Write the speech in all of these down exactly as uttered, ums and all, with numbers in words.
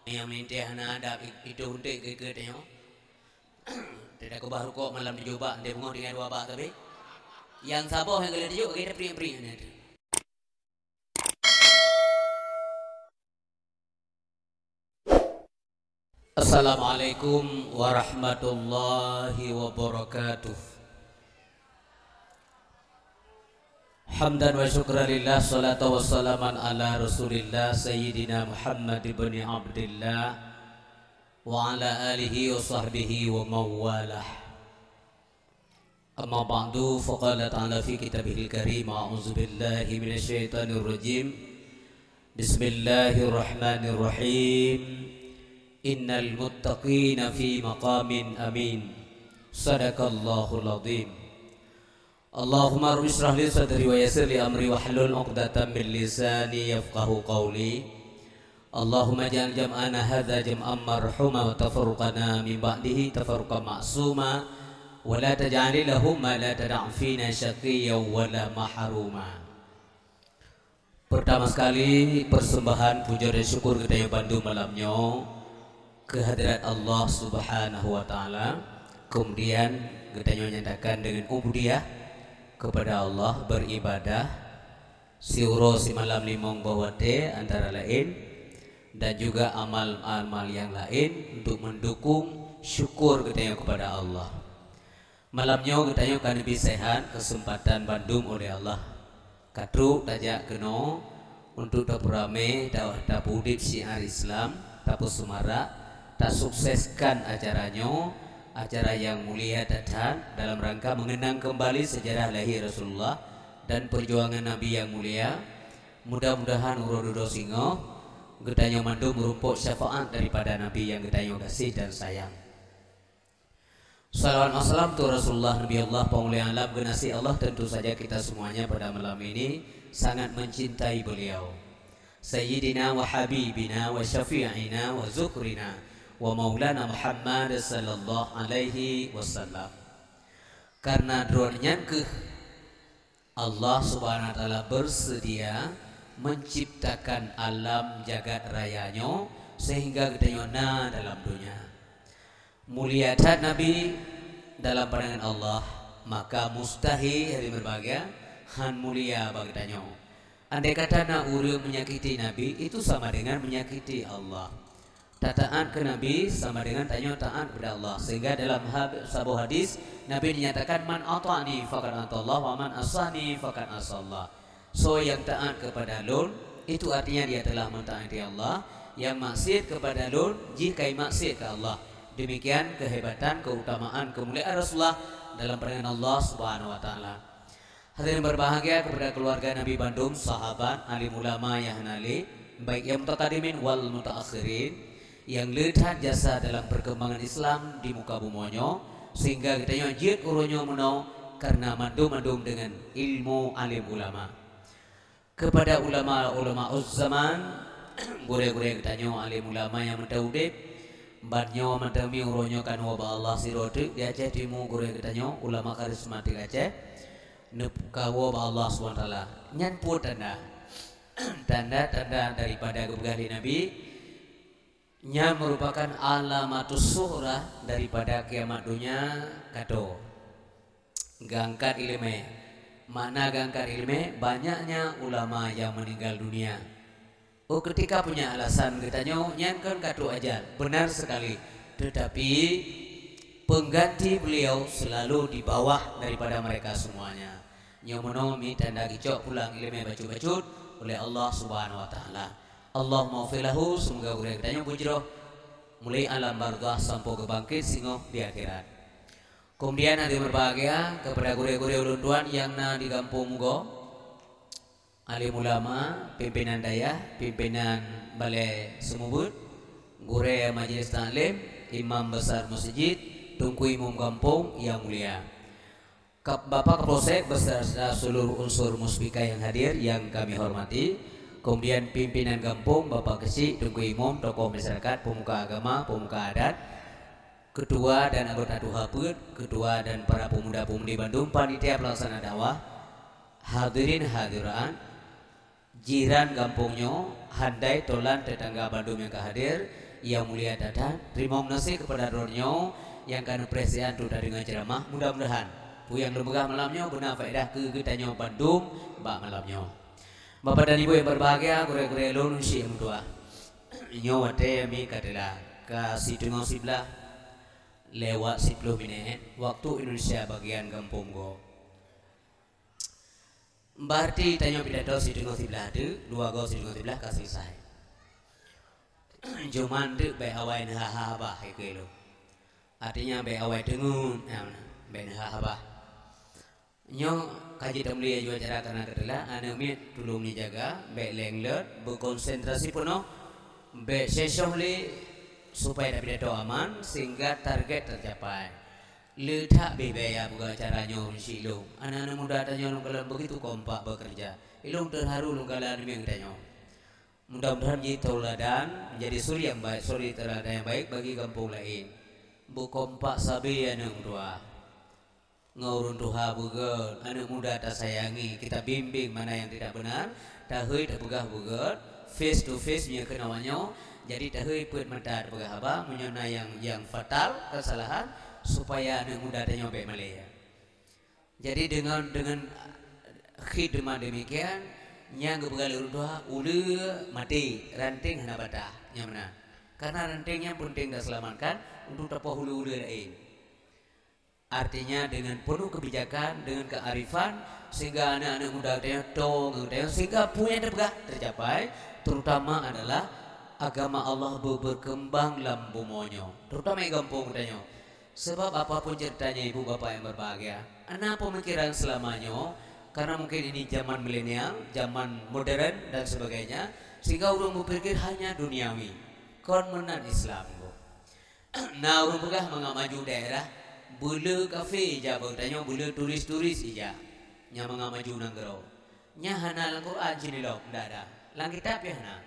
Nyang meulintèe hana adab, i-, itu hunték keu-keu tanyoe. Teuka keubah rukok malam tujoh bak, teuka beungoh tinggai dua bak sabe. Nyang saboh nyang geulheueh tujoh, geulheueh priek-priek nyan. Assalamualaikum warahmatullahi wabarakatuh. Hamdan wa syukran lillah, salatu wassalaman ala Rasulillah, Sayyidina Muhammad ibni Abdillah, wa ala alihi wa sahbihi wa mawalah. Amma ba'du, faqala ta'ala fi kitabihil karim, a'udzu billahi minasy syaithanir rajim. Bismillahirrahmanirrahim. Innal muttaqina fi maqamin amin. Sadaqallahul azim. Allahumma rabbi shrah li sadri wa yassir li amri wahlul 'uqdatam min lisani yafqahu qawli. Allahumma ij'al jam'ana hadza jam'an marhuma wa tafarruqana min ba'dihi tafarruqan ma'suma wa la taj'al lahum ma la tada'u fina syaqiyya wa la mahruma. Pertama sekali, persembahan puja dan syukur geutanyoe bandum malam nyoe keu hadrat Allah Subhanahu wa Ta'ala. Kemudian, geutanyoe nyatakan dengan ubudiyah kepada Allah, beribadah siuroe simalam limong boh watée antara laén, dan juga amal-amal yang lain untuk mendukung syukur geutanyoe kepada Allah. Malam nyoe geutanyoe ka neubri seuhat keuseumpatan bandum oleh Allah. Ka trok tajak keunoe untuk tapeuramé, ta-, tapeuudeb syiar Islam, tapeuseumarak, tasukseskan acara nyoe, acara nyang mulia that-that dalam rangka mengenang kembali sejarah lahir Rasulullah dan perjuangan Nabi yang mulia. Mudah-mudahan uroe dudoe singoh geutanyoe mandum meurumpok syafaat daripada Nabi yang geutanyoe gaséh dan sayang. Salawat wa salam tu Rasulullah, Nabi Allah, Penghulu Alam, Kekasih Allah. Tentu saja kita semuanya pada malam ini sangat mencintai beliau, Sayyidina wa Habibina wa Syafi'ina wa Zukrina wa Maulana Muhammad sallallahu alaihi wasallam. Karena droe nyan keuh Allah Subhanahu wa Ta'ala bersedia menciptakan alam jagat raya nyoe sehingga geutanyoe na dalam donya. Mulia that Nabi dalam pandangan Allah, maka mustahil, hadirin berbahagia, han mulia bak geutanyoe. Andai kata na ureuëng menyakiti Nabi, itu sama dengan menyakiti Allah. Tataát keu Nabi sama dengan tanyoe taát kepada Allah. Sehingga dalam hab-, saboh hadis, Nabi dinyatakan, "Man ata'ani faqad ata'allah, wa man asani faqad asallah." Soe nyang taát kepada lôn, itu artinya dia telah mentaati Allah. Nyang maksiat kepada lôn, jih ka imaksiat keu Allah. Demikian kehebatan, keutamaan, kemuliaan Rasulullah dalam pandangan Allah Subhanahu wa Ta'ala. Hadirin berbahagia, kepada keluarga Nabi bandum, sahabat, alim ulama nyang hana lé, baik nyang mutakadimin wal mutaakhirin, nyang le that jasa dalam perkembangan Islam di muka bumoe nyoe, sehingga geutanyoe jeuet uroe nyoe meunoe karena mandum-mandum deungon ilmu alim ulama. Kepada ulama-ulama zaman, gurée-gurée geutanyoe, alim ulama nyang mantong udeb, ban nyoe mantong mi uroe nyoe ka neuwoe bak Allah sidroe teuk di Aceh Timu, gurée geutanyoe, ulama karismatik Aceh, neukawoe bak Allah Subhanahu wa Taala. Nyan peue tanda? Tanda-tanda daripada geupeugah lé Nabi, nyan merupakan alamatus sughra daripada kiamat donya ka tô. Geuangkat iéleumé. Makna geuangkat iéleumé, banyaknya ulama yang meninggal dunia. Oh, ketika punya alasan geutanyoe, nyan kan ka tô ajal, benar sekali. Tetapi, pengganti beliau selalu di bawah daripada mereka semuanya. Nyoe meunoe mi tanda geucok pulang iéleumé bacut-bacut oleh Allah Subhanahu wa Taala. Allahumma ghfir lahu, semoga gurée geutanyoe beujroh mulai alam barzakh sampoe geubangkit singoh di akhirat. Kemudian hadirin berbahagia, kepada gurée-gurée ulôn tuan nyang na di Gampông Mugo, alim ulama, pimpinan dayah, pimpinan Balai Seumeubeuet, gurée majelis taklim, imam besar masjid, teungku imum gampông nyang mulia. Kap-, Bapak Kapolsek beserta seluruh unsur Muspika yang hadir yang kami hormati, kemudian pimpinan gampông, Bapak Keuchik, teungku imum, tokoh masyarakat, pemuka agama, pemuka adat, ketua dan anggota tuha peuet, ketua dan para pemuda-pemudi bandum, panitia pelaksana dakwah, hadirin hadirat, Jiran gampông nyoe, handai tolan teutangga bandum nyang ka hadir, yang mulia that-that, teurimong gaséh keupada droeneuh nyang ka neupreh siat untuk tadeungoe ceuramah. Mudah-mudahan peue nyang lôn peugah malam nyoe beuna faedah keu geutanyoe bandum bak malam nyoe. Bapak dan Ibu yang berbahagia, gurée-gurée lôn, syik meutuah. Nyoe watée mi ka teulah, ka siteungoh siblaih lewat siploh minét, waktu Indonesia bagian gampông gob. Berarti tanyoe pidato siteungoh siblaih teuk, dua goe siteungoh siblaih ka selesai. Cuman teuk bék awai neuha-ha babah, hai keu lôn. Artinya bék awai teungeut, ya, bék neuha-ha babah. Nyoe ka jeuet tameulée laju acara kareuna ka teulah, aneuk miet tulông neujaga, bék leng lôt, beukonsentrasi peunoh, bék seshoh lé, supaya tapidato aman sehingga target tercapai. Le that beh baya buka acara nyoe ureueng syik lôn. Aneuk-aneuk muda tanyoe lôn kalon begitu kompak bekerja. Ilôn teuharu lôn kalon aneuk miet geutanyoe. Mudah-mudahan jeuet tauladan, menjadi suri yang baik, suri tauladan yang baik bagi gampông laén. Beukompak sabe aneuk meutuah. Ngon ureueng tuha beugét, aneuk muda tasayangi, kita bimbing mana yang tidak benar, tahôi tapeugah beugét, face to face meunyoe keunoe nyoe, jadi tahôi peuet mata tapeugah haba, meunyoe na nyang, nyang fatal, kesalahan, supaya aneuk muda tanyoe bék malée. Jadi dengan, dengan khidmat demikian, nyang geupeugah lé ureueng tuha, uleue maté, ranting hana batah, nyang meunan. Karena ranting nyang penting taselamatkan untuk tapoh uleue-uleue laén. Artinya, dengan penuh kebijakan, dengan kearifan, sehingga aneuk-aneuk muda geutanyoe, tho ngon geutanyoe, sehingga peue nyang tapeugah tercapai, terutama adalah agama Allah be-, berkembang lam bumoe nyoe, terutama di gampông geutanyoe. Sebab apapun ceritanya, ibu bapak yang berbahagia, na pemikiran selama nyoe, karena mungkin ini zaman milenial, zaman modern dan sebagainya, sehingga ureueng berpikir hanya duniawi, kon meunan Islam, Bu. Na ureueng peugah mangat maju daerah, beuleu kafé ija bak geutanyoe, beuleu turis-turis ija. Nyan mangat maju nanggroe. Nyan hana lam Quran cit lom, ndak ada. Lam kitab pih hana.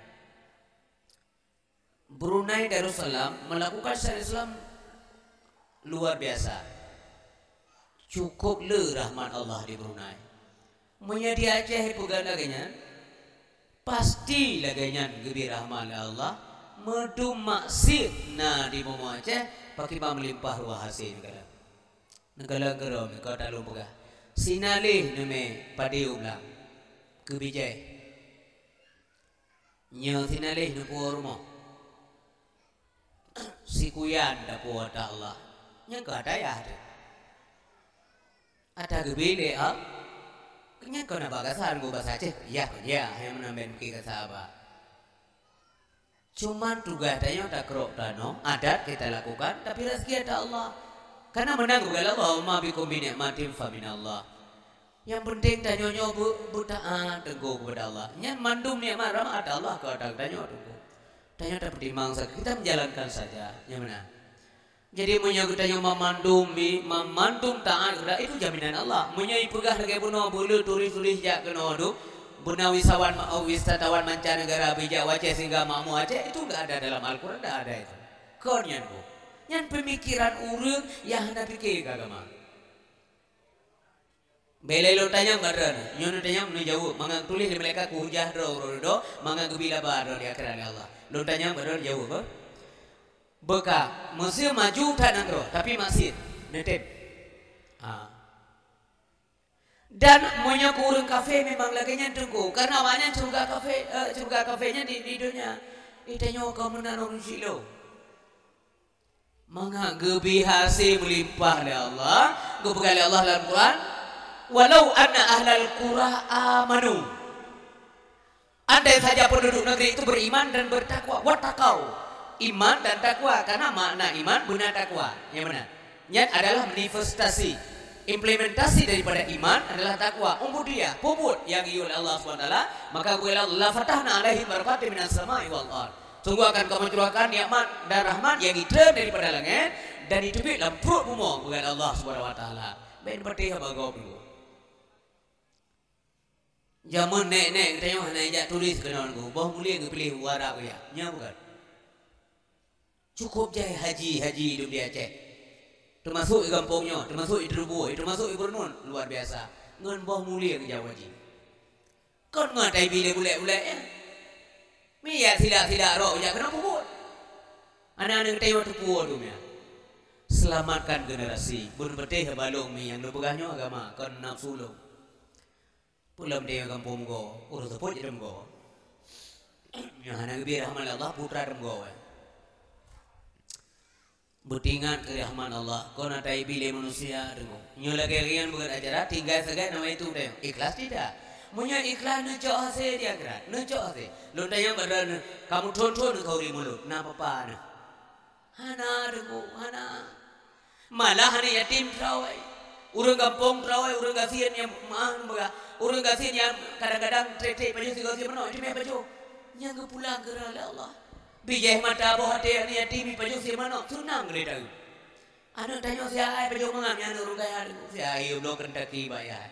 Brunei Darussalam melakukan syariat Islam luar biasa. Cukup le rahmat Allah di Brunei. Meunyoe di Aceh peugah lagée nyan, pasti lagée nyan geubri rahmat lé Allah, meudum maksiet na di bumoe Aceh, pakriban meulimpah ruah hase neukalon. Neukalon keudroe meuko talôn peugah, Sinaleh neumè padé u blang, keu bijéh. Nyoe Sinaleh neupuwoe rumoh. Sikuyan tapuwoe ata Allah. Nyan keuh ata yah teuh. Ata geubri lé Allah. Nyan kon na bak gata ngon basa Aceh. Yah kon yah, nyang meunan bèk meuki gata ba. Cuman tugaih tanyoe takrok tanoh, adat kita lakukan, tapi rezeki ata Allah. Karena meunan geupeugah lé Allah, "Wa ma bikum min ni'matin fa minallah." Nyang penting tanyoe nyoe beu-, beutaat teungku keupada Allah. Nyan mandum nikmat rahmat Allah keu ata tanyoe teungku. Tanyoe tapeutimang saja, kita menjalankan saja, nyang meunan. Jadi meunyoe geutanyoe mamandum mi-, mamandum taat keupada, itu jaminan Allah. Meunyoe ipeugah lagèe bunoe beuleuh turis-turis jak keunoe tu, beuna wisawan ma-, wisatawan mancanegara bijak u Aceh sehingga makmu Aceh, itu enggak ada dalam Al-Quran, enggak ada itu. Kon nyan bu. Nyan pemikiran ureueng nyang hana pike keu agama. Bèk lé lôn tanyong bak droeneuh, nyoe neutanyong neujaweueb, mangat geutuléh lé malaikat keu hujah droe uroe dudoe, mangat geubri laba droe di akhirat lé Allah. Lôn tanyong bak droeneuh jaweueb, eh? Beuka, meuseu maju that nanggroe, tapi maksiet, neutem. Ha. Dan meunyoe keu ureueng kafé memang lagèe nyan teungku, karena awaknyan syeuruga kafé, eh, syeuruga kafé nyan di, di donya. Eh, tanyoe ka meunan ureueng syik lôn. Mangat geubri hase meulimpah lé Allah, geupeugah lé Allah lam Quran, "Walau anna ahlal qura amanu." Andai saja penduduk negeri itu beriman dan bertakwa, wattaqau. Iman dan takwa, karena makna iman beuna takwa. Nyang meunan. Nyan adalah manifestasi, implementasi daripada iman adalah takwa. Ubudiyah, peubuet nyang geuyue lé Allah Subhanahu Wa Taala, maka geupeugah lé Allah, "La fatahna alaihim barakatim minas sama'i wal ard." Sungguh akan Kamu curahkan nikmat dan rahmat nyang itreun daripada langèt dan iteubiet lam pruet bumoe, geupeugah lé Allah Subhanahu Wa Taala. Bèk neupatéh haba gob nyoe. Jameun nèk-nèk geutanyoe hana ijak turis keunoe nyoe, boh mulie geupiléh u Arab ya. Nyan bukan. Cukup jai haji-haji idop di Aceh. Teumasuk i gampông nyoe, teumasuk i Trubue, teumasuk i Beureunuen, luar biasa. Ngon boh mulie geujak haji. Kon ngon tai bi lé bulèk-bulèk nyan. Miet silak-silak rot jak keunoe peubuet. Aneuk-aneuk geutanyoe teupuwoe dunia. Selamatkan generasi. Bun peuteh balong mi nyang neupeugah nyoe agama, kon nafsu lôn. Peue lom tanyoe gampông meugo, ureueng seupôt jeuet meugo. Nyoe hana geubri rahmat Allah, putra meugo, eh. Beutingat keu rahmat Allah, kon ata ibi lé manusia deungoe. Nyoe lagèe nyan beugèt acara, tinggai sagai nama itu deh. Ikhlas tidak? Meunyoe ikhlas neucok hasé di akhirat, neucok hasé. Lôn tanyong bak droeneuh, kamoe thon-thon keu ureueng mulod, na papa na? Hana deungoe, hana. Malah aneuk yatim teurawai. Ureueng gampông teurawai, ureueng gasien nyang meuah peugah. Ureueng gasien nyang kadang-kadang trek-trek pajoh sigoe sie manok, teumé pajoh. Nyang geupulang geura lé Allah. Bijéh mata boh até aneuk yatim pajoh sie manok, seunang lé taeu. Aneuk tanyoe siat ai pajoh mangat nyan aneuk ureueng kaya, siat ai bloe Kentucky bak yah.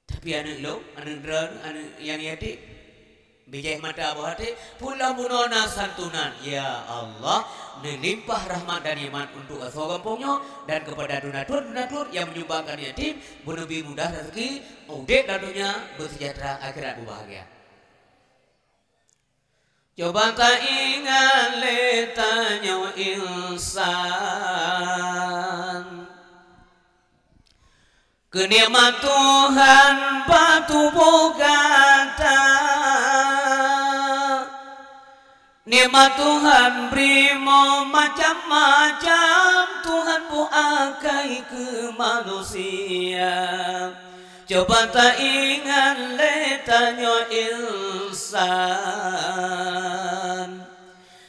Tapi aneuk lôn, aneuk droeneuh, aneuk nyang yatim, bijéh mata boh até, pulang bunoe na santunan. Ya Allah, neulimpah rahmat dan nikmat untuk asoe gampông nyoe dan kepada donatur-donatur yang menyumbangkan yatim, beuneubi mudah rezeki, udép lam donya, beusejahtera, akhirat beubahgia. Coba taingat lé tanyoe insan, keu nikmat Tuhan bak tuboh gata. Nikmat Tuhan bri mo macam-macam, Tuhan buakai keu manusia. Coba taingat lé tanyoe insan,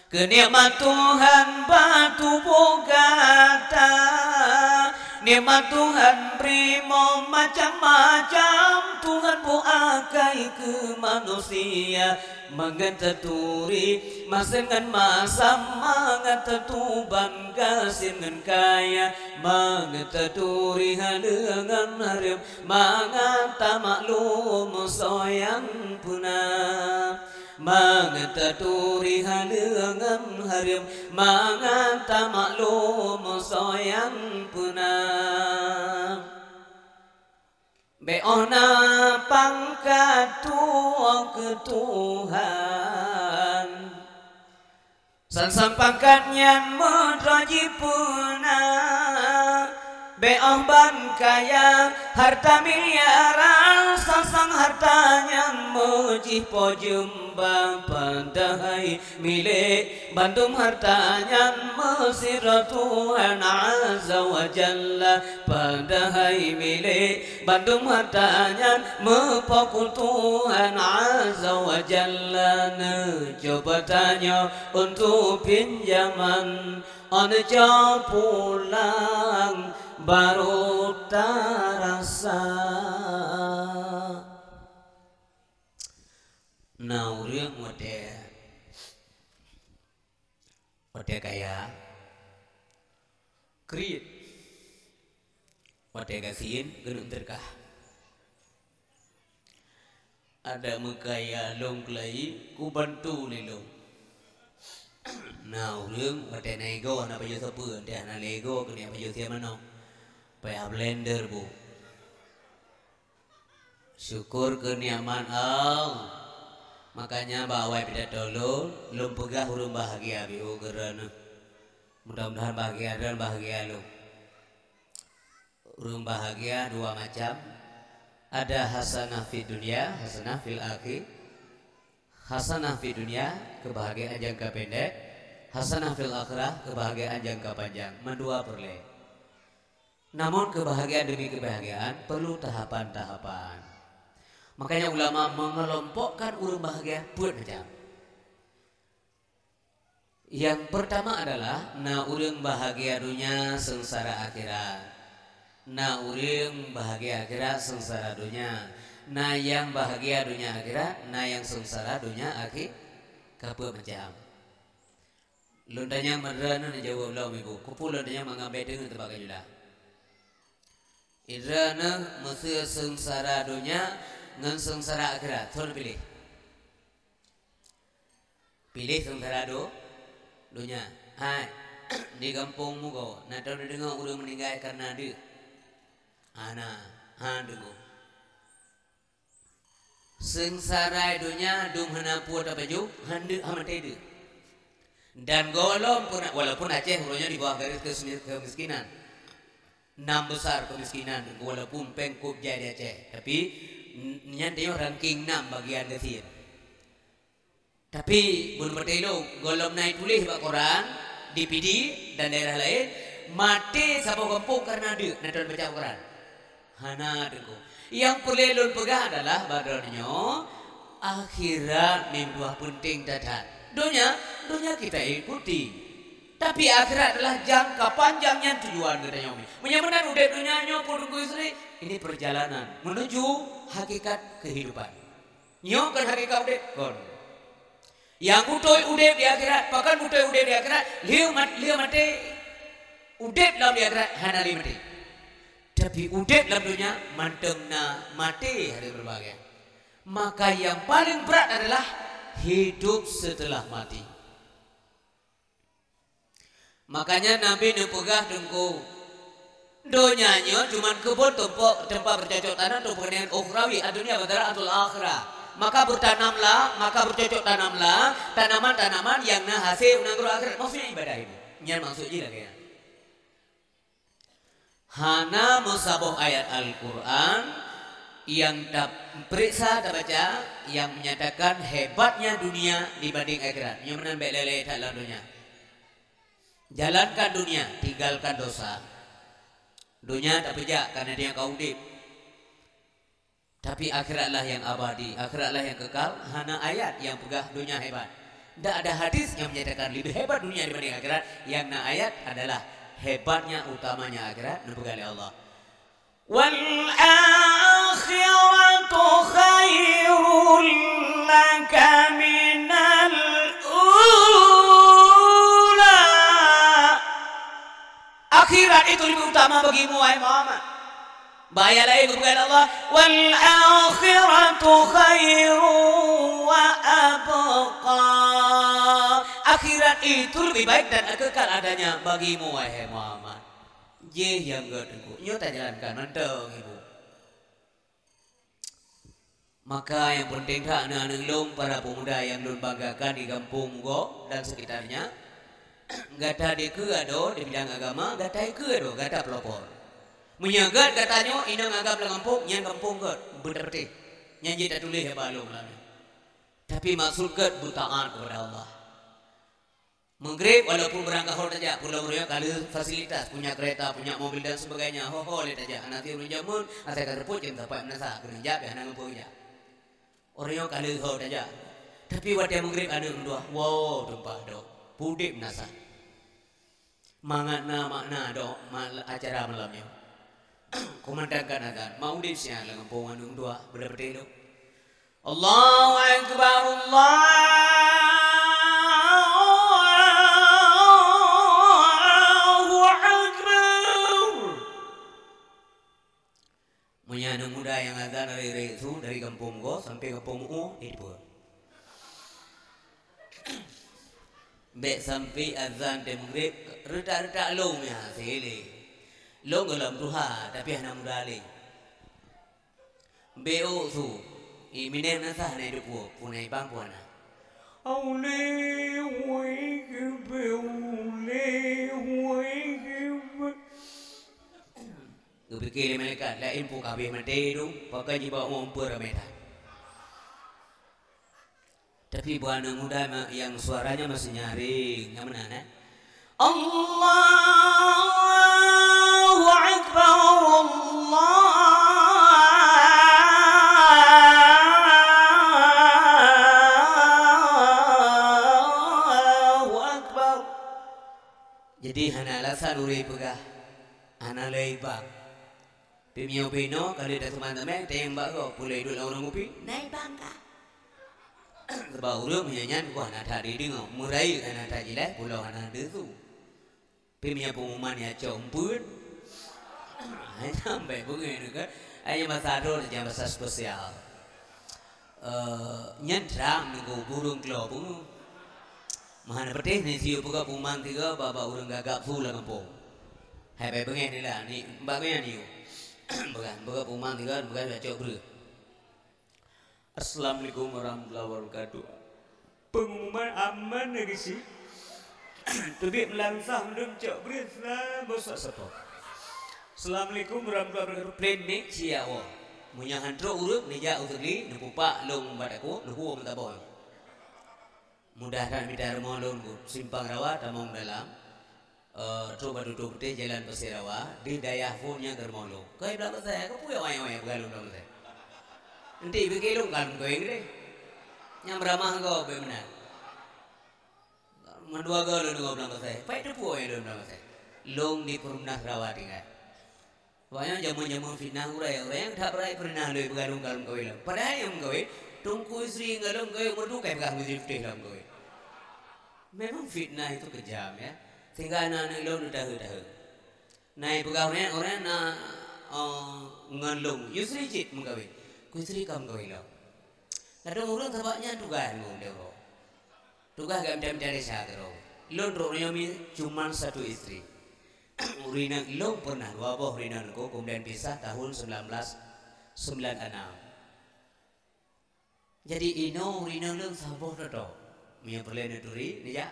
keu nikmat Tuhan bak tuboh gata. Nikmat Tuhan bri mo macam-macam, Tuhan buakai keu manusia. Mangat taturi masem ngon masam, mangat tatuban gasien ngon kaya, mangat taturi haleue ngon hareuem, mangat tamaklum soe nyang peuna. Mangat taturi haleue ngon hareuem, mangat tamaklum soe nyang peuna. Bék óh na pangkat tuwoe keu Tuhan, sang-sang pangkat nyan meudroe jipeuna. Bék óh ban kaya hareuta miliaran, sang-sang hareuta nyan meujih po jeumba, padahai milék bandum hareuta nyan meusidroe Tuhan Azza wa Jalla, padahai milék bandum hareuta nyan meupaku Tuhan Azza wa Jalla. Neucoba tanyoe untuk pinjaman, óh neucok pulang baru tarasa. Na ureuëng watée, watée kaya, kriet, watée gasien, keuneuk teureukah. Ada meukaya lôn keulayi, kubantu lé lôn. Na ureuëng watée na igoe hana pajoh sapeue, watée hana lé igoe keuneuk pajoh sie manok, payah blender bu. Syukur keu nikmat Allah. Makanya bak awai pidato lôn, lôn peugah ureuëng bahagia biôh keu droeneuh. Mudah-mudahan bahagia droeneuh, bahagia lôn. Ureuëng bahagia dua macam. Ada hasanah fid dunya, hasanah fil akhir. Hasanah fid dunya, kebahagiaan jangka pendek. Hasanah fil akhirah, kebahagiaan jangka panjang. Mandua peureulée. Namun, kebahagiaan demi kebahagiaan perlu tahapan-tahapan. Makanya, ulama mengelompokkan ureuëng bahagia peuet macam. Yang pertama adalah na ureuëng bahagia donya seungsara akhirat. Na ureuëng bahagia akhirat seungsara donya. Na nyang bahagia donya akhirat, na nyang seungsara donya akhi-, ka peuet macam. Lôn tanyong meudroe nyoe neujaweueb lom ibu. Keupeue lôn tanyong mangat bék teungeut teubak kajula. Idroeneuh meuseu seungsara donya ngon seungsara akhirat, soe neupiléh? Piléh seungsara do-, donya. Hai, di gampông mugo, na tau neudeungoe ureuëng meuninggai kareuna deuk? Hana, han deungoe. Seungsara donya dum hana peue tapajoh, handeuk hamaté deuh. Dan gohlom pun, walaupun Aceh uroe nyoe di bawah garis kesemi-, kemiskinan, enam besar kemiskinan, walaupun péng kôb jai di Aceh, tapi n-, nyan tanyoe ranking enam bagian gasien. Tapi bunoe patéh lôn, gohlom na tuléh bak koran di Pidie dan daerah laén, maté saboh gampông kareuna deuk na teubaca Al-Quran. Hana, Teungku. Nyang peureulée lôn peugah adalah bak droeneuh nyoe, akhirat meutuah peunteng that-that. Donya, donya kita ikuti. Tapi akhirat adalah jangka panjang nyan tujuan geutanyoe. Meunyoe meunan udeb donya nyoe, Teungku Yusri, ini perjalanan menuju hakikat kehidupan. Nyoe kon hakikat udeb, kon. Nyang beutôi udeb di akhirat, pakon beutôi udeb di akhirat, lheueh mat-, lheueh maté. Udeb lam di akhirat hana lé maté. Tapi udeb lam donya mantong na maté, hana berbahagia. Maka yang paling berat adalah hidup setelah mati. Makanya Nabi neupeugah, Teungku, donya nyoe cuman keubon teumpat, teumpat bercocok tanam untuk kepentingan ukhrawi, ad-dunya mazra'atul akhirah. Maka bertanamlah, maka bercocok tanamlah tanaman-tanaman yang na hasé u nanggroe akhirat. Maksudnya ibadah ini. Nyan maksud jih lagée nyan. Hana meusaboh ayat Al-Quran nyang tapeuriksa, tabaca, yang menyatakan hebatnya dunia dibanding akhirat. Nyoe meunan bék lé-lé that lam donya. Jalankan dunia, tinggalkan dosa. Donya tapeujak kareuna donya ka udeb. Tapi akhiratlah yang abadi, akhiratlah yang kekal. Hana ayat yang peugah donya hebat. Ndak ada hadis yang menyatakan lebih hebat dunia dibanding akhirat. Yang na ayat adalah hebatnya, utamanya akhirat, neupeugah lé Allah. "Wal akhiratu khairul laka minal ula." Akhirat itu lebih utama bagimu, wahai Muhammad. Bak ayat laén geupeugah lé Allah, "Wal akhiratu khairu wa abqa." Akhirat itu lebih baik dan kekal adanya bagimu, wahai Muhammad. Jih nyang gét, Teungku. Nyoe tajalankan mantong, Ibu. Maka nyang peunteng that, aneuëk-aneuëk lôn, para pemuda nyang lôn banggakan di Gampông Mugo dan sekitarnya, gata dikeue adoe di bidang agama, gata dikeue adoe, gata pelopor. Meunyoe gét gata nyoe inong agam lam gampông, nyan gampông gét, beutapeuteh. Nyan jeuet tatuléh bak lôn lam nyoe. Tapi maksud gét beutaát kepada Allah. Maghrib, walaupun beurangkat ho tajak, pulang ureuëng ka lheueh fasilitas, punya kereta, punya mobil dan sebagainya, ho-ho lé tajak. Hana ti ureuëng jameun, asai ka seupôt jeuem sapat meunasah, keuneuk jak, hana ngon peue jak. Ureuëng ka lheueh ho tajak. Tapi watée maghrib aneuëk meutuah, wow, tumpah dok. Pudek meunasah. Mangat na makna dok mal-, acara malam nyoe. Kumandangkan azan, mau udeb siat lam gampông aneuëk meutuah, beudôh peuteh lom. Allahu Akbar, Allahu Akbar. Meunyoe aneuëk muda nyang azan ré-ré su dari gampông goe sampai gampông meu, eh, dipeue. Bék sampai azan teuh maghrib, reutak-reutak lom nyan hase lé. Lom gohlom tuha, tapi hana muda lé. Bék ôk su, i mineng na sah na iduek puôh, puna ibang puana. Aulé, wai, geubeulé, wai, geubeulé. Geupike lé malaikat, laén peue ka habéh maté dum, pakon jiba umpur ramé that. Tapi buah aneuk muda ma-, yang suaranya masih nyaring, nyang meunan, eh? Allahu Akbar, Allahu Akbar. Jadi hana alasan ureuëng peugah, hana lé ibang. Pi meunyoe pih inoe ka lheueh taseuman tameng, tanyong bak gob, peue lé duek lam ureuëng kupi? Na ibang kah? Sabab ureuëng meunyoe nyan, wah, hana that jideungoe, meurayeuk hana that jilai, pulo hana teusu. Pi meunyoe pengumuman nyang cok eumpeuen, hai sampai beungéh nyoe kan? Hai nyang basa droe, nyang basa spesial. Eh, nyan trang nunggu burung klo pungu. Meuhana peuteh ni siup peugah pengumuman tiga bak, bak ureuëng gagak su lam gampông. Hai bai beungéh ni lah, ni bak nyan ni. Peugah, peugah pengumuman tiga, peugah bak cok breueh. Assalamualaikum warahmatullahi wabarakatuh. Pengumuman aman lagi sih. Teubiet meulansah mandum cok bri, eh, bosok sepo. Assalamualaikum warahmatullahi wabarakatuh. Plan mik sia woe. Meunyoe han trok ureueng, neujak u Teugli, neupupak lôn bak daku, neuhue meutabong. Mudah that mita rumoh lôn, Simpang Rawa tamong dalam, eh, trok bak Tutoe Putéh jalan Pasir Rawa, di dayah phon nyang keu rumoh lôn. Keu Blang Pasai, keupeue wayang-wayang peugah lôn Blang Pasai? Enti pike lôn ka lôn kaweng deh. Nyang beuramah gob bèk meunan. Mandua goe lôn deungoe Blang Pasai. Pai teupeue wayang lôn Blang Pasai? Lôn di Perumnas Rawa tinggai. Awaknyan jameun-jameun fitnah gurèe, ureueng nyang that beurai peureunah lé beugalong-galong kawé lom. Padahai nyang meukawé, Teungku Yusri ngon lôn kawé, meureudu ka peugah Yusri Putéh lom kawé. Memang fitnah itu kejam, ya. Sehingga aneuk-aneuk lôn tahe-tahe. Na peugah ureueng, ureueng na, eh, ngon lôn, Yusri cit meukawé. Ku Yusri ka meukawé lom. Ladôm ureueng sabab nyan tugaih lôn lé uroe. Tugaih gak mita-mita desya keudroe. Lôn trok nyoe mi cuma satu istri. Ureueng inong lôn pernah dua boh ureueng inong lôn, kemudian pisah tahun sembilan belas sembilan enam. Jadi inoe ureueng inong lôn saboh toto. Meunyoe peureulèe neuturi, neujak.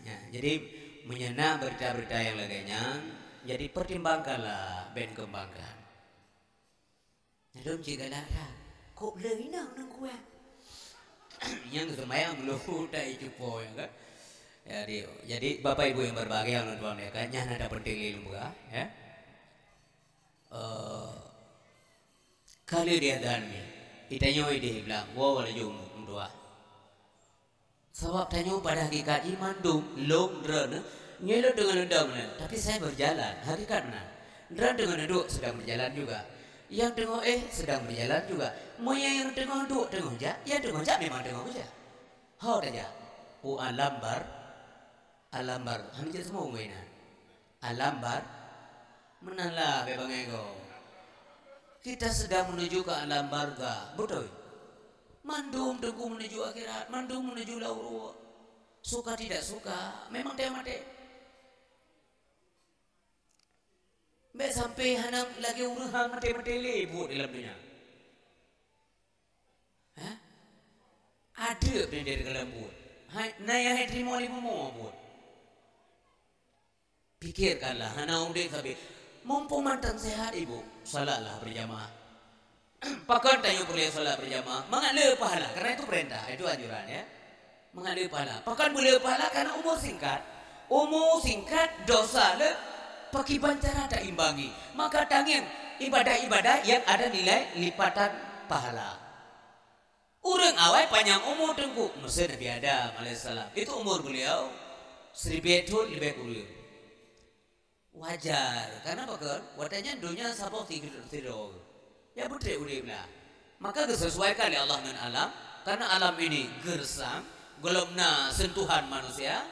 Ya, jadi meunyoe na berita-berita nyang lagèe nyan, jadi pertimbangkanlah, bèk kembangkan. Lôn cit galak that. Kok le inong nang kuat? Nyang seumayang meuleuhu tai cupo nyan kan. Jadi, jadi Bapak Ibu yang berbahagia, yang tuan muliakan, nyan ada penting lé lôn peugah, ya. Eh, ka lheueh diazan mi. Itanyoe ideh iblang, woe laju meudoa. Sabab tanyoe pada hakikat jih mandum lôn, droeneuh, nyoe lôn deungon lôn dong nyan, tapi saya berjalan, hakikat meunan. Droeneuh deungon duek sedang berjalan juga. Nyang teungoh éh sedang berjalan juga. Meunyoe nyang teungoh duek teungoh jak, nyang teungoh jak memang teungoh geujak. Ho tajak? U alam bar-, alam bar-, hana jeuet seumeu ngon inan. Alam bar-, meunan lah bèk bangai goe. Kita sedang menuju ke alam barzakh, beutôi? Mandum teungku menuju akhirat, mandum menuju laôt ruweueng. Suka tidak suka, memang teuh maté. Bèk sampai hana lagèe ureueng han maté-maté lé buet dalam dunia. Hah? Adeuk pih dari dalam buet. Hai, na nyang hai teurimong lé bumoe buet. Pikirkanlah, hana udép sabe. Mumpung mantong sehat, Ibu, salatlah berjamaah. Pakon tanyoe peureulèe salat berjamaah? Mangat le pahala, karena itu perintah, itu anjuran, ya. Mangat le pahala. Pakon beu le pahala? Karena umur singkat. Umur singkat, dosa le, pakiban cara taimbangi. Maka tangieng ibadah-ibadah yang ada nilai lipatan pahala. Ureueng awai panyang umu teungku, meusé Nabi Adam alaihissalam. Itu umur beliau seribu thon leubeh kureueng. Wajar, karena pakon? Watèe nyan donya saboh sidroe. Ya beutôi udép lah. Maka geusesuaikan lé Allah ngon alam, karena alam ini gersang, gohlom na sentuhan manusia.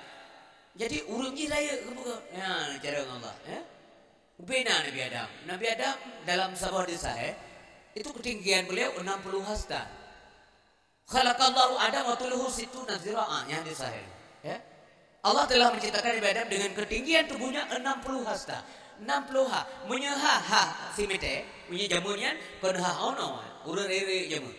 Jadi ureueng jih rayeuk geupeugah, ya, cara Allah, ya. Ubena Nabi Adam. Nabi Adam dalam saboh hadis sahih, itu ketinggian beliau enam puluh hasta. Khalaqallahu Adam wa tuluhu sittuna zira'an, yang hadis sahih. Ya. Allah telah menciptakan Nabi Adam dengan ketinggian tubuhnya enam puluh hasta. Enam puluh ha. Meunyoe ha, ha simeter, meunyoe jameun nyan, kon ha ono, ureueng rere jameun.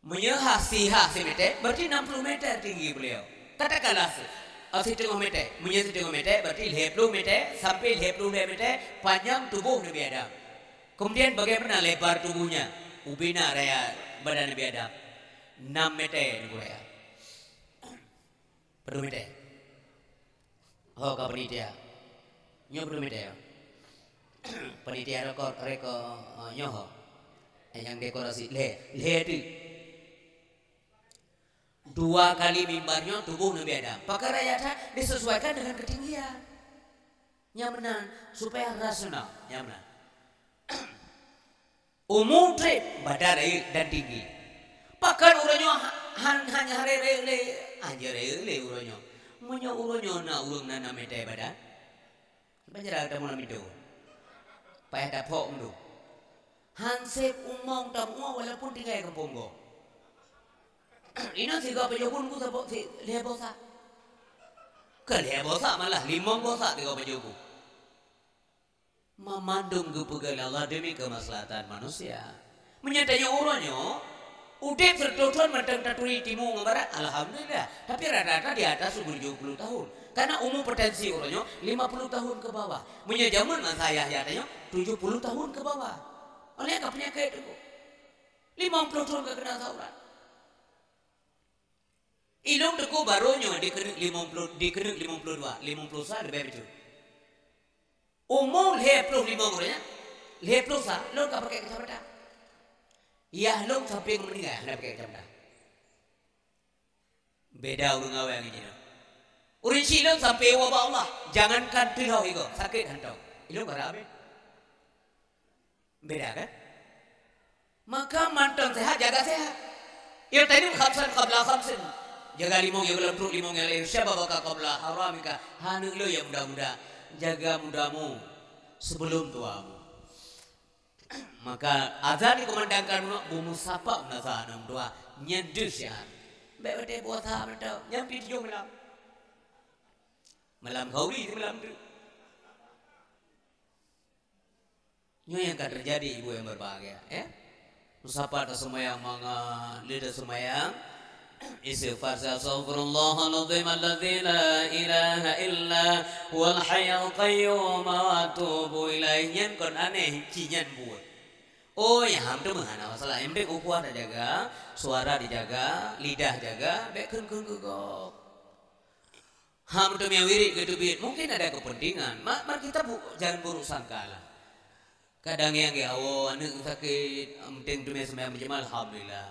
Meunyoe ha si ha simeter, berarti enam puluh meter tinggi beliau. Katakanlah se-, eh, siteungoh meter. Meunyoe siteungoh meter, berarti lhèe ploh meter sampai lhèe ploh lhèe meter panjang tubuh Nabi Adam. Kemudian bagaimana lebar tubuhnya? Ubena raya badan Nabi Adam. Enam meter, Teungku raya. Padum meter? Ho ka panitia. Nyoe padum meter, ya? Panitia rekor, rekor, eh, nyoe ho. Eh, nyang dekorasi. Lhèe, lhèe teuk. Dua kali mimbar nyoe tubuh Nabi Adam. Pakon raya that? Disesuaikan dengan ketinggian. Nyang meunan, supaya rasional. Nyang meunan. Umu trép badan rayeuk dan tinggi. Pakon uroe nyoe ha-, han, hana haré rayeuk lé? Hana rayeuk lé uroe nyoe. Meunyoe uroe nyoe na ureueng na nam meter badan, ban jara geutanyoe lam pintoe. Payah taphok meunduek. Han sép umong tamuoh walaupun tinggai gampông gob. Inoe sigoe pajoh bun ku saboh si lhèe boh sak. Keu lhèe boh sak malah limong boh sak sigoe pajoh bun. Mamandum geupeugah lé Allah demi kemaslahatan manusia. Meunyoe tanyoe uroe nyoe, udeb seratus thon mantong taturi timu ngon barat, alhamdulillah. Tapi rata-rata di atas umur tujuh puluh tahun. Karena umur potensi uroe nyoe lima puluh tahun ke bawah. Meunyoe jameun masa ayah-ayah tanyoe, tujuh puluh tahun ke bawah. Oleh ka peunyakét tu. Lima puluh thon ka keunong saurat. Ilong teungku barô nyoe dikeuneuk limong ploh, dikeuneuk limong ploh dua, limong ploh sa leubeh beutôi. Umu lhèe ploh limong uroe nyan, lhèe ploh sa lôn ka pakai kacamata. Yah lôn sampai meuninggai hana pakai kacamata. Beda ureueng awai ngon jinoe. Ureueng chik lôn sampai woe bak Allah, jangankan teuh lhôh igoe, sakét hantom. Ilong ka rab habéh. Beda kan? Maka mantong sehat, jaga sehat. Ightanim khamsan qabla khamsin. Jaga limong nyang lam pruet limong nyang laén. Syababaka qabla haramika. Hana le nyang muda-muda. Jaga mudamu sebelum tuamu. Maka azan dikumandangkan, bumu sapa meunasah aneuk dua. Nyan deuh syiar. Bèk watèe puasa mantong. Nyan pi tujoh malam. Malam khauri malam tu. Nyoe nyang ka teujadi, ibu nyang berbahagia, ya. Meusapa taseumayang mangat, lheueh taseumayang, istighfar, "Astaghfirullahalazim alladzi la ilaha illa huwal hayyul qayyum wa atubu ilaih." Nyan kon aneh, ci nyan buet. Oh, ya, ham tu meuhana masalah. Yang penting ukhuwah tajaga, suara dijaga, lidah jaga, bèk kheun-kheun keu gob. Ha, meuteumé wirit geuteubiet, mungkin ada kepentingan. Ma-, mar kita bu-, jangan buruk sangka lah. Kadang nyang geuwoe aneuk sakét, meuteumé seumayang berjamaah, alhamdulillah.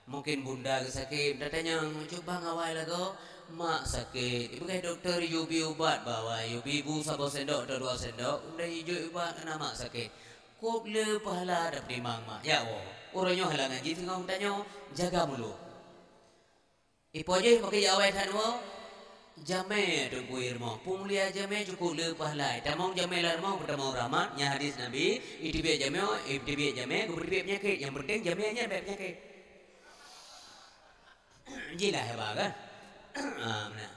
Mungkin bunda sakét, tatanyong, "Cuba ngawai lagoe, mak sakét." Ibu kai dokto yubi ubat bak awai, yubi bu saboh sendok atau dua sendok, udah ijok ubat keu mak sakét. Kop le pahala ada penimang mak. Ya Allah, uroe nyoe halangan jih teungoh tanyoe, jaga mulut. Ipo jih pakri awai that nyoe, jamé teungku i rumoh. Peumulia jamé cukop le pahala. Tamong jamé lam rumoh, peutamong rahmat, nyan hadis Nabi, iteubiet jamé, iteubiet jamé, geupeubiet peunyakét. Nyang penting jamé nyan bèk peunyakét. Jilah haba kan? Ah, meunan.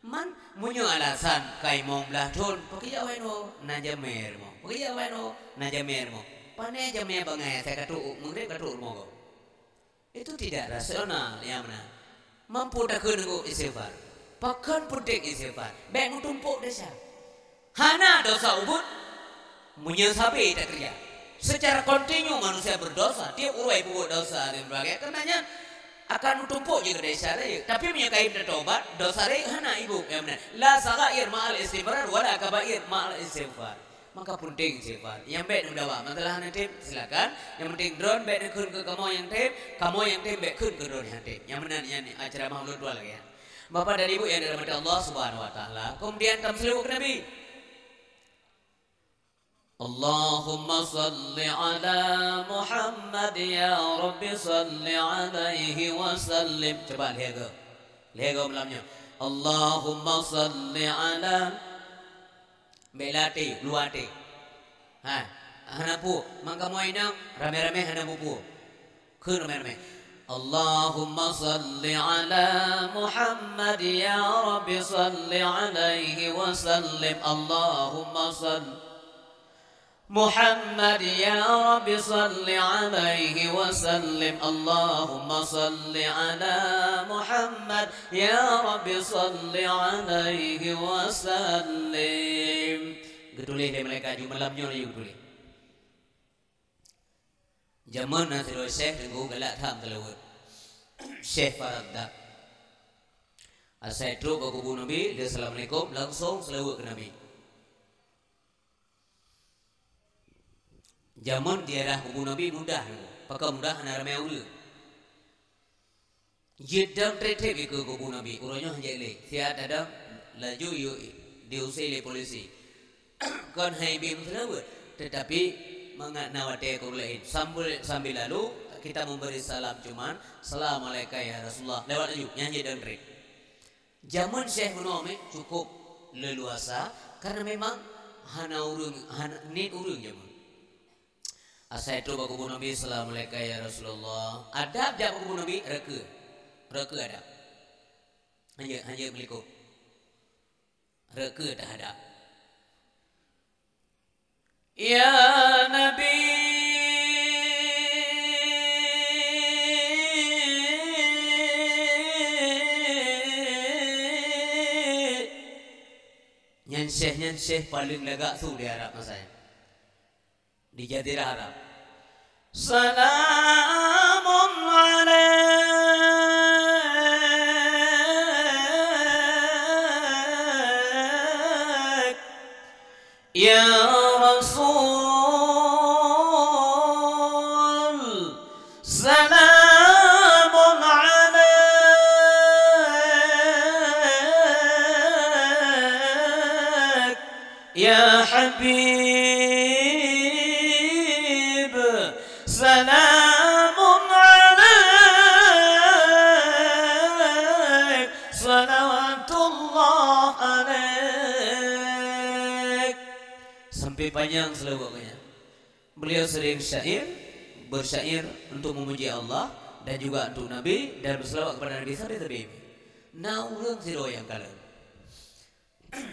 Man, meunyoe alasan kai mong blah thon, pakri awai nyoe, na jamé rumoh. Pakri awai nyoe, na jamé rumoh. Pané jamé bangai, asai ka trok, meugréb ka trok rumoh gob. Itu tidak rasional, ya meunan. Mampu takheun ngon istighfar. Pakon penting istighfar? Bèk meutumpok desya. Hana dosa ubit, meunyoe sabe takeurija. Secara kontinu manusia berdosa, tiep uroe peubuet dosa dan sebagainya. Karena nyan akan meutumpok jih keu desya tadi. Tapi meunyoe kayém tatobat, dosa tadi hana ibu, ya meunan. La saghair ma'al istimrar, wala kabair ma'al istighfar. Maka penting istighfar. Nyang bèk neumeudawa masalah hana tem, silakan. Nyang penting droen bèk neukheun keu kamoe nyang tem, kamoe nyang tem bèk kheun keu droen nyang tem. Nyang meunan nyan acara maulud dua lagèe nyan. Bapak dan Ibu yang dirahmati Allah Subhanahu wa Taala, kemudian tameuseulaweuet keu Nabi. Allahumma salli ala Muhammad, ya Rabbi salli alaihi wa sallim. Cuba lhèe goe. Lhèe goe malam nyoe. Allahumma salli ala Bèk lam até, luwa até. Ha, hana peue. Man kamoe inong ramé-ramé hana peue-peue. Kheun ramé-ramé. Allahumma salli ala Muhammad, ya Rabbi salli alaihi wa sallim. Allahumma sall-, Muhammad, ya Rabbi salli alaihi wa sallim. Allahumma salli ala Muhammad, ya Rabbi salli alaihi wa sallim. Geutuléh lé malaikat ju malam nyoe laju geutuléh. Jameun na sidroe syekh teungku galak tham seulaweuet. Syekh Faraddak. Asai trok bak kubu Nabi, lheueh assalamualaikum, langsong seulaweuet keu Nabi. Jameun ziarah kubu Nabi mudah, pakon mudah, hana ramé ureueng. Jeuet dong trép-trép ikeue kubu Nabi, uroe nyoe hanjeuet lé. Siat tadong, laju yue diusé lé polisi. Kon hai bi meuseulaweuet, teutapi mangat na watèe keu laén. Sambil, sambil lalu, kita memberi salam cuman, "Assalamualaikum ya Rasulullah." Lewat laju, nyan jeuet dong trép. Jameun Syekh Meunoe cukôp leuluasa, karena memang hana ureueng, hana niet ureueng jameun. Asai trok bak kubu Nabi, "Assalamualaikum ya Rasulullah." Adab jak bak kubu Nabi, reukeu. Reukeu adab. Hanjeuet, hanjeuet meulikôt. Reukeu teuhadab. Ya Nabi, Syekh nyan syekh paléng lagak su di Arab masa nyan. Di Jazirah Arab. Salamun alaik, ya Rasul. Salamun alaik, ya Habib. Salamun alaik, salawatullah alaik. Sampai panjang seulaweuet geuh nyan. Beliau sering syair, bersyair untuk memuji Allah dan juga untuk Nabi dan berselawat kepada Nabi sampai teubit. Na ureuëng sidroe nyang kalon.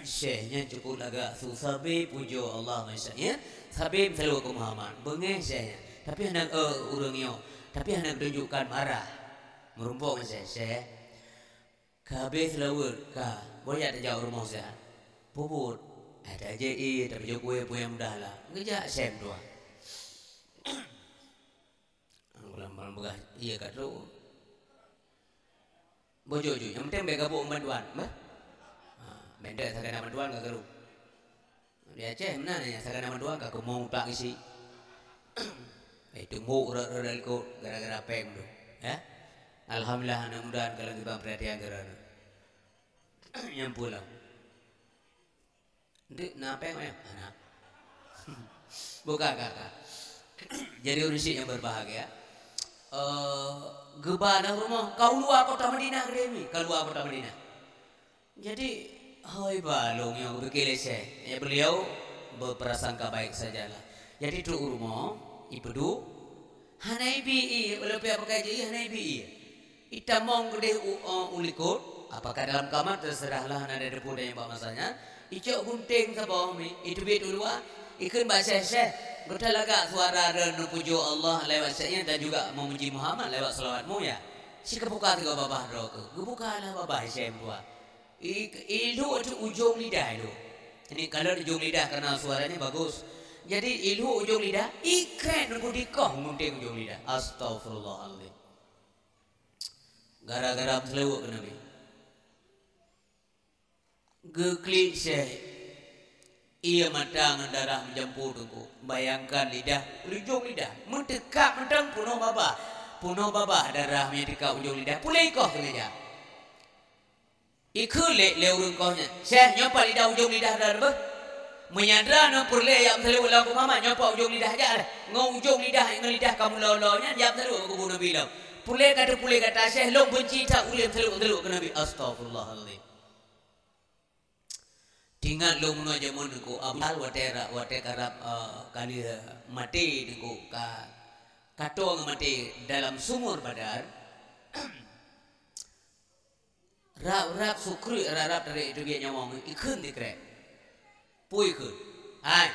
Syekh nyan cukup lagak su sabe pujoe Allah ngon syair, sabe meuseulaweuet keu Muhammad. Beungéh syekh nyan. Tapi hana, eh, ureuëng nyoe, tapi hana geutunjukkan marah. Meurumpok ngon syekh, "Syekh, ka habéh seulaweuet ka, boh jak tajak u rumoh siat." "Peue buet?" "Eh, tajak ie, tapijoh kue, peue nyang mudah lah." Geujak syekh meutuah. Ulang-ulang peugah, "Iya ka trok." "Bujur-bujur, nyang penting bèk gabuk ngon bantuan, bah?" "Ha, bèk sagai na bantuan ka keureuh." Di Aceh meunan, nyang sagai na bantuan ka keumong utak gisi. Eh, teumbok rot-rot likot gara-gara péng tu, ya. Alhamdulillah, aneuk muda ka lagi bang perhatian keu droeneuh. Nyang pulang. Ndeuk na péng meuh? Hana. Buka, ka, ka. Jadi ureuëng syiek nyang berbahagia, eh, geuba lam rumoh, ka u luwa kota Madinah keudeh mi, ka luwa kota Madinah. Jadi, hoi ba lôn nyang geupike lé syekh, ya beliau berprasangka baik sajalah. Jadi trok u rumoh, ipeuduek, hana ibi ie, walaupun pakai jih, hana ibi ie. Itamong keudeh u, u likot, apakah dalam kamar, terserahlah, hana ada debu dan nyang bak masanya. Icok gunting saboh mi, iteubiet u luwa, ikheun bak syekh, "Syekh, gata lagak suara droeneuh pujoe Allah lewat syair dan juga memuji Muhammad lewat selawatmu, ya? Sikeue buka sigoe babah droe keuh." Geubukalah babah syekh meutuah. I, ilhok ujong lidah ilhok. Ini kalau ujong lidah karena suaranya bagus. Jadi ilhok ujong lidah, ikrek nunggu dikoh gunting ujong lidah. Astagfirullahaladzim. Gara-gara meuseulaweuet keu Nabi. Geuklik syekh. Ie mata ngon darah meujampur teungku. Bayangkan lidah, ujong lidah. Meuteukab mantong peunoh babah. Peunoh babah darah meunyo teukab ujong lidah. Puléh ikoh keuneuk jak. Ikheun lé, lé ureuëng koh nyan, "Syekh, nyoe pat lidah ujong lidah droeneuh beuh? Meunyo droeneuh peureulée jak meuseulaweuet lom keu Muhammad, nyoe pat ujong lidah jak lé. Ngon ujong lidah, ngon lidah kamoe lolo nyan jak meuseulaweuet keu kubu Nabi lom. Peureulée ka teupuléh gata, Syekh, lôn beunci that ulée meuseulaweuet-seulaweuet keu Nabi." Astagfirullahaladzim. Teuingat lôn meunoe jameun teungku, Abu Jahal watée ra-, watée karab, eh, ka lheueh maté teungku, ka, ka toe ngon maté dalam sumur Badar. Rab-rab sukri, rab-rab tarék teubiet nyawöng, ikheun sikrek. Peue ikheun? Hai,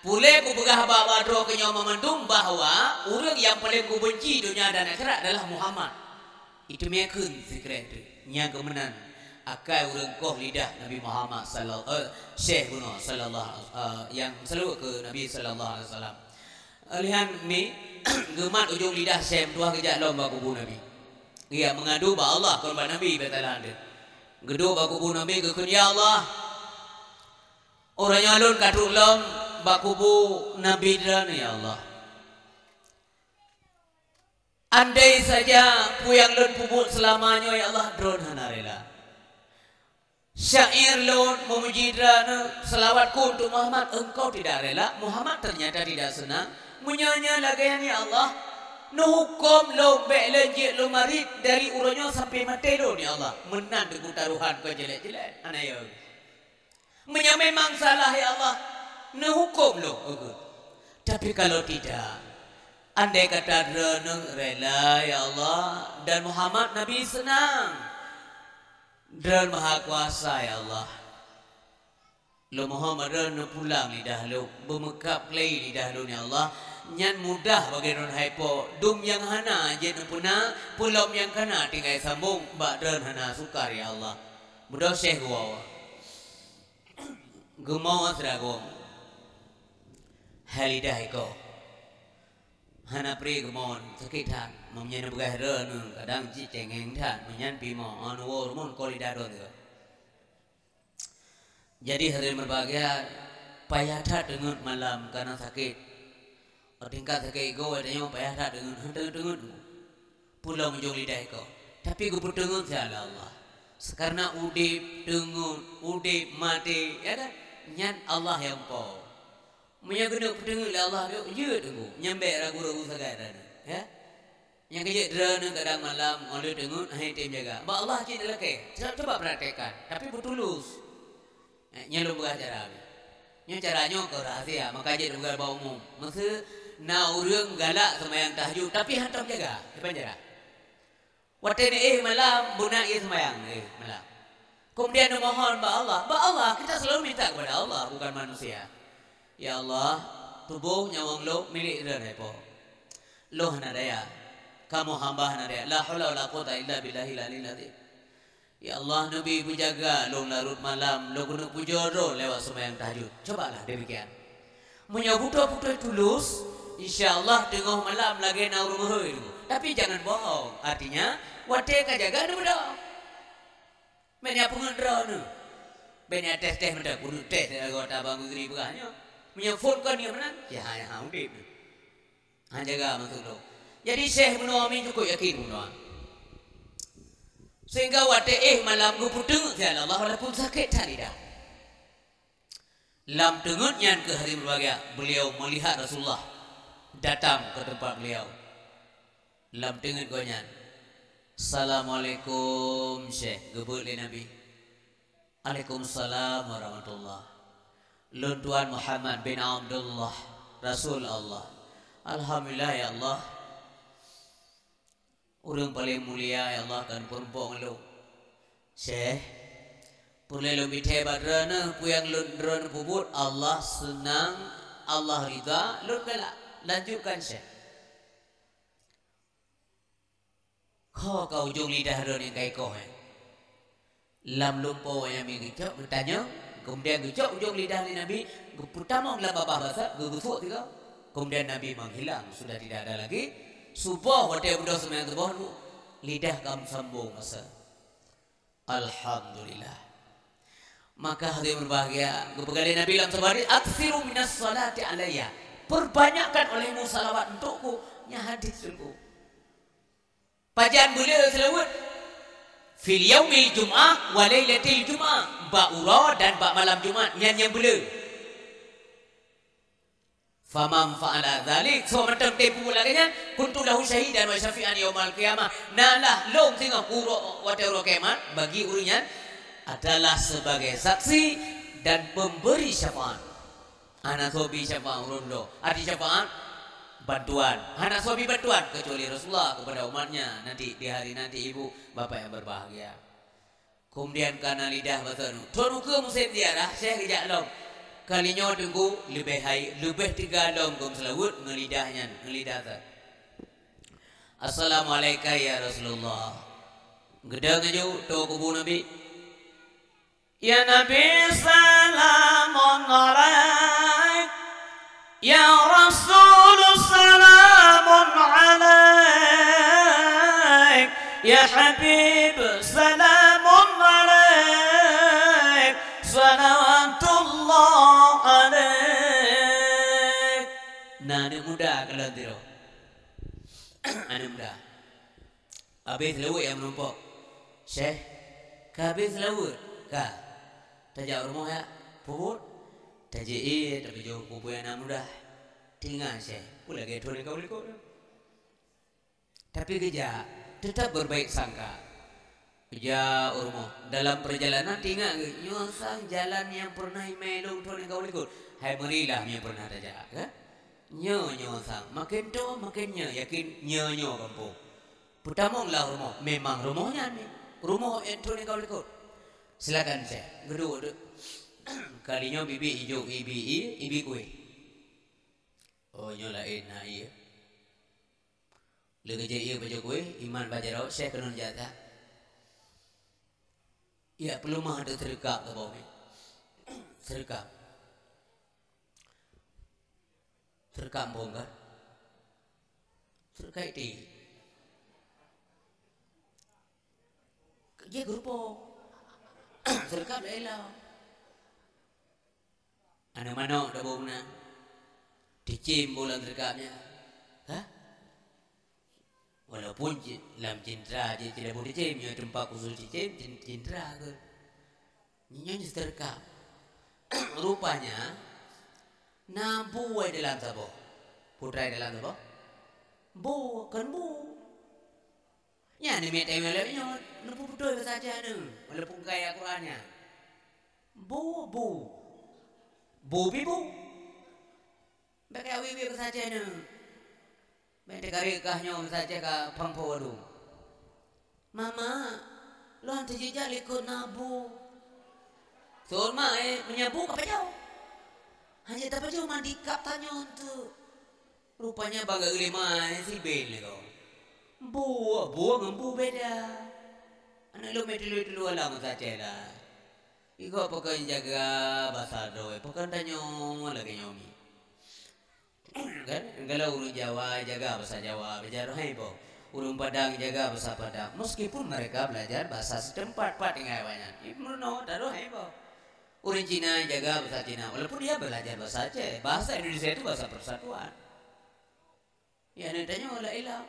puléh kupeugah bak droe keuh nyoe mandum bahwa ureuëng nyang paleng kubeunci donya dan akhirat adalah Muhammad. Iteumé kheun sikrek teuh. Nyang keu meunan akai ureuëng koh lidah Nabi Muhammad sallal-, eh, Syekh bunoe sallallahu, eh, nyang seulaweuet keu Nabi sallallahu alaihi wasallam. Lheuh nyan mi geumat ujong lidah Syekh meutuah geujak lom bak kubu Nabi. Geujak meungadu bak Allah kon bak Nabi bak talan teuh. Geuduek bak kubu Nabi geukheun, "Ya Allah, uroe nyoe lôn ka trok lom bak kubu Nabi Droeneuh, ya Allah. Andai saja peue nyang lôn peubuet seulama nyoe, ya Allah, Droeneuh hana rela. Syair lôn meumuji Droeneuh, seulawatku untuk Muhammad, Engkau tidak rela, Muhammad ternyata tidak senang. Meunyoe nyan lagée nyan, ya Allah, neuhuköm lôn bék lôn jeuet lôn marit dari uroe nyoe sampai maté lôn, ya Allah." Meunan teungku taruhan kon jeulet-jeulet. Hana yo. Meunyoe memang salah, ya Allah, neuhuköm lôn, oh, tapi kalau tidak, andai kata Droeneuh rela, ya Allah, dan Muhammad Nabi senang, Droeneuh Maha Kuasa, ya Allah. Lôn mohon bak Droeneuh pulang lidah lôn, beumeukab klei lidah lôn, ya Allah. Nyan mudah bagi Droeneuh hai po, dum nyang hana jeuet neupeuna, peulom nyang kana tinggai sambong, bak Droeneuh hana sukar, ya Allah. Beudôh Syekh geuwoe. Geumoe sira goe. Hai lidah iko. Hana pri geumoe, sakét that. Meunyoe neupeugah droeneuh, kadang cit cengeng that. Meunyan pih mo, anu woe rumun ko lidah droeneuh. Jadi hadirin berbahagia, payah that teungeut malam karena sakét. Oh, tingkat sakét iko, tanyoe payah that teungeut, hana teungeut-teungeut. Pulong ujong lidah iko. Tapi geupeuteungeut siat lé Allah. Seukarena udeb, teungeut, udeb, maté, ya kan? Nyan Allah nyang po. Meunyoe keuneuk peuteungeut lé Allah, yuk, jeuet teungku. Nyan bèk ragu-ragu sagai droeneuh, ya. Nyang keu jeuet droeneuh kadang malam, ngon lheueh teungeut, hana tem jaga. Bak Allah cit lakèe. Coba, coba praktekkan. Tapi beutulus. Eh, nyan lôn peugah cara. Nyoe cara nyoe keu rahasia, maka jeuet lôn peugah bak umum. Meuseu na ureueng galak seumayang tahajud, tapi hantom jaga. Kiban cara. Watèe neuéh malam, beuna éh seumayang, éh malam. Kemudian neumohon bak Allah. Bak Allah, kita selalu minta kepada Allah, bukan manusia. Ya Allah, tuboh nyawöng lôn milék Droeneuh, Po. Lôn hana daya. Kamoe hamba hana daya. La haula wala quwwata illa billahil aliyil azim. Ya Allah, neubi peujaga lôn larot malam, lôn keuneuk pujoe Droe lewat seumayang tahajud. Cobalah demikian. Meunyoe beutôi-beutôi tulus, insya Allah teungoh malam lagèe na ureueng meuhôi tu. Tapi jangan bohong. Artinya, watèe ka jaga neubeudôh. Bèk na peungeut droeneuh. Bèk na tes-tes mantong, kudu tes dari anggota Bang Guzri peugah nyoe. Meunyoe phôn kon nyoe meunan, ya, ya, udeb. Ha, jaga maksud lôn. Jadi, Syekh meunoe, amin, cukup yakin meunoe. Sehingga watèe éh malam geupeuteungeut siat lé Allah walaupun sakét that lidah. Lam teungeut nyan keuh hadirin berbahagia, beliau melihat Rasulullah datang ke tempat beliau. Lam teungeut gobnyan, "Assalamualaikum, Syekh," geubeuet lé Nabi. "Waalaikumsalam warahmatullah. Lôn tuan Muhammad bin Abdullah, Rasul Allah." "Alhamdulillah, ya Allah. Ureueng paleng mulia, ya Allah, ka neupeurumpok ngon lôn." "Syekh, peureulèe lôn mita bak droeneuh, peue nyang lôn, droeneuh peubuet, Allah seunang, Allah ridha, lôn galak." "Lanjutkan, Syekh." "Ho ka ujong lidah droeneuh nyang ka ikoh, eh?" Lam lumpoe nyan mi geucok, geutanyong, kemudian geucok ujong lidah lé Nabi, geupeutamong lam babah basat, geugeusuek sigoe. Kemudian Nabi menghilang, sudah tidak ada lagi. Suboh watèe beudôh seumayang suboh, lidah ka meusambong basa. Alhamdulillah. Maka hadirin berbahagia, geupeugah lé Nabi lam saboh hadis, "Aktsiru minas shalati alayya." Perbanyakkan olehmu salawat untukku. Nyan hadis teungku. Pajan beuleu seulaweuet? "Fil yaumil jum'ah wa lailatil jum'ah." Bak uroe dan bak malam Jumat. Nyan nyang beuleu. "Faman fa'ala dzalik," soe mantong teupeue lagèe nyan, "kuntu lahu syahidan wa syafi'an yaumal qiyamah." Nalah lôn singoh uroe, watèe uroe kiamat, bagi ureueng nyan adalah sebagai saksi dan pemberi syafaat. Hana soe bi syafaat ureueng droe. Arti syafaat, bantuan. Hana soe bi bantuan kecuali Rasulullah kepada umatnya nanti di hari nanti, ibu bapak yang berbahagia. Kemudian kana lidah basa nu. Thôn ukeue musém ziarah, Syekh geujak lom. Kali nyoe teungku leubeh hai, leubeh teuga lom geuseulaweuet ngon lidah nyan, ngon lidah that. "Assalamualaika ya Rasulullah." Geudong aju toe kubu Nabi. "Ya Nabi, salamun alaik. Ya Rasul, salamun alaik. Ya Habib, salamun alaik. Salawatullah alaik." Na aneuk muda kalon tiroe. Aneuk muda. Habéh seulaweuet nyang meurumpok. "Syekh, ka habéh seulaweuet?" "Ka." "Tajak u rumoh jak?" "Peubuet?" "Tajak ie, tapi jeuet peue-peue nyang na mudah." "Tinga, Syekh, peue lagèe thôn nyang ka u likot nyoe?" Tapi geujak, tetap berbaik sangka. Geujak u rumoh, dalam perjalanan teuingat geuh, "Nyoe sang jalan nyang peureunah imè lôn thôn nyang ka u likot." Hai meurilah meunyoe peureunah tajak, kan? Nyoe, nyoe sang. Maken toe, maken nyoe, yakin nyoe, nyoe gampông. Peutamong lam rumoh, memang rumoh nyan, rumoh nyang thôn nyang ka u likot. "Silakan, Syekh, geuduek deuek." Kali nyoe bibi ijok ibi ie, ibi kueh. Oh, nyoe laén na ie. Lheueh geujak ie bak ijok kueh, iman bak jaroe, Syekh keuneuk jak that. Ijak peuleumah ateueh teureukak keu bawah. Seureukam. Seureukam bong kan? Seureukam iti. Jih geurupok. Seureukam laén lom. Aneuk manok tabong na. Cicém boh lam seureukam nyan. Hah? Walaupun ci-, lam cintra jih tidak boleh cicém, nyoe teumpat khusus cicém, cin-, cintra ke. Nyoe seureukam. Rupanya, na bu dalam saboh. Putra dalam saboh. Bu, kon bu. Nyan namiet teurimong lé nyoe, neupeubeutôi basa Aceh nyoe, walaupun kaya Quran nyan. Bu, bu. Bu pi bu. Bèk kaya wie-wie basa Aceh nyoe. Bèk teukarek kah nyoe basa Aceh ka pang po wadong. Mama, lôn teujijak likot na bu. Sôn ma, eh, meunyoe bu ka pajoh. Hana tapajoh mandikap tanyoe tu. Rupanya bak geulima, eh, si Ben lé kong. Bu, bu ngon bu beda. Aneuk lôn meuteuleu-teuleu alam saja lah. Iko pakon jaga basa droe, pakon tanyoe lagèe nyoe mi. Kan? Kalau ureueng Jawa jaga basa Jawa, belajar hai boh. Ureueng Padang jaga basa Padang, meskipun mereka belajar bahasa setempat, pat tinggai awaknyan. Ibu no, taruh hai boh. Ureueng Cina jaga bahasa Cina, walaupun dia belajar bahasa Aceh. Bahasa Indonesia itu bahasa persatuan. Ya, aneuk tanyoe lah ilang.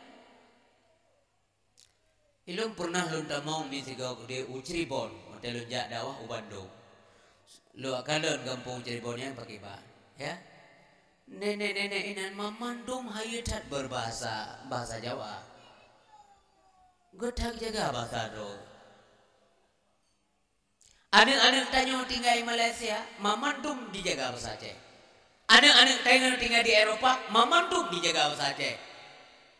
Ilôn pernah lôn tamong meusigoe keudeh u Cirebon, watèe lôn jak dakwah u Bandung. Lôn kalon gampông Cirebon nyan pakriban, ya. Nenek-nenek inan mamandum hayeue that berbahasa, bahasa Jawa. Geutak jaga bahasa droe. Aneuk-aneuk tanyoe tinggai Malaysia, mamandum dijaga basa Aceh. Aneuk-aneuk tanyoe tinggai di Eropa, mamandum dijaga basa Aceh.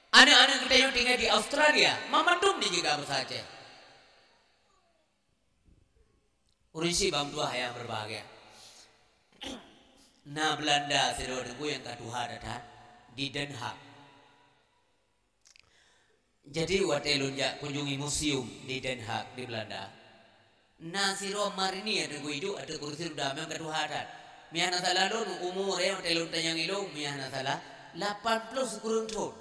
Aneuk-aneuk tanyoe tinggai di Australia, mamandum dijaga basa Aceh. Ureueng syiek bang tuah nyang berbahagia. Na Belanda sidroe teungku nyang ka tuha that-that di Den Haag. Jadi, watèe lôn jak kunjungi museum di Den Haag, di Belanda, na sidroe marinir teungku iduek ateueh kursi ruda, memang ka tuha that. Meuhana salah lôn, umur, eh, watèe lôn tanyong ilôn, meuhana salah, lapan ploh sikureueng thon.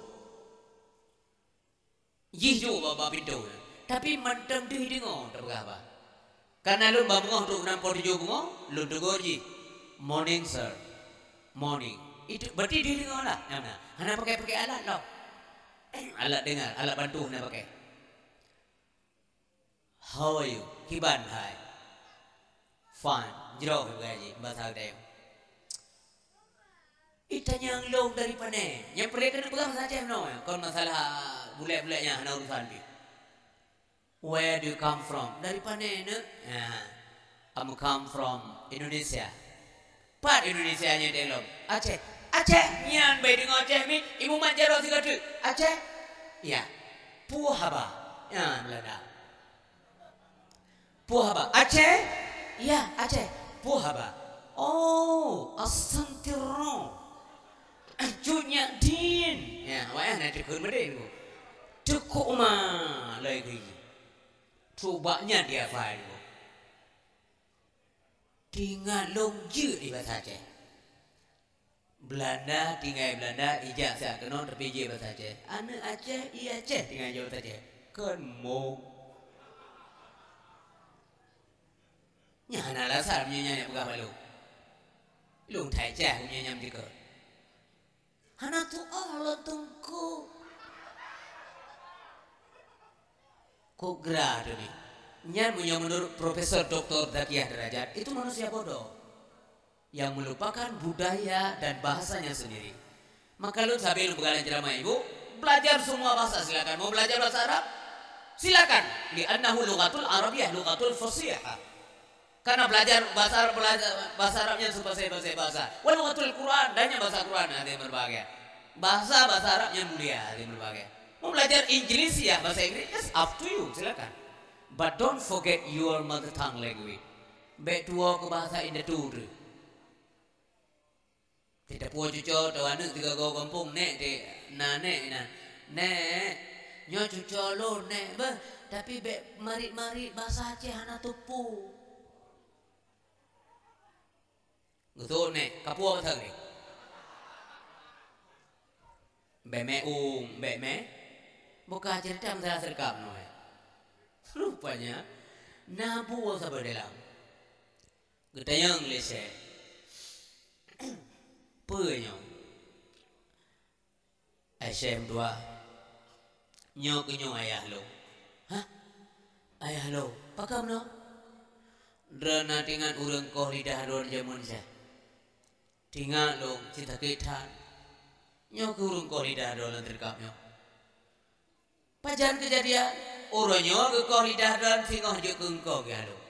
Jih jok bak, bak pintoe nyan. Tapi mantong deuh deungoe tapeugah haba. Karena lôn ba beungoh trok u nam poh tujoh beungoh, lôn teugor jih, "Morning, sir. Morning." Itu berarti deuh deungoe lah. Nah, nah. Hana pakai-pakai alat lom. Alat dengar, alat bantu hana pakai. "How are you?" Kiban hai. "Fine." Jroh peugah jih, bahasa geutanyoe. "Itanyong lôn dari pane?" Nyang peureulèe keuneuk peugah bahasa Aceh meunoe, kon masalah bulèe-bulèe nyan hana urusan pih. "Where do you come from?" "Dari pane, neuk?" "Ya, I'm come from Indonesia." "Pat Indonesia nyan?" "Di lom Aceh." "Aceh?" "Nyan bèk deungoe Aceh mi, imumat jaroe sigoe teuk. Aceh?" "Ya." "Peue haba?" "Ya, Belanda." "Peue haba?" "Aceh?" "Ya, Aceh." "Peue haba?" "Oh, asantiro. Cut nyak din." Ya, wayah na teukheun meudeh tu. Teukok uma lagèe. Coba nyan dia faham tu. Teuingat lôn jeuet di basa Aceh. Belanda, tinggai Belanda, ijak siat keunoe, tapi jeuet basa Aceh. Aneuk Aceh, ie Aceh, tinggai jaweueb basa Aceh. Kon mo. Nyan hana alasan meunyoe nyan peugah bak lôn. Lôn that cah meunyoe nyan jikheun. Hana tuoh lôn teungku. Kok gra tu ni? Nyan meunyoe menurut Profesor Doktor Zakiah Darajat, itu manusia bodoh yang melupakan budaya dan bahasanya sendiri. Maka lôn sabe lôn peugah lam ceramah ibu, belajar semua bahasa silakan. Mau belajar bahasa Arab? Silakan. Li'annahu lughatul Arabiyyah, lughatul fasihah. Karena belajar bahasa Arab, belajar bahasa Arab nyan seubasé-basé bahasa. Wal lughatul Quran, dan nyan bahasa Quran, hadirin berbahagia. Bahasa, bahasa Arab nyan mulia, hadirin berbahagia. Mau belajar Inggris ya, bahasa Inggris, just up to you, silakan. But don't forget your mother tongue language. Bèk tuwo keu bahasa indatu tu. Teupeue cuco teuh aneuk teuga goe gampông, "Nèk, dek, na nèk inan." "Nèk, nyoe cuco lôn, nèk, beuh, tapi bèk marit-marit bahasa Aceh hana teupeu." Geuseuôt nèk, ka puwoe masa nyoe. Bèk mé ueng, bèk mé. Buka cerita masalah seudeukah nyoe. Rupanya, na buet sabe dalam. Geutanyong lé Syekh, "Peue nyoe?" "Hai Syekh meutuah, nyoe keuh nyoe ayah lôn." "Hah? Ayah lôn? Pakon nyoe?" "Droeneuh na teuingat ureueng koh lidah droeneuh jameun Syekh?" "Teuingat lôn, sakét that. Nyoe keuh ureueng koh lidah droeneuh lam seudeukah nyoe." "Pajan keujadian?" "Uroe nyoe geukoh lidah droeneuh singoh jeuet keu eungkôt ayah lôn."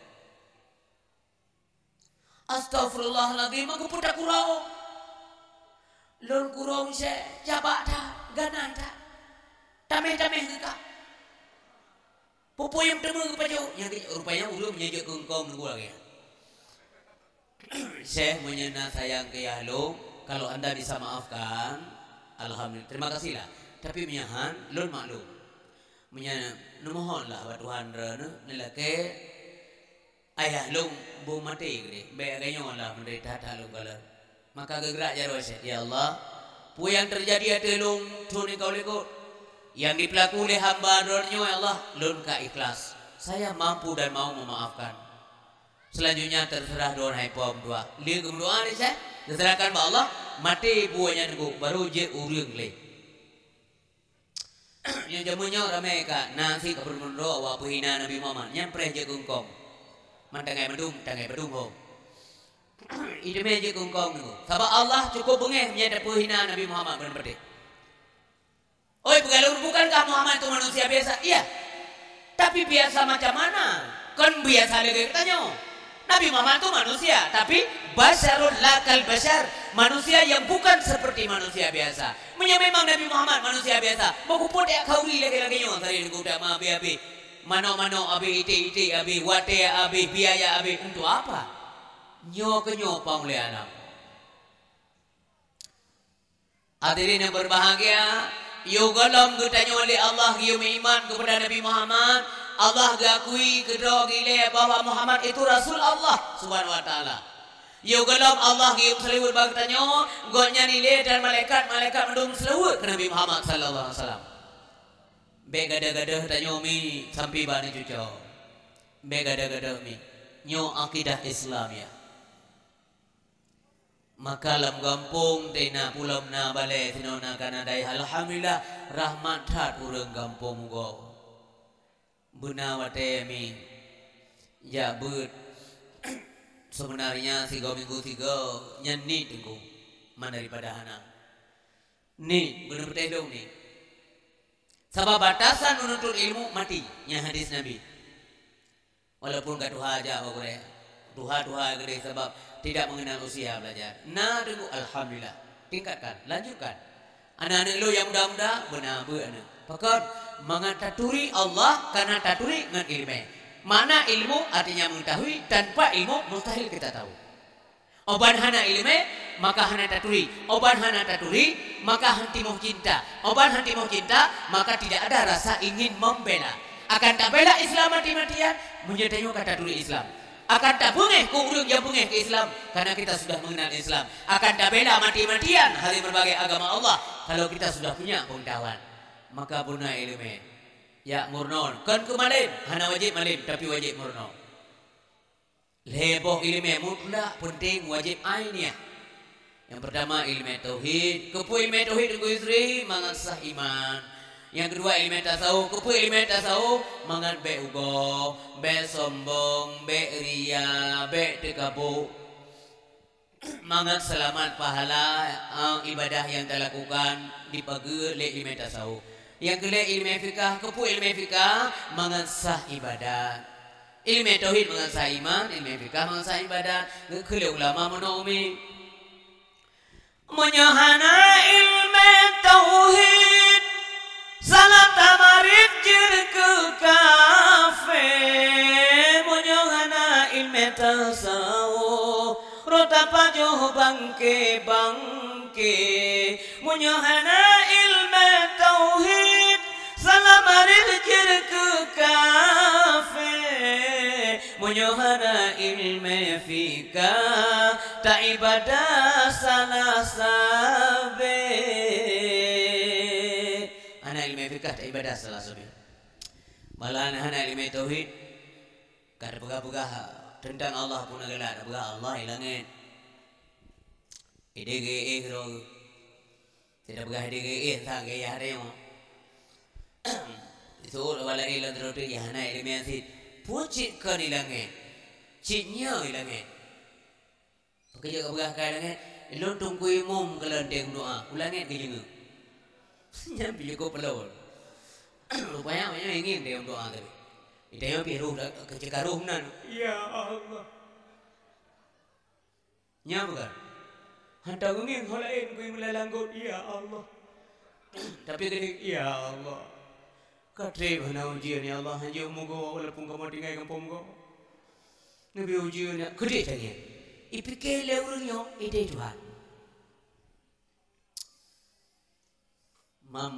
"Astaghfirullahalazim, meukeupeu takurong. Lôn kurong Syekh, jabak that, ganan that. Taméh-taméh geukah. Peue-peue nyang teumé geupajoh." Nyang rupanya ureueng nyan jeuet keu eungkôt nunggu lagèe nyan. "Syekh, meunyoe na sayang keu ayah lôn, kalau anda bisa maafkan, alhamdulillah, terima kasihlah. Tapi meunyoe han, lôn maklum. Meunyoe neumohonlah bak Tuhan droeneuh, neulakèe ayah lôn beumaté keudéh, bèk lagèe nyoe lah meudeurita that lôn kalon." Maka geugrak jaroe Syekh, "Ya Allah, peue nyang teujadi ateueh lôn thôn nyang ka u likôt, nyang jipeulaku lé hamba droeneuh nyoe, ya Allah, lôn ka ikhlas. Saya mampu dan mau memaafkan. Selanjutnya terserah droeneuh hai Po meutuah." Lheueh geumeudoa lé Syekh, geuseurahkan bak Allah, maté buet nyan teungku, barô jeuet ureueng lé. Nyoe jameun nyoe ramé ka na sit ka peurunoe droe awak peuhina Nabi Muhammad, nyan preh jeuet keu eungkôt. Man tangai mandum, tangai padum ho. Iteumé jeuet keu eungkôt nyoe. Sabab Allah cukup beungéh meunyo tapeuhina Nabi Muhammad ban patéh. Oi, peugah lôn, bukankah Muhammad itu manusia biasa? Iya. Tapi biasa macam mana? Kon biasa lagèe geutanyoe. Nabi Muhammad itu manusia, tapi basyarul la kal basyar, manusia yang bukan seperti manusia biasa. Meunyoe memang Nabi Muhammad manusia biasa, meukeupot jak khauri lagèe-lagèe nyoe, sari leugu tak ma abéh-abéh. Manok-manok abéh, iték-iték abéh, watèe abéh, biaya abéh, untuk apa? Nyoe keuh nyoe pang ulèe alam. Hadirin yang berbahagia, yôh gohlom geutanyoe lé Allah geuyue meuiman keupada Nabi Muhammad, Allah geuakui keudroe geuilée bahwa Muhammad itu Rasul Allah Subhanahu wa Taala. Yôh gohlom Allah geuyue meuseulaweuet bak geutanyoe, Gobnyan ilée dan malaikat-malaikat mandum meuseulaweuet keu Nabi Muhammad sallallahu alaihi wasallam. Bèk gadôh-gadôh tanyoe mi sampai bak aneuk cucoe. Bèk gadôh-gadôh mi. Nyoe akidah Islam ya. Maka lam gampông teuh na, pulo na balèe, sinoe na kana dayah, alhamdulillah, rahmat that ureueng gampông ugoe. Beuna watèe mi jak beuet, sebenarnya sigoe minggu sigoe nyan niet teungku, man daripada hana. Niet, beuna peutéh lôn niet. Sabab batasan menuntut ilmu mati, nyan hadis Nabi. Walaupun ka tuha jak bak gurèe, tuha-tuha keudéh sabab tidak mengenal usia belajar. Na teungku, alhamdulillah. Tingkatkan, lanjutkan. Aneuk-aneuk lôn nyang muda-muda, beuna beuet aneuk. Pakon? Mangat taturi Allah, kana taturi ngon ileumèe. Makna ilmu artinya mengetahui, tanpa ilmu mustahil kita tahu. Oban hana ileumèe, maka hana taturi. Oban hana taturi, maka han timoh cinta. Oban han timoh cinta, maka tidak ada rasa ingin membela. Akan tabela Islam mati-matian, meunyoe tanyoe ka taturi Islam. Akan tabeungéh keu ureueng nyang beungéh keu Islam, karena kita sudah mengenal Islam. Akan tabela mati-matian hari berbagai agama Allah, kalau kita sudah punya pengetahuan. Maka beuna ileumèe. Ya, meurunoe. Kon keu malém, hana wajéb malém, tapi wajéb meurunoe. Lhèe boh ileumèe mutlak, peunteng, wajéb, ainiah. Nyang peurtama ileumèe tauhid. Keupeue ileumèe tauhid, Teungku Yusri? Mangat sah iman. Nyang keudua ileumèe tasawuf. Keupeue ileumèe tasawuf? Mangat bèk ugoe, bèk sombong, bèk ria, bèk teukabô. Mangat seulamat pahala, eh, ibadah nyang talakukan dipageue lé ileumèe tasawuf. Nyang keulhèe ileumèe fikah, keupeue ileumèe fikah? Mangat sah ibadat. Ileumèe tauhid mangat sah iman, ileumèe fikah mangat sah ibadat. Geukheun lé ulama meunoe umi. Meunyoe hana ileumèe tauhid, salah tamarit jeuet keu kafé. Meunyoe hana ileumèe tasawuf, roh tapajoh bangke-bangke. Meunyoe hana ileumèe tauhid, salah marit jeuet keu kafé. Meunyoe hana ileumèe fikah, tak ibadah salah sabe. Hana ileumèe fikah, tak ibadah salah sabe. Malahan hana ileumèe tauhid, ka tapeugah-peugah teuntang Allah pun galak, tapeugah Allah i langèt. Ideh geuéh droe. Teupeugah ideh geuéh, sa gaya nyoe. Iseuôt awak laén lam droe teuh, ya hana ileumèe cit. Peue cit kon i langèt? Cit nyoe i langèt. Pakon jeuet kapeugah ka i langèt? Lôn teungku imum keu lôn deh meudoa, u langèt geujeungeuk. Nyan pih jukôp peulôn. Rupanya awak nyan ingin deh meudoa tapi. Di tanyoe pih roh dak, keuceukah roh nan. Ya Allah. Nyan bukan. Hantom geungieng ho laén kui meulalang gôt, "Ya Allah." Tapi geude, "Ya Allah. Ka trép hana ujeuen, ya Allah, hanjeuet mugoe walaupun kamoe tinggai gampông gob. Neubri ujeuen nyan." Keudeh tangieng. Ipike lé ureueng nyoe, ideh Tuhan. Mam,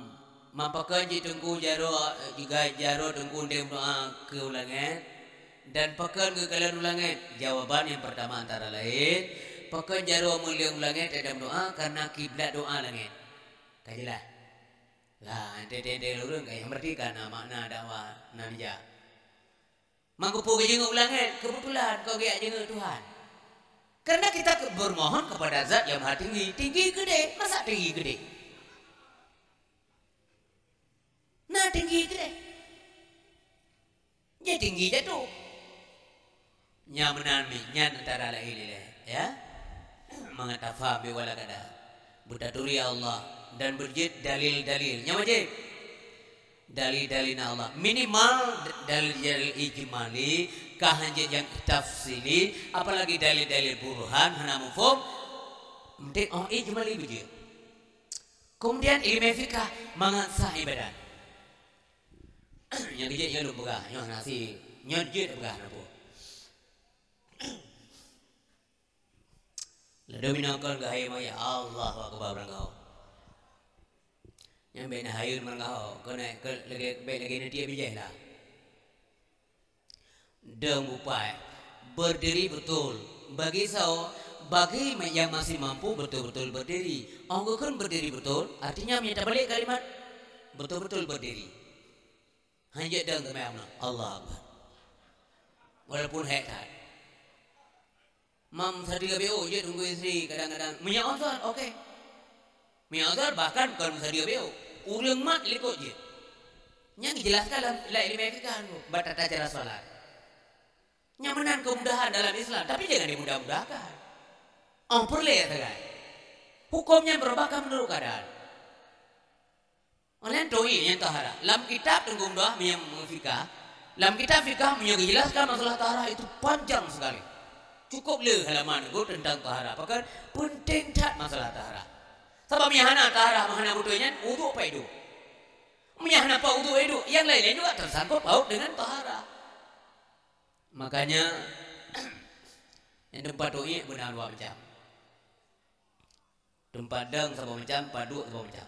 mam pakon jih teungku jaroe, juga jaroe teungku deh meudoa keu u langèt? Dan pakon geukalon u langèt? Jawaban nyang peurtama antara laén, pakon jaroe meuleueng u langèt dan meudoa? Karena kiblat doa langèt. Ka jeulaih? Lah, teuntèe-teuntèe ureueng ka nyang berarti ka na makna dakwah nan jak. Mangkeupeue geujeungeuk u langèt, keubeutulan ka geujak jeungeuk Tuhan. Karena kita ke-, bermohon kepada zat yang maha tinggi. Tinggi keudeh, masa tinggi keudeh? Na tinggi keudeh. Jadi tinggi jatuh. Nyan meunan mi, nyan antara laén ilèe, ya. Mangat tafaham bi wala kada. Beutaturi Allah dan beujeuet dalil-dalil. Nyan wajéb. Dalil-dalil na Allah. Minimal d-, dalil-dalil ijmali, ka hanjeuet nyang tafsili, apalagi dalil-dalil burhan hana muphom. Penting oh ijmali beujeuet. Kemudian ileumèe fikah mangat sah ibadat. Nyang keujeuet nyoe lôn peugah, nyoe hana si, nyoe jeuet peugah na peue. Ladôm inoe kon geuhayeu meu'ah, Allahu Akbar, meurangkaho. Nyan bèk na hayeu meurangkaho, keuneuk keu lagèe, bèk lagèe neutiek bijèh lah. Dong bupai, berdiri betul. Bagi sawo, bagi yang masih mampu betul-betul berdiri. Ong geukheun berdiri betul, artinya meunyoe tabalek kalimat, betul-betul berdiri. Hanjeuet dong teumé amna. Allahu Akbar. Walaupun hék that. Mam sadeue B O jeuet teungku istri kadang-kadang. Meunyoe azan, oke. Meunyoe azan bahkan bukan sadeue B O. Ureueng mat likot jeuet. Nyang dijelaskan lam, lam ileumèe fikah tu, bak tata cara salat. Nyang meunan keumudahan dalam Islam, tapi jangan dimudah-mudahkan. Oh, peureulèe sagai. Huköm nyan berubah kan menurut keadaan. Oleh to'i nyang taharah. Lam kitab teungku meudoa meunyoe fikah, lam kitab fikah meunyoe geujelaskan masalah taharah itu panjang sekali. Cukup le halaman teungku tentang taharah. Pakon penting that masalah taharah. Sabab meunyoe hana taharah, hana beutôi nyan, uduk apa iduk? Meunyoe hana pat uduk iduk, nyang laén-laén juga tersangkut paut dengan taharah. Makanya, nyang teumpat to'i beuna dua macam. Teumpat dong saboh macam, pat duek saboh macam.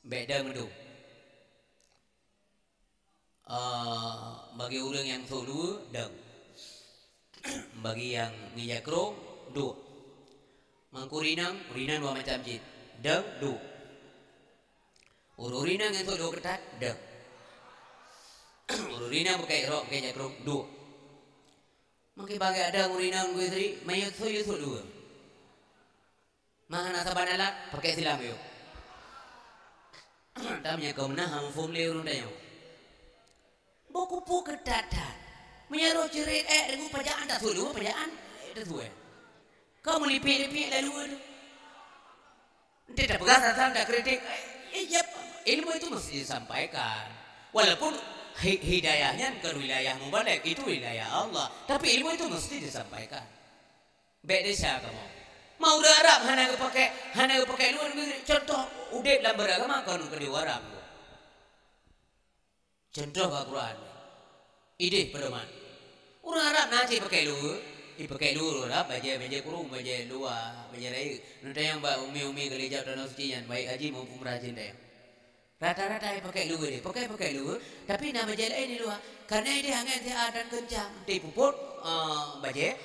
Bèk dong meudong. Ah, bagi ureueng nyang sôk dua, dong. Bagi nyang ngijakrông, duek. Mangko rinang, rinang dua macam cit. Dong, duek. Ureueng rinang nyang sôk dua keutat, dong. Ureueng rinang pakèk rok, pakèk jakrông, duek. Mangkèe bagi ada ureueng inong geuh sri, manyot sôi sôk dua. Mah hana saban alat, pakèk silam yôh. Tapi nyang ka meunah hana muphom lé ureueng tanyoe. Boh kupu keutat that. Meunyoe roh ceurit ék deungon pajaan tasôi dua, pajaan ék tasôi. Ka meulipik-lipik lalu tu. Ente tapeugah, sasam, takritik, eh, ya, ilmu itu mesti disampaikan. Walaupun hi-, hidayah nyan bukan wilayah mubalig, itu wilayah Allah. Tapi ilmu itu mesti disampaikan. Bèk desya kamoe. Mau ureueng Arab hana geupakai, hana geupakai luwa negeri. Contoh, udép lam beragama kon keu di Arab. Contoh bak Quran. Ideh pedoman. Ureueng Arab na cit pakai luwa, ipakai luwa ureueng Arab, bajèe, bajèe kurung, bajèe luwa, bajèe rayeuk. Neutanyong bak umi-umi geulejab Danau Suci nyan, baik haji maupun umrah jih neutanyong. Rata-rata ipakék luweue deh, pakék-pakék luweue, tapi na bajée laén di luwa. Kareuna ideh angén siat dan keuncang, teupupot, eh, bajée,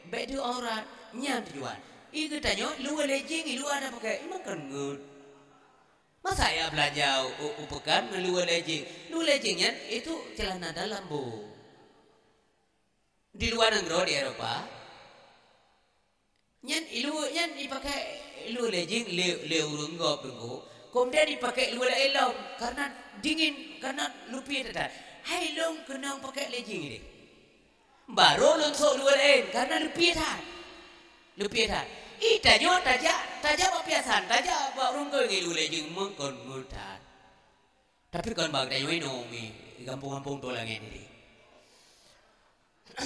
bék deuh aurat, nyan tujuan. I geutanyoe luweue legging i luwa na pakék, i meukeungeut. Masa ya beulanja u, u, u peukan ngon luweue legging? Luweue legging nyan itu celana dalam, Bu. Di luwa nanggroe, di Eropa, nyan i luweue nyan ipakék luweue legging lé, lé ureuëng gob Teungku. Keumudian ipakék luweue laén lom, kareuna dingin, kareuna lupieh that. Hai lôn keunong pakék legging ideh. Barô lôn sôk luweue laén, kareuna lupieh that. Lupieh that. I tanyoe tajak, tajak bak piasan, tajak bak ureuëng keu ngon luweue legging meukeungeut that. Tapi kon bak tanyoe inong mi, di gampông-gampông toh langét nyoe.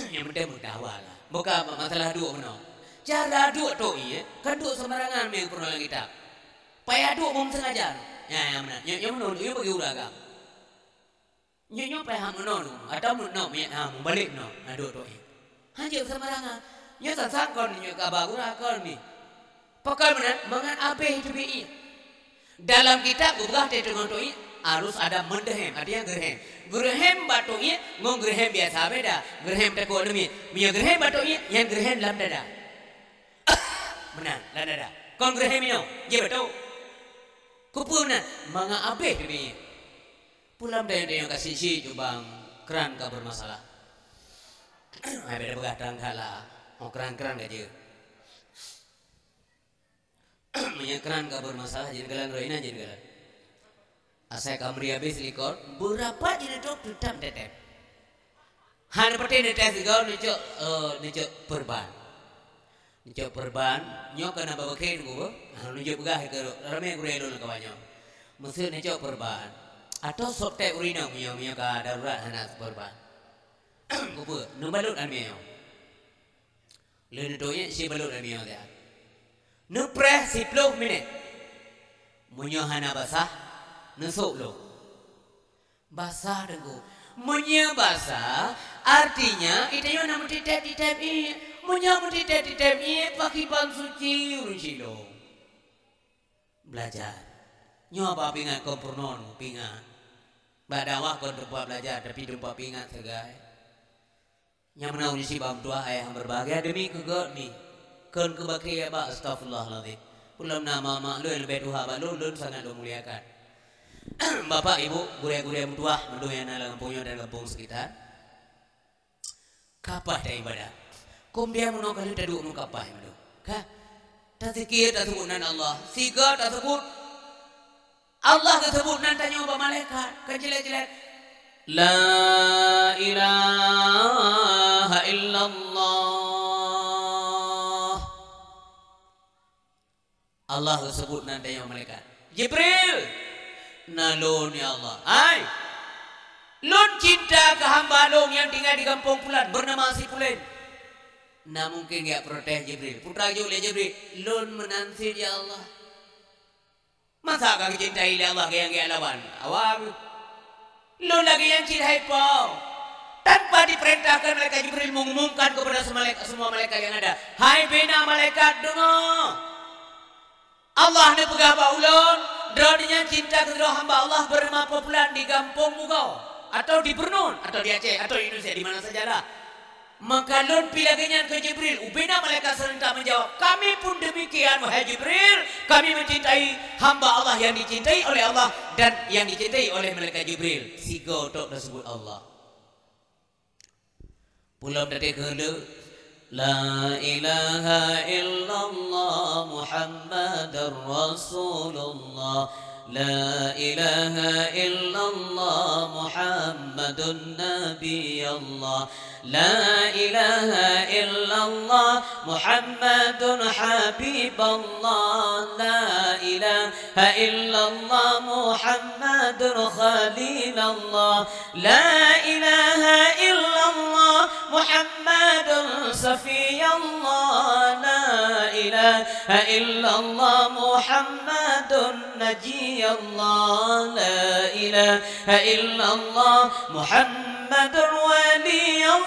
Nyang penting meudawa lah. Bukan masalah duek meunoe. Cara duek tok ié, kan duek sembarangan mi peurunoe lam kitab. Payah duek meunsengaja. Ya, ya meunan. Nyoe, nyoe meunoe, nyoe bagi ureuëng agam. Nyoe, nyoe payah meunoe, atau meunoe, mi, ha, meubalek meunoe. Na duek tok ié. Hanjeuet sembarangan. Nyoe sang-sang kon nyoe kaba gura kon mi. Pakon meunan, mangat abéh teubiet ié. Dalam kitab geupeugah teuh teungoh tok ié harus ada meudeuhem, artinya geureuhem. Geureuhem bak tok ié ngon geureuhem biasa beda. Geureuhem takot aneuk miet. Meunyoe geureuhem bak tok ié, nyan geureuhem lam dada. Meunan, lam dada. Kon geureuhem inoe, jeuet bak tok. Keupeue meunan? Mangat abéh teubiet ié. Pulam dayeuh-dayeuh ka siji cubang kran ka bermasalah. Hai beda peugah trang kala, oh kran-kran ka jeuet. Meunyoe kran ka bermasalah, jeuet galan roh inan jeuet galan. Asai ka meuri abéh silikon, beurapa jeuet neutôb teutap tetep. Hana patéh neutap sigoe neucok, eh, neucok perban. Neucok perban, nyoe kana babakhe nunggu, ah, nunjuk peugah keu ramé gurée lôn kawan nyoe. Meuseuet neucok perban. Atau sop tép urinong meunyoe, meunyoe ka darurat hana perban. Keupeue? Neubalot aneuk miet nyoe. Lheueh neutoyek sibalot aneuk miet nyoe. Neupreh siploh minét. Meunyoe hana basah, neusok lom. Basah Teungku. Meunyoe basah, artinya geutanyoe na meutitép-titép ié. Meunyoe meutitép-titép ié, pakriban suci ureuëng cilong. Belajar. Nyoe haba pingat kon peurunoe, pingat. Bak dakwah kon teumpat belajar, tapi teumpat pingat sagai. Nyang meunan ulôn sibak meutuah ayah nyang berbahagia demi keu geuh mi. Kheun keu bakri bak, astagfirullahalazim. Ulôn na ma-, mak lôn leubeh tuha bak lôn, lôn sangat lôn muliakan. Bapak, Ibu, gurée-gurée meutuah, mandum nyang na lam gampông nyoe dan gampông sekitar. Kapah taibadat. Keumudian meunoe ka lheueh taduek meukapai mandum. Ka? Tazikir, taseubut nan Allah. Sigoe taseubut Allah geuseubut nan tanyoe bak malaikat, kan jelat-jelat, "La ilaha illallah." Allah geuseubut nan tanyoe malaikat, "Jibril!" "Na lôn, ya Allah." "Hai! Lôn cinta keu hamba lôn nyang tinggai di gampông pulan, beunama si pulen." Na mungken geujak protes Jibril. Peugah jaweueb lé Jibril, "Lôn meunan cit, ya Allah." Masa ka geucintai lé Allah nyang geujak lawan? Awak, lôn lagée nyan cit hai Po. Tanpa diperintahkan malaikat Jibril mengumumkan kepada semalaik-, semua malaikat yang ada, "Hai bina malaikat, deungoe! Allah neupeugah bak ulôn, droeneuh nyan cinta keudroe hamba Allah bernama Po Pulan di Gampông Mugo, atau di Bernun, atau di Aceh, atau di Indonesia, di mana sajalah." Maka lôn pi lagée nyan keu Jibril. Ubena malaikat seureuta menjawab, "Kami pun demikian, wahai Jibril. Kami mencintai hamba Allah yang dicintai oleh Allah dan yang dicintai oleh malaikat Jibril." Sigoe tok teusebut Allah. Pulom tadi keu lôn, "La ilaha illallah Muhammadur Rasulullah. La ilaha illallah Muhammadun Nabiyallah. La ilaha illallah Muhammadun Habiballah. La ilaha illallah Muhammadun Khalilallah. La ilaha illallah Muhammadun Safiyallah. La ilaha illallah Muhammadun Najiyallah. La ilaha illallah Muhammadun Waliyallah.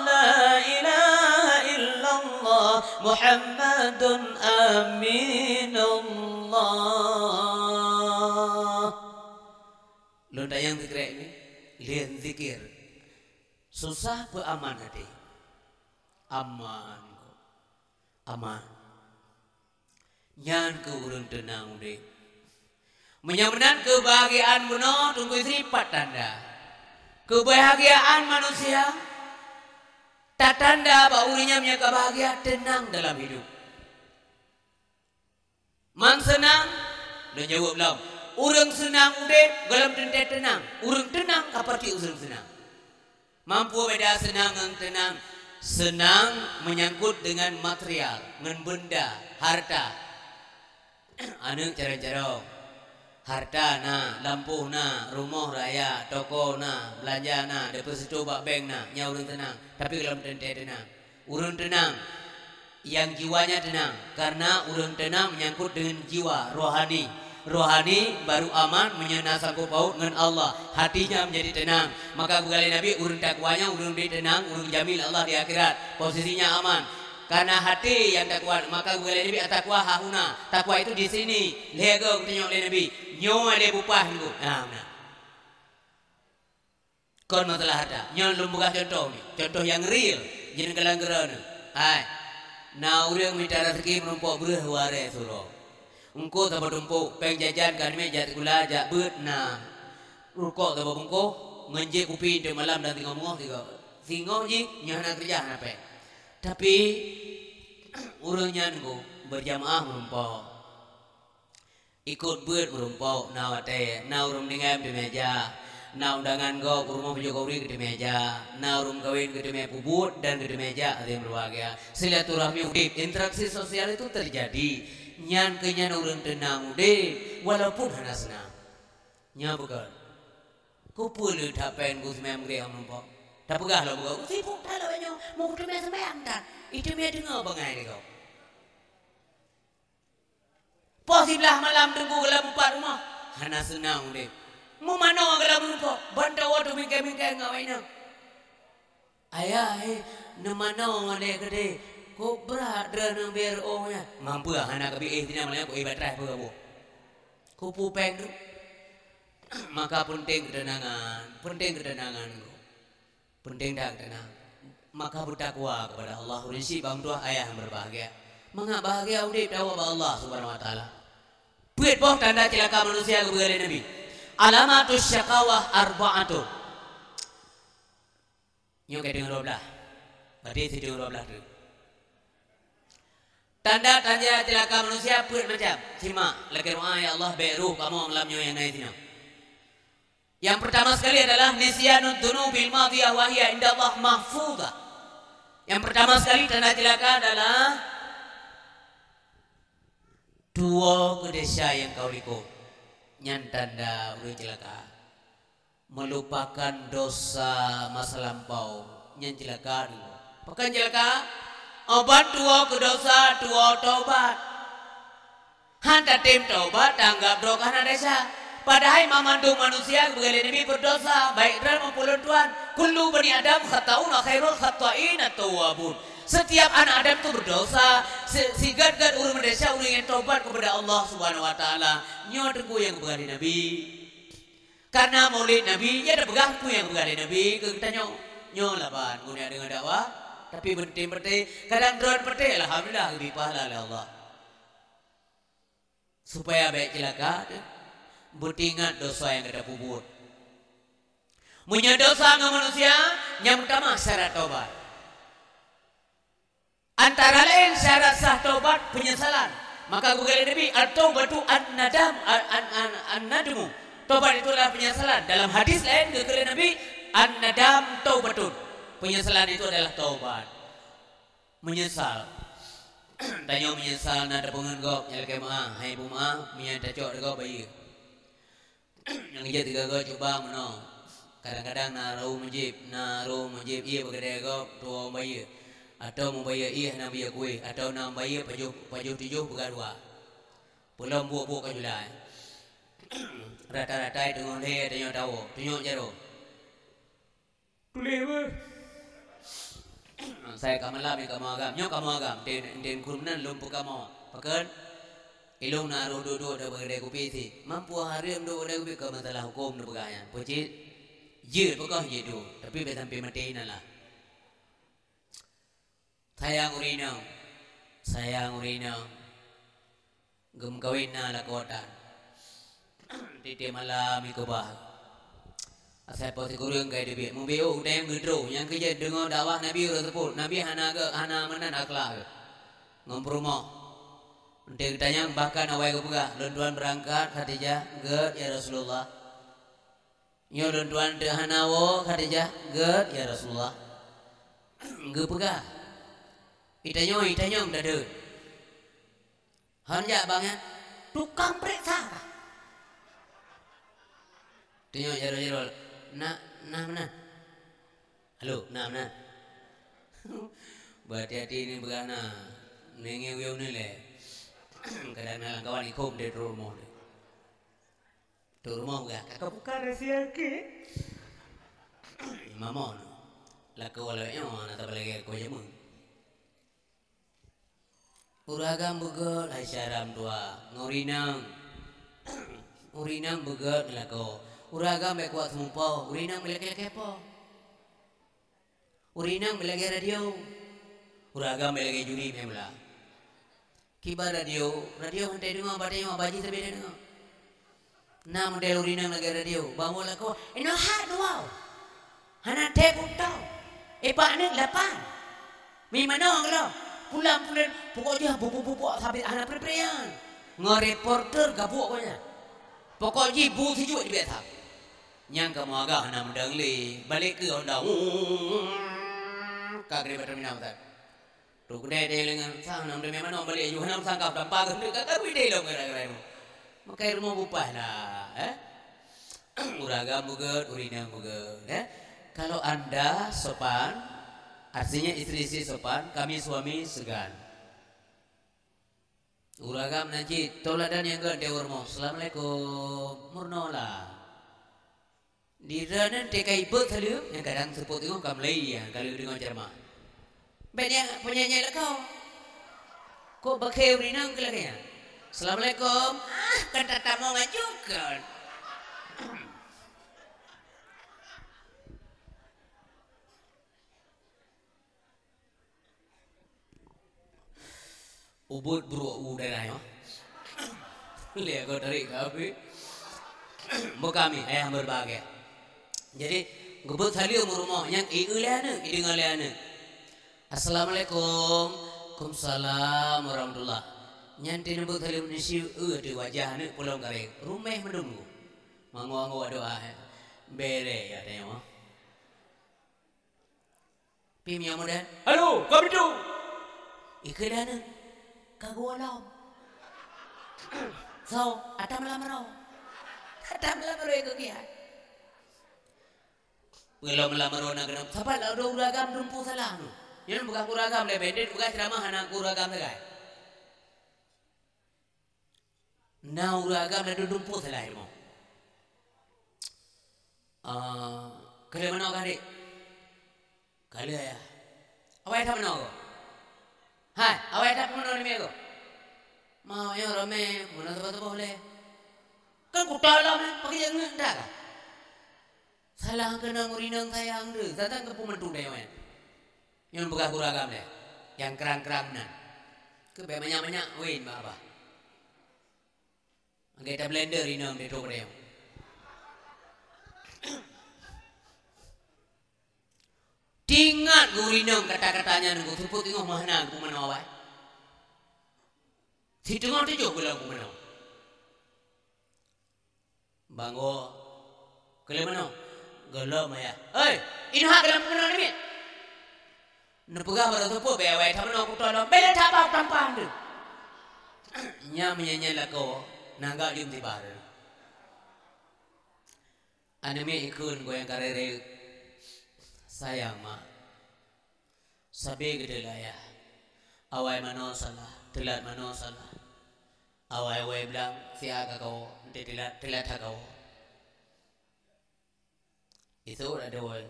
La ilaha illallah Muhammadun Aminullah." Lôn tanyong sikrek nyoe, lheueh zikir. Susah peu aman até? Aman. Aman. Nyan keuh ureuëng teunang udeb. Meunyoe meunan keubahgiaan bunoe, Teungku Yusri, pat tanda keubahgiaan manusia, tatanda bak ureuëng nyan meunyoe ka bahgia, teunang dalam hidup. Man seunang? Lôn jaweueb lom. Ureuëng seunang udeb gohlom teuntée teunang. Ureuëng teunang ka pasti ureuëng seunang. Mampu beda seunang ngon teunang. Seunang menyangkut dengan material, ngon benda, harta. Aneuëk carông-carông. Harta na, lampôh na, rumoh raya, toko na, beulanja na, deposito bak bank na, nyan ureuëng seunang. Tapi gohlom teuntée teunang. Ureuëng teunang, nyang jiwanya teunang, karena ureuëng teunang menyangkut dengan jiwa, rohani. Rohani baru aman meunyoe na sangkot paut ngon Allah, hatinya menjadi tenang. Maka geupeugah lé Nabi, ureuëng takwa nyan ureuëng di teunang, ureuëng jamil Allah di akhirat, posisinya aman. Karena hati yang takwa, maka geupeugah lé Nabi, "At-taqwa hahuna." Takwa itu di sini. Lhée goe geutunyok lé Nabi. Nyoe lé bupah nyoe. Nah, nah. Kon masalah harta. Nyoe lôn peugah contoh ni. Contoh nyang real. Jeuet keu langkeuran. Hai. Na ureuëng mita raseuki meurumpok breueh waréh suroe. Eungkôt saboh tumpôk, péng jajan ka neumé jak sikula, jak beuet na. Rukok saboh bungkôh, ngon jép kupi teuk malam dan singoh beungoh sigoe. Singoh jih nyoe hana keureuja, hana péng. Tapi ureuëng nyan keuh beujamaah meurumpok. Ikot beuet meurumpok, na watée na ureuëng meuninggai geuteumé jak, na undangan gob u rumoh pajoh khanduri geuteumé jak, na ureuëng kawen geuteumé peubuet dan geuteumé jak, até meubahagia. Silaturahmi udeb, interaksi sosial itu terjadi. Nyan keuh nyan ureuëng teunang udeb, walaupun hana seunang. Nyoe bukon. Kupeue le that péng ku seumé meugreh meurumpok? Tapeugah lom bukon, "Sibuk that lawét nyoe, meu kuteumé seumayang that." Iteumé deungoe bangai lé gob. Poh siblaih malam Teungku gohlom upat rumoh, hana seunang udeb. Meumanoe gohlom rumpok, ban tawoe teumingkai-mingkai ngon awak inong. "Ayah, eh, neumanoe ngon lé keudeh, kok brat droeneuh biar oh nyan." Mampu hana kabi eh, tina malam kok eh batrah peue kaboh. Kupeue péng tu. Maka penting keuteunangan, penting keuteunangan. Penting that keuteunang. Maka beutakwa kepada Allah, ureuëng syiek bak meutuah ayah nyang berbahagia. Mangat bahagia udeb tawoe bak Allah Subhanahu wa Taala. Peuet boh tanda cilaka manusia geupeugah lé Nabi. Alamatus syaqawah arba'atun. Nyoe ka teungoh dua belas. Berarti si teungoh dua belas tu. Tanda-tanda cilaka manusia peuet macam. Simak, lakée doa, "Ya Allah, bék roh kamoe malam nyoe nyang na sinoe." Yang pertama sekali adalah nisyanud dzunubil madiyah wa hiya indallahi mahfuzah. Yang pertama sekali tanda cilaka adalah tuwoe keu desya nyang ka u likot. Nyan tanda ureuëng cilaka. Melupakan dosa masa lampau. Nyan cilaka dulu. Pakon cilaka? Obat tuwoe keu dosa, tuwoe tobat. Han tatem taubat, tanggab droe ka hana desya. Padahai mamandum manusia geupeugah lé Nabi berdosa, baik droe maupun lôn tuan. "Kullu bani Adam khata'un wa khairul khata'ina tawwabun." Setiap anak Adam tu berdosa, si-, sigat-gat ureuëng meudesya ureuëng nyang taubat kepada Allah Subhanahu wa Taala. Nyoe teungku nyang geupeugah lé Nabi. Karena maulid Nabi, ya tapeugah peue nyang geupeugah lé Nabi keu geutanyoe. Nyoe laban guna deungon dakwah, tapi beunteng-beunteng, kadang droe patéh, alhamdulillah, geubri pahala lé Allah. Supaya bék cilaka, beutingat dosa nyang gata peubuet. Meunyoe dosa ngon manusia, nyang peutama syarat tobat. Antara laén syarat sah tobat penyesalan. Maka geupeugah lé Nabi, "At-taubatu an-nadam, an-, an-, an-, an-nadmu." Tobat itu adalah penyesalan. Dalam hadis laén geupeugah lé Nabi, "An-nadam taubatun." Penyesalan itu adalah taubat. Menyesal. Tanyoe menyesal na tapeungeut gob nyang lakée meu'ah, hai peumeu'ah, meunyan tacok gob bayeue. Nyang jeuet sigoe-goe cuba meunoe. Kadang-kadang na roh mujib, na roh mujib ié beugadée gob tuwoe bayeue. Atawa mubayeue ié hana bayeue kueh, atawa na bayeue pajoh, pajoh tujoh beugadua. Peulom buet-buet ka julai. Rata-rata teungoh lhée tanyoe tawoe, tunyok jaroe. Tuléh beuh. Sai ka malam nyang kamoe agam. Nyoe kamoe agam. Enten, enten keunan lôn peukamoe. Pakon? Ilong na roh duek-duek daripada kupi sit. Mampu hareuem duek daripada kupi keu masalah huköm neupeugah nyan. Peue cit? Jeuet peugah jeuet duek, tapi bèk sampai maté inan lah. Sayang ureueng inong, sayang ureueng inong. Geumeukawen na lakoe tan. Tiep-tiep malam ikeubah. Asai po sikureueng ka teubiet. Mubiet u teueng geutrok. Nyang keujeuet deungoe dakwah Nabi uroe seupôt. Nabi hana geu-, hana meunan akhlak geuh. Ngon peurumoh. Enteuk geutanyong bahkan awai geupeugah, "Lôn tuan beurangkat, Khadijah." "Gèt, ya Rasulullah." "Nyoe lôn tuan teuh hana woe, Khadijah." "Gèt, ya Rasulullah." Geupeugah. Itanyong, itanyong dadeuet. Han jak bang nyan, tukang peuriksa. Tanyong jaroe-jaroe, "Na, na meunan?" "Halo, na meunan?" Beuhati-hati neupeugah na, neungieng uyông nilai. Kadang na lam kawan ikhom deh trok rumoh deh. Trok rumoh peugah, "Kakak buka rahsia kèe." Imam mon. Lakoe lawét nyoe na saban lagèe keu jameun. Ureueng agam beugèt hai syara meutuah ngon ureueng inong. Ureueng inong beugèt ngon lakoe. Ureueng agam bèk kuat seumupo, ureueng inong bèk lakèe-lakèe po. Ureueng inong bèk lagèe radio. Ureueng agam bèk lagèe juri meu'en bola. Kiban radio, radio han teudeungoe, bak tanyoe, bak jih sabe teudeungoe. Na model ureueng inong lagèe radio, bangon lakoe, "Inoe hat dua. Hana thèe putôh. Ipak neuk lapan. Mi manoe keulôn. Pulan-pulan, pokok jih bubuk-bubuk sabé hana peureuprian." Ngon reporter gabuek gobnyan. Pokok jih bu sijuek jibiasa. Nyang kamoe agam hana meudang lé, balek keu honda. Ka keudeh bak terminal, Ustaz. Trok keudeh deh lengan sang, nam deungon manoe balek aju, hana meusangka tampa keuneuk ka karui deh lom gara-gara nyoe. Meukai rumoh bupah lah, eh? Ureueng agam beugèt, ureueng inong beugèt, eh? Kalau anda sopan, artinya istri-istri sopan, kami suami segan. Ureueng agam na cit, tauladan nyang gèt di rumoh. "Assalamualaikum." Meurunoe lah. Di droeneuh teuka ipeuet saleuem, nyang kadang seupôt teungoh ka meulai, nyang ka lheueh deungoe ceuramah. Bèk nyan, peue nyan nyang lakoe. Kok bakhe ureueng inong keu lagèe nyan? "Assalamualaikum." Ah, kan tatamong aju kan. Ubit brôk u daerah nyoe. Lé aku tarik ke api. Bukan mi, ayah berbahagia. Jadi, geubeuet saleuem u rumoh, nyang i eu lé aneuk, i deungoe lé aneuk. "Assalamualaikum." "Waalaikumsalam warahmatullah." Nyan teuneubeuet saleuem neusieue eu ateueh wajah aneuk pulang kareng. Ruméh mandum. Mango-ango doa, eh. Bere ya tengok. Pih meunyoe model, "Halo, ka pintoe!" Ikeu dan ka geuwoe lom. So, ata malam ro. Ata malam ro ikeu kiai. Peulom malam ro na keunong. Sapat lah ureueng agam dumpu salah tu. Nyan bukan ureueng agam lé, bendit bukan ceramah anak ureueng agam sagai. Na ureueng agam ladôm dumpeue salah ilmu. Ah, ka lheueh manoe ka, Dek? Ka lheueh, Ayah. Awai that manoe ko? Hai, awai that manoe namiet ko? Ma, nyoe ramé, meunan saboh-saboh lé. Kan kuto lom, eh, pakai jeuet ngeut dah kah? Salah keunong ureueng inong sayang deuh, datang keu peue mantu dayong nyan. Nyan peugah guragam lé, nyang krang-krang nan. Keu bèk manyak-manyak wén bak babah. Anggay tablender inong di trok dayong. Tingat geuh ureueng inong kata-kata nyan, geuh seupôt teungoh meuhana geuh peumanoe awai. Siteungoh tujoh geuh lom peumanoe. Bango. Keu lheueh manoe? Gohlom, Ayah. Hei, inong hak gohlom manoe namiet? Neupeugah bak seupôt, bèk awai that manoe kuto lom. Bèk lé that bak tampang tu. Nyan meunyan-nyan lakoe, nanggak jeuem tiba tu. Aneuk miet ikheun goyang karere. Sayang, Mak. Sabe geudeulaya. Awai manoe salah, teulat manoe salah. Awai-awai blang, siat ka kawoe, enteuk teulat, teulat that kawoe. Itu dak dua.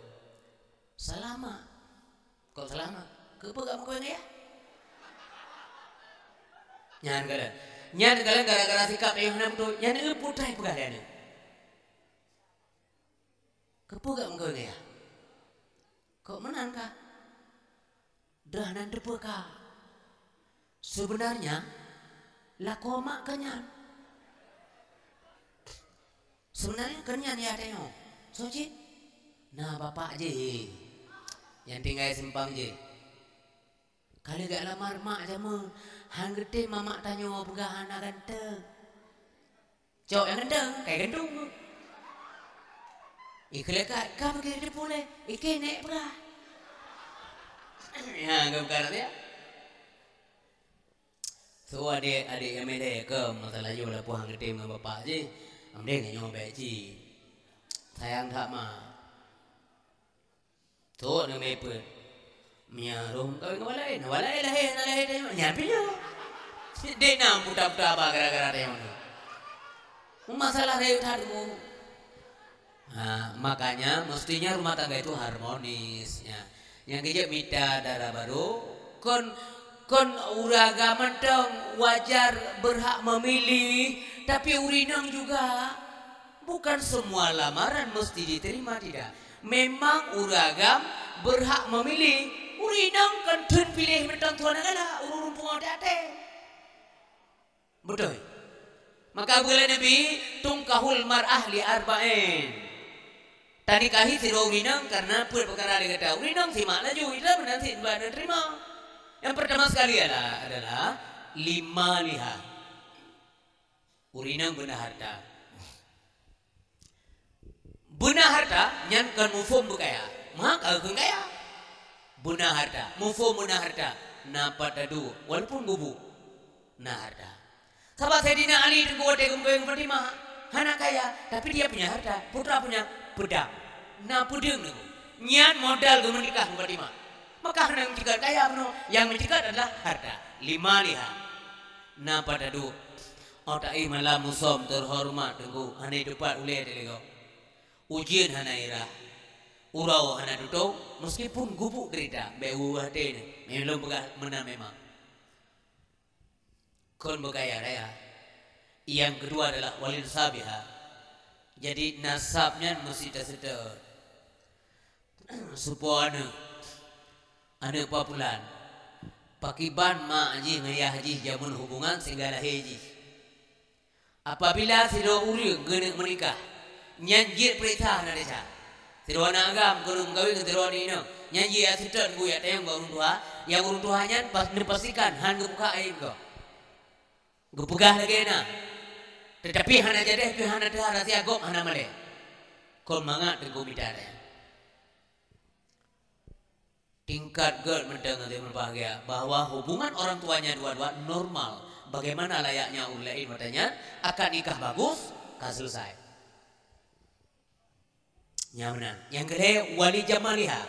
Salah, Mak. Kok salah, Mak? Keupeue kamoe kawin ngon ayah? Nyan ka lheueh. Nyan galeng gara-gara sikap tanyoe hana beutôi, nyan eu putai peugah lé aneuk. Keupeue gak meugawe gaya? Kok meunan ka? Droe nan teupeu ka. Sebenarnya, lakoe mak keu nyan. Sebenarnya keu nyan ya tanyoe. Soe cit? Na bapak jih. Nyang tinggai simpang jih. Ka lheueh geulamar mak jameun, han geutem mamak tanyoe peugah hana ganteng. Cok nyang ganteng, kai gantung. Ikeu lé ka, ka pergi di puleh, ikeu nek peugah. Ya, geupeugah ya. So, adik-adik nyang mileh ke masalah nyoe lapor han geutem ngon bapak jih. Amdeng nyoe baik cit. Sayang that mak. Trok neumé peuet. Meunyo roh meukawen ngon awak laén, awak laén lahé, hana lahé tanyoe. Nyan pih nyoe. Dek na puta-puta haba gara-gara tanyoe nyoe. Masalah rayeuk that, Bu. Ha, makanya mestinya rumah tangga itu harmonis, ya. Nyang geujak mita dara barô, kon, kon ureueng agam mantong wajar berhak memilih, tapi ureueng inong juga. Bukan semua lamaran mesti diterima, tidak. Memang ureueng agam berhak memilih. Ureueng inong kan theun piléh mantong tuan galak, ureueng rumpung até-até. Beutôi. Maka beulée Nabi, "Tungkahul mar'ah li arba'in." Tanikahi sidroe ureueng inong karena peuet peukara lé gata. Ureueng inong simak laju, ida meunan sit dua neuterima. Yang pertama sekali adalah, adalah limaliha. Ureueng inong beuna harta. Beuna harta nyan kon mufhom beukaya. Maka kon kaya. Beuna harta, mufhom beuna harta. Na pat tadu, walaupun gubuk. Na harta. Sabab Saidina Ali teungku watée geumeukawen ngon Fatimah, hana kaya, tapi dia punya harta, putra punya pedang. Na peudeueng teungku. Nyan modal geumeunikah ngon Fatimah. Maka hana meuceukat kaya bunoe, nyang meuceukat adalah harta. Limaliha. Na pat tadu. Oh, taéh malam musôm teuhoreumat teungku, hana teupat ulée teuh lé gob. Ujeuen hana irah. Uroe hana tutong, meskipun gubuk derita, bék ueh até nyan. Meunan lôn peugah meunan memang. Kon beukaya raya. Yang kedua adalah walin sabiha. Jadi nasab nyan meusti taseutôt. Supo aneuk, aneuk papulan. Pakiban mak jih ngon yah jih jameun hubungan sehingga lahé jih. Apabila sidroe ureueng geuneuk meunikah, nyan jeuet peuriksa hana desya. Sidroe aneuk agam keuneuk meukawen ngon sidroe aneuk inong, nyan jeuet seutôt geuyak tayong bak ureueng tuha, nyang ureueng tuha nyan pas, neupastikan han geubuka aib gob. Geupeugah lagée na, teutapi hana jadeh pih hana teuha rahsia gob hana malée. Kon mangat teungku mita daya. Tingkat gét mantong hati meubahagia bahwa hubungan orang tuanya dua-dua normal. Bagaimana layaknya ureueng laén watée nyan akad nikah bagus ka selesai. Nyang meunan. Nyang keulhée wali jamaliha.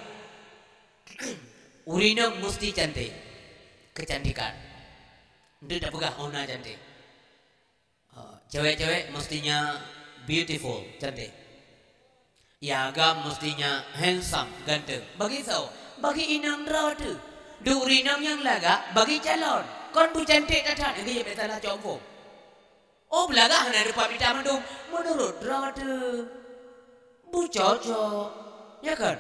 Ureueng inong musti cantik. Kecantikan. Ndeuk tapeugah oh na cantik. Cewek-cewek mestinya beautiful, cantik. Nyang agam mestinya handsome, ganteng. Bagi soe? Bagi inong droe teuh. Duri inong nyang lagak bagi calon. Kon beucantik that-that, nyang keuh biasalah cok phom. Oh, beulagak hana deupat mita mandum. Meunurot droe teuh. Beucocok, ya kan?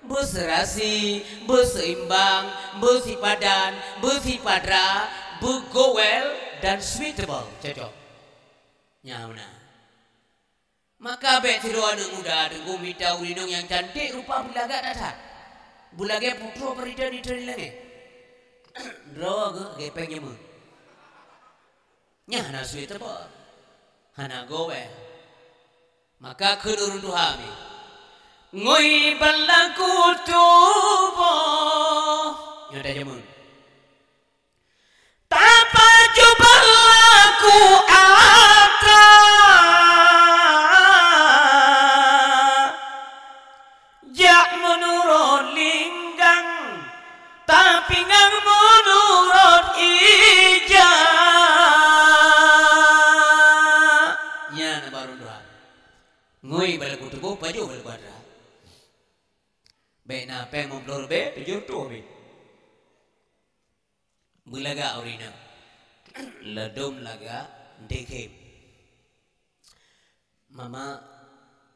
Beuseurasi, beuseimbang, beusipadan, beusipatra, beugoel, dan suitable, cocok. Nyan meunan. Maka bék sidroe aneuk muda teungku mita ureueng inong nyang cantik rupa beulagak that-that. Beulagée putroe peurintah di teuri langét. Droe geuh gepeng nyeumeuet. Nyan hana suitable. Hana goel. Maka kheun ureueng tuha mi, ngui bak laku tuboh. Nyoe tajameun. Tapajoh bak laku atra. Jak meunurot linggang, tapi ngon meunurot ija. Nyan baru dua. Ngui bak laku tuboh, pajoh bak laku atra. Bék na péng limong ploh ribée, tujoh reutôh bit. Beulagak ureueng inong. Ladom lagak dikhem. Mama,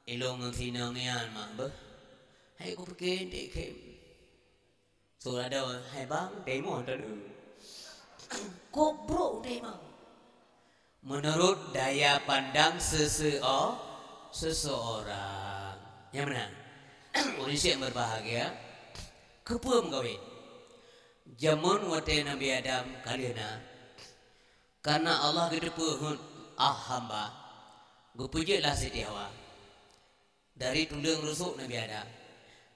ilong ngon sinong nyan mak beh. Hai kupike dikhem. Saudara, hai bang, demo tadi. Kok bro demo? Menurut daya pandang seseo-, seseorang. Yang mana? Ureueng syek berbahagia. Keupeu meukawen? Jameun watée Nabi Adam ka lheueh na, karena Allah geuteupeue heuet ah hamba, geupeujeuet lah Siti Hawa dari tuleueng rusok Nabi Adam.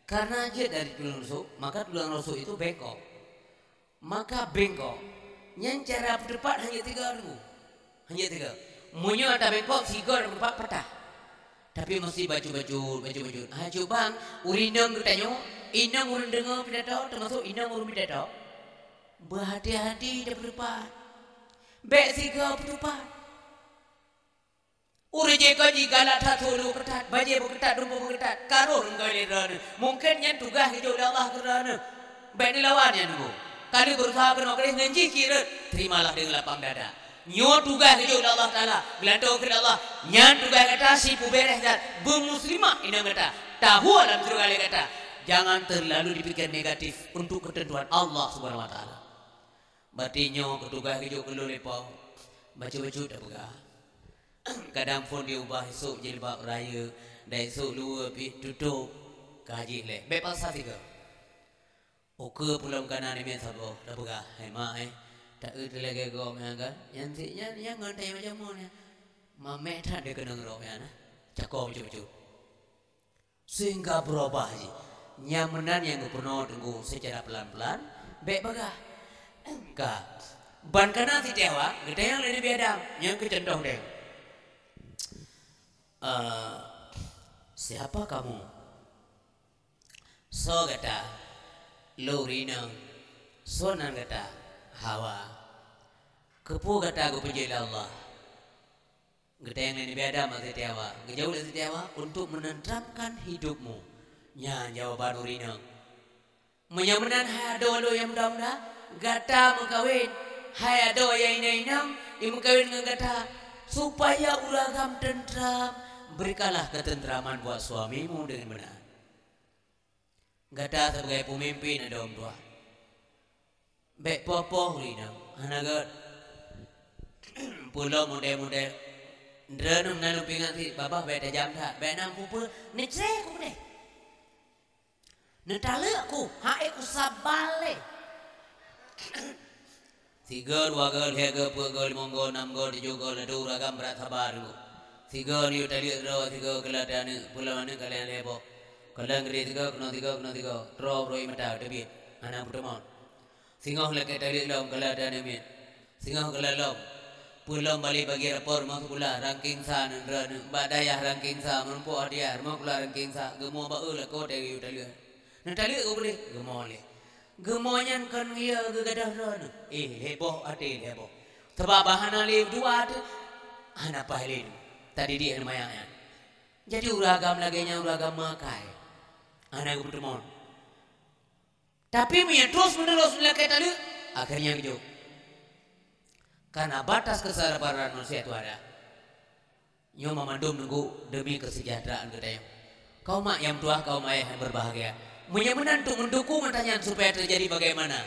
Karena jeuet dari tuleueng rusok, maka tuleueng rusok itu bengkok. Maka bengkok nyan cara peuteupat hanya tiga rukun. Hanya tiga. Meunyoe ata bengkok, sigoe ata bengkok patah. Tapi mesti bacut-bacut, bacut-bacut. Ha, cubang, ureueng inong geutanyoe, inong ureueng deungoe pidato, termasuk inong ureueng pidato. Berhati-hati ata peuteupat. Bék sigoe peuteupat. Ureueng jih kon jigalak that sulu keutat, bajée beukeutat, dumpeue beukeutat, karoh ngon lé droeneuh. Mungken nyan tugaih geujok lé Allah keu droeneuh. Bék neulawan nyan nunggu. Ka lheueh berusaha keunoe keudeh ngon jih kireuet, terimalah dengan lapang dada. Nyoe tugaih geujok lé Allah Taala, geulantoe keu Allah. Nyan tugaih gata sipeubeuréh zat, beumuslimah inong gata. Tahu alam syeuruga lé gata. Jangan terlalu dipikir negatif untuk ketentuan Allah Subhanahu Wa Taala. Berarti nyoe keu tugaih geujok keu lôn lé Po. Bacut-bacut tapeugah. Kadang phon diubah, esok jilbab rayeuk, dan esok luweue pih tutôb ka jih lé. Bék paksa sigoe. Ukeue pulang kanan imiet saboh, tapeugah, "Hai mak, eh, taeu teulagée gob nyan kan? Nyan si nyan, nyan ngon tayue macam mon nyan. Maméh that dikeunong rok nyan, nah. Cako bacut-bacut." Sehingga berubah jih. Nyang meunan nyang geupeurunoe teungku secara pelan-pelan, bék bagah. Ka. Ban kana Siti Hawa, geutanyong lé Nabi Adam, nyang keu contoh deh. Eh, siapa kamu? Soe gata? Lôn ureueng inong. Soe nan gata? Hawa. Keupeue gata geupeujeuet lé Allah? Geutanyong lé Nabi Adam bak Siti Hawa. Geujaweueb lé Siti Hawa, "Untuk menenteramkan hidupmu." Nyan jawaban ureueng inong. Meunyoe meunan hai adoe lôn nyang muda-muda, gata meukawen, hai adoe nyang inong-inong, imeukawen ngon gata, supaya ureueng agam teuntram. Berikanlah ketentraman buat suamimu dengan benar. Gata sibagai peumimpin adoe meutuah. Bék poh-poh ureueng inong, hana gét. Peulom model-model. Droeneuh na lôn peuingat cit, babah bék tajam that, bék na peue-peue, neucre ku deh. Neutaleuek ku, hai ku saban lé. Sigoe, dua goe, lhée goe, peuet goe, limong goe, nam goe, tujoh goe, ladôm ureueng agam brat saba teungku. Sigoe neuyue taleuek droe, sigoe keulata aneuk, peulom aneuk ka lhée lhée boh. Kalon geude sigoe, keunoe sigoe, keunoe sigoe. Droe bro ie mata teubiet, hana peuteumon. Singoh lakée taleuek lom, kalon ata aneuk miet. Singoh kalon lom. Peulom balik bagi rapor rumoh sikula, ranking sa aneuk droeneuh, bak dayah ranking sa, meurumpok hadiah, rumoh sikula ranking sa, geumo bak eu lakoe teuh geuyue taleuek. Neutaleuek ku beudeh, geumo lé. Geumo nyan kon geuyue geugadoh droeneuh. Eh, lhée boh até lhée boh. Sabab bah hana lé dua teuh, hana paih lé dua. Tadidik aneuk manyak nyan. Jadi ureueng agam lagée nyan ureueng agam meuakai. Hana geupeuteumon. Tapi meunyoe terus-menerus neulakée taleuek, akhirnya geujok. Karena batas kesabaran manusia itu ada. Nyoe mandum teungku demi kesejahteraan geutanyoe. Kaum mak nyang tuah, kaum ayah yang berbahagia. Meunyoe meunan untuk mendukung ata nyan supaya terjadi bagaimana?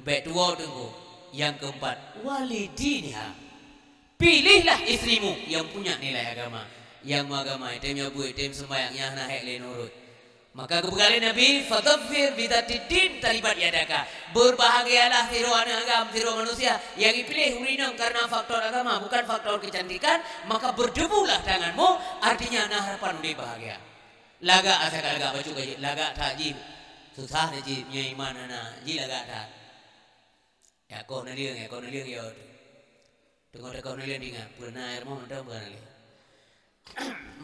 Bék tuwoe teungku. Yang keempat, walidiniha. Pilihlah istrimu yang punya nilai agama, yang meuagama, item nyoe beuet, item sembahyang, nyang hana hék lé nurut. Maka geupeugah lé Nabi, "Fadzfir bidzatid din taribat yadaka." Berbahagialah sidroe aneuk agam, sidroe manusia yang dipiléh ureueng inong karena faktor agama, bukan faktor kecantikan, maka berdebulah tanganmu, artinya na harapan udeb bahagia. Lagak asai ka lagak bacut ka jih, lagak that jih. Susah na jih, nyoe iman hana, jih lagak that. Ya koh naleueng, ya koh naleueng, ya. Teungoh takoh naleueng ingat, peue na air moh mantong peue naleueng.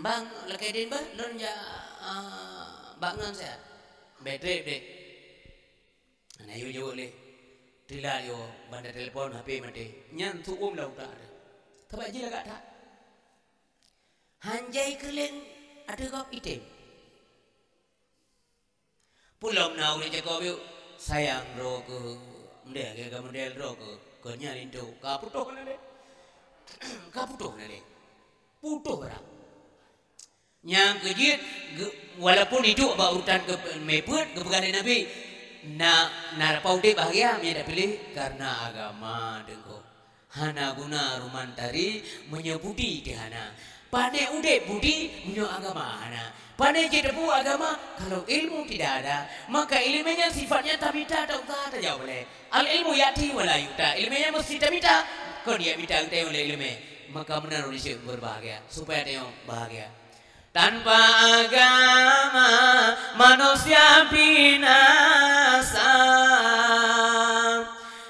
Bang, lakée den bah, lôn jak, ah, bak ngon siat. Bék treb deh. Hana yue jaweueb lé. Teulat yue, banda telepon, H P maté. Nyan su'um lam utak teuh. Sabab jih lagak that. Hanjai keuleung ateueh gob item. Peulom na ureueng cakap yue, sayang droe keuh Ndeh, lagèe ka model droe keu, keu nyan linto. Ka putôh na lé. Ka putôh na lé. Putôh barang. Nyang keujeuet, ge-, walaupun iduek bak urutan keu mé peuet, geupeugah lé Nabi, na, na rapa udép bahagia, meunyo tapiléh karena agama, Teungku. Hana guna ruman tari meunyo budi teuhana. Pane udép budi meunyo agama hana. Pane jiteupeue agama kalau ilmu tidak ada? Maka ileumèe nyan sifatnya tamita, tak usah tajaweueb lé. Al ilmu ya'ti wa la yu'ta. Ileumèe nyan meusti tamita, kon jimita geutanyoe lé ileumèe. Maka meunan ureueng syiek berbahagia, supaya tanyoe bahagia. Tanpa agama, manusia binasa.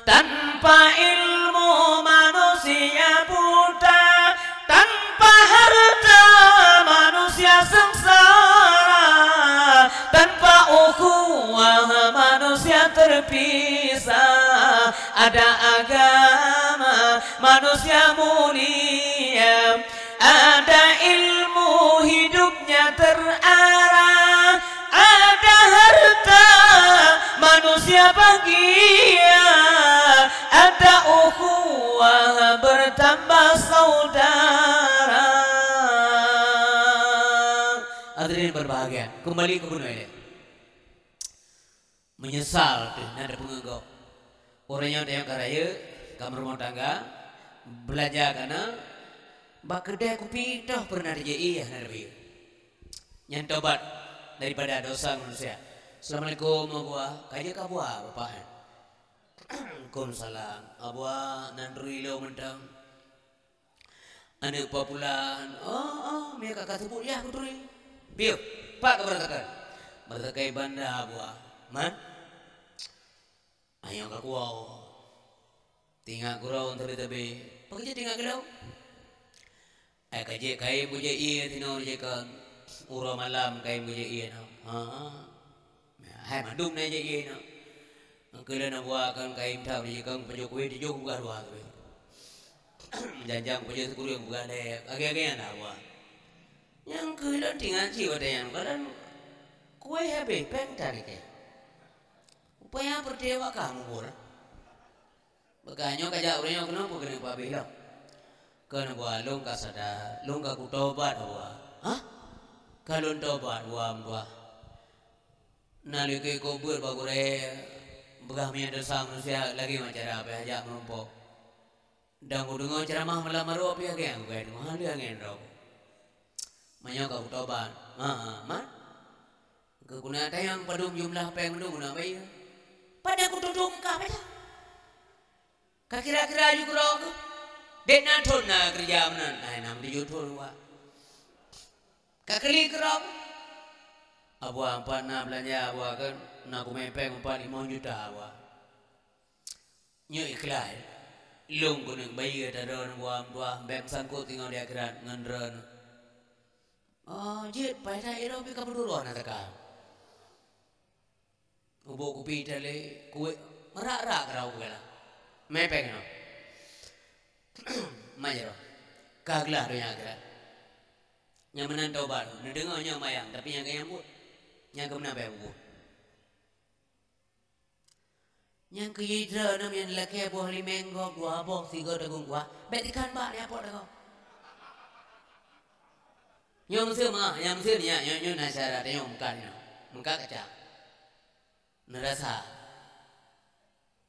Tanpa ilmu, manusia buta. Tanpa harta, manusia sengsara. Tanpa ukhuwah, manusia terpisah. Ada agama, manusia mulia. Ada ilmu, hidupnya terarah. Ada harta, manusia bahagia. Ada ukhuwah, bertambah saudara. Hadirin berbahagia, kembali ke bunoe lé. Meunyeusal teuh na tapeungeuet gob. Uroe nyoe tanyoe ka rayeuk, ka meurumoh tangga, beulanja ka na, bak keudè kupi toh peureunah tajak ié hana tabayeue. Nyan tobat daripada dosa manusia. "Assalamualaikum, Abuwa." "Ka jeuet keu Abuwa, Bapak?" "Waalaikumsalam." "Abuwa, nan turi lôn mantong." "Aneuk populan." "Oh, oh, meunyo ka, ka seubut yah kuturi." "Piôh, pat keu beureukat?" "Beureukat Banda, Abuwa." "Man?" "Ayoe ka kuwoe." Tingat gurong teubi-teubi. "Pakon jeuet tingat gurong?" "Ai ka jeuet kayém kujak ié tinoe jikon. Uroe malam kayém kujak ié nyoe." "Ha. Hai mandum na jak ié nyoe." Keu lôn Abuwa kan kayém that jikon pajoh kueh tujoh buah dua tu. Janjang pajoh sikureueng buah dayek. Agé-agé na Abuwa. Nyang keu lôn tingat cit watèe nyan, kadang kueh habéh, péng tan ikei. Rupanya peureuté awak ka mubur. Beuka nyoe ka jak ureueng nyoe keunoe peue keuneuk peuhabéh lom. Kheun Abuwa, lôn ka sadar, lôn ka kutobat Abuwa. Hah? Ka lôn tobat Abuwa meutuah. Na lé keu ikot beuet bak gurèe, peugah meunyo desya manusia lagèe ngon cara pih jak meurumpok. Dan kudeungoe ceuramah malam maroe pih lagèe nyan, kudeungoe hana lé angèn droe. Meunyoe ka kutobat, ha, ha, man. Keu guna tayang padum jumlah péng mandum guna bayeue. Padahai kututoe muka pajan. Ka kira-kira ju keudroe keuh. Dek na thon na keureuja meunan, ai nam tujoh thon Abuwa. Ka keulik keudroe keuh. Abuwa, pat na beulanja Abuwa kheun, na kumè péng pat limong juta Abuwa. Nyoe ikhlaih. Lôn keuneuk bayeue ata droeneuh Abuwa meutuah, bèk meusangkot singoh di akhirat ngon droeneuh. Oh, jeuet, paih that irôh pih ka peuduroe na teuka. Ubok kupi teuh lé, kueh, rak-rak keudroe kueh lah. Mè péng nyoe. Mè jaroe. Ka glah donya akhirat. Nyang meunan tobat, neudeungoe nyoe mayang, tapi nyang keu nyang buet. Nyang keu meunan bèk buet. Nyang keu jidroe nyoe nyan lakèe boh limeng gob, dua boh, sigoe tagong kuah, bèk ikan bak di apot lagoe. Nyoe meuseu meuah, nyang meuseu nyan, nyoe, nyoe na syarat, nyoe meukat nyoe. Meukat kacang. Neurasa.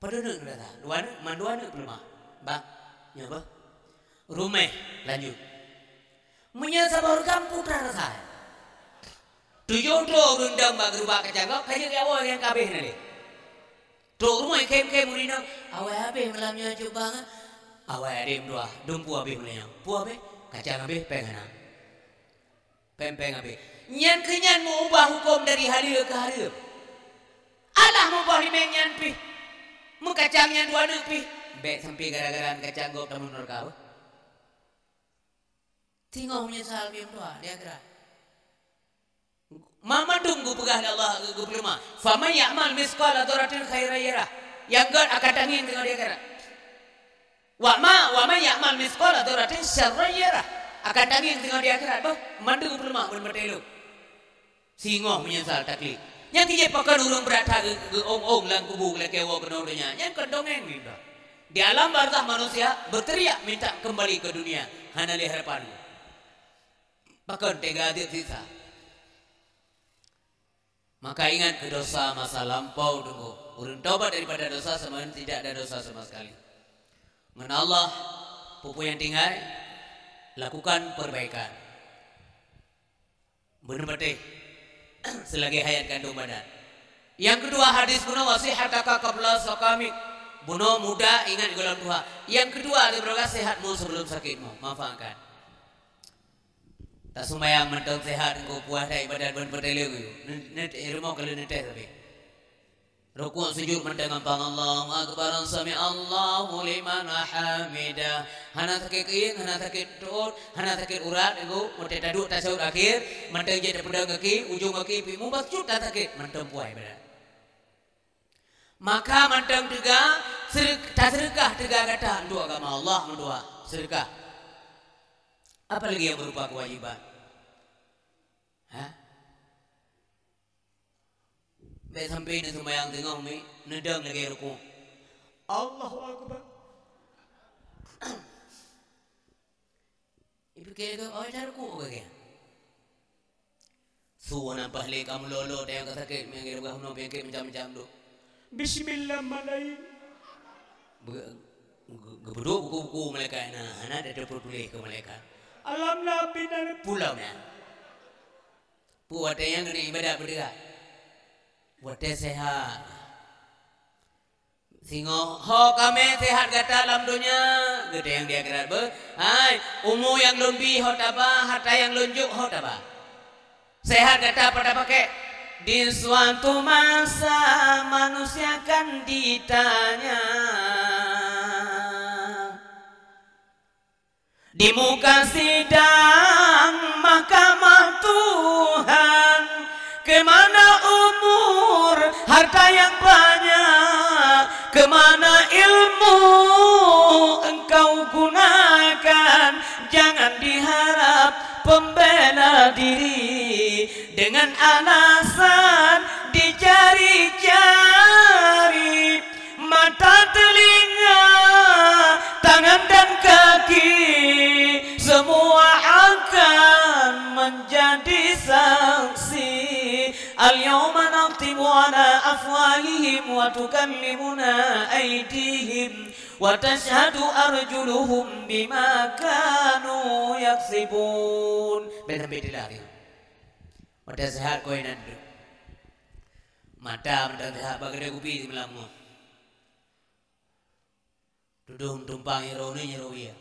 Padub neuk neurasa. Dua neuk, mandua neuk peuleumah. Bang, nyoe beuh. Ruméh, lanjut. Meunyoe saboh reukam putra rasa. Tujoh droe ureueng dong bak geurubak kacang gob, ka jeuet awai nyang ka abéh na lé. Trok rumoh khem-khem ureueng inong, "Awai abéh malam nyoe cut bang, eh?" "Awai adék meutuah, dum peue abéh malam nyoe." "Peue abéh?" "Kacang abéh, péng hana." Péng-péng abéh. Nyan keuh nyan meuubah huköm dari haleue keu hareuem. Allah meuboh limeng nyan pih. Meukacang nyan dua neuk pih. Bèk sampoe gara-gara kacang gob tamong neuraka beuh. Singoh meunyeusal miyueb dua di akhirat. Ma mandum geupeugah lé Allah, geupeuleumah, "Faman ya'mal mitsqala dzarratin khairan yarah." Nyang gèt akan tangieng singoh di akhirat. "Wa ma, wa man ya'mal mitsqala dzarratin syarran yarah." Akan tangieng singoh di akhirat beuh, mandum geupeuleumah ban mata ilôn. Singoh meunyeusal taklik. Nyang keu jih pakon ureuëng brat that geu-, geuong-ong lam kubu lakée woe keunoe donya. Nyan kon dongeng nibak. Di alam barzakh manusia berteriak minta kembali ke dunia. Hana lé harapan. Pakon teuga adeueb siksa. Maka ingat keu dosa masa lampau, Teungku. Ureuëng tobat daripada dosa sama tidak ada dosa sama sekali. Ngon Allah, peue-peue nyang tinggai, lakukan perbaikan. Beuneupatéh seulagée hayat kandong badan. Nyang keudua, hadis bunoe, "Wa sihhataka qabla saqamik." Bunoe muda ingat gohlom tuha. Nyang keudua, lé beureuga sehatmu sebelum sakitmu. Manfaatkan. Taseumayang mantong sehat, engkau puas that ibadat ban peuteuleu. Neutéh rumoh ka lheueh neutéh tapi. Rukuk sujud mantong gampang, Allahu Akbar, sami'allahu liman hamidah. Hana sakét keuieng, hana sakét tuot, hana sakét urat, ibu, meuté taduek tasyahud akhir, mantong jeuet tapeudong gaki, ujong gaki, pi mubacut ta sakét, mantong puai badan. Maka mantong teuga, seudeuk-, taseudeukah teuga gata untuk agama Allah, meudoa, seudeukah. Apalagi yang berupa kewajiban. Ha? Bék sampai neuseumayang teungoh mi, neudong lagée rukuk. Allahu Akbar. Ipike ke, oh, dah rukuk ke? Su na pahlé kamu lolo, tayang ka sakét, meunyoe geureubah unoe penyakit macam-macam tu. Bismillahirrahmanirrahim. Be-, ge-, geubeuduek buku-buku malaikat na, hana ada tertulis ke malaikat. Alam nabi na pulau na. Pu watée nyang keuneuk ibadat beudeuh. Watée sehat. Singoh ho kamé sehat gata lam donya, geutanyoe di akhirat beuh. Hai, umu nyang lôn bi ho taba, harta nyang lôn jok ho taba. Sehat gata pada pakai. Di suatu masa manusia akan ditanya. Di muka sidang mahkamah Tuhan, kemana umur, harta yang banyak, kemana ilmu engkau gunakan? Jangan diharap pembela diri dengan alasan dicari-cari. Mata, telinga, tangan dan kaki, semua akan menjadi saksi. Al-yawma nakhtimu ala afwahihim wa tukallimuna aydihim wa tashhadu arjuluhum bima kanu yaksibun. Benar-benar. Mata sehat koi nan tu. Mata mantong sehat bak keudè kupi di malam nyoe. Tudong tumpang iro ni nyero ia.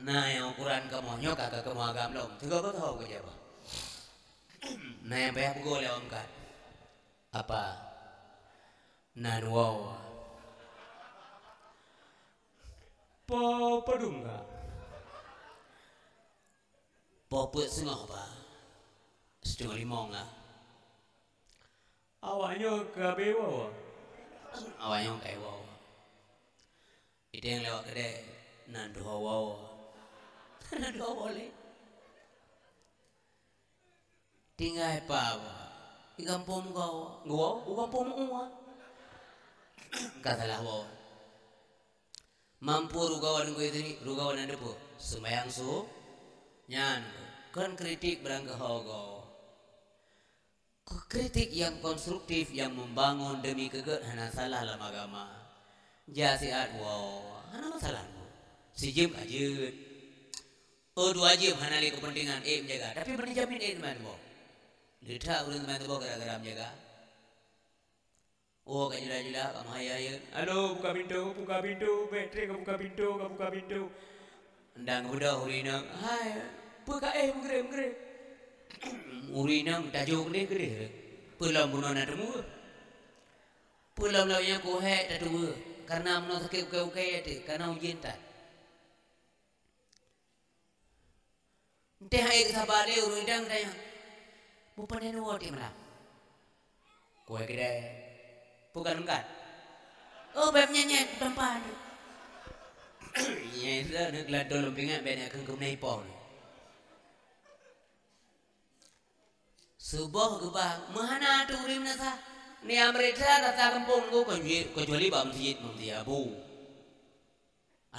Na nyang ukuran kamoe nyoe ka, ka kamoe agam lom. Tiga beutôi keu jaba. Na nyang payah peugo lé ongkat. Apa? Nan wow. Po padum ka? Po peuet seungoh ba? Siteungoh limong ka. Awak nyoe ka bé woe. Awak nyoe ka woe. Idéng lewat keudè nan dua woe. Nan dua woe lé. Tinggai pa woe. I gampông gau. Gau, u gampông uwa. Ka salah woe. Mampu rugawa deunggui tadi, rugawa nan deupeu. Sumbayang su. Nyan. Kon kritik beurangkaho goe. Kritik nyang konstruktif, nyang membangun demi keugeut hana salah lam agama. Jasiat, wow, hana masalah. Sijeuem ka jeuet. Oh, dua jeuem hana lé kepentingan, eh, menjaga. Tapi bani jamin, eh, teman boh. Leutak ureuëng teman boh gara-gara menjaga. Oh, ka jula-jula, ka meuhayai. Halo, buka pintu, buka pintu, Patrick, ka buka pintu, ka buka pintu. Ndang geubeudôh ureuëng inong, "Hai, peue ka éh meugreb-meugreb?" Ureuëng inong tajok lé keudeh, "Peue lom bunoe na teumeuweuh? Peue lom lawét nyoe keuhai tatuweuh? Kareuna bunoe sakét ukai-ukai até, kareuna ujeuen that." Enteh hai geusaba lé ureuëng inong tanyong, "Bupanyang woe tieb malam?" Kuwai keudè, "Peue ka lôn kat?" "Oh, bèk nyan-nyan, kutampa." Nyai sa neuk geulantoe lom pingat bèk neuk kheun keu meunan ipo. Suboh geuba, meuhana teuh ureuëng meunasah. Ni amrita rata gampông nunggu, kecuali bak meuseujid, meuseujid Abu.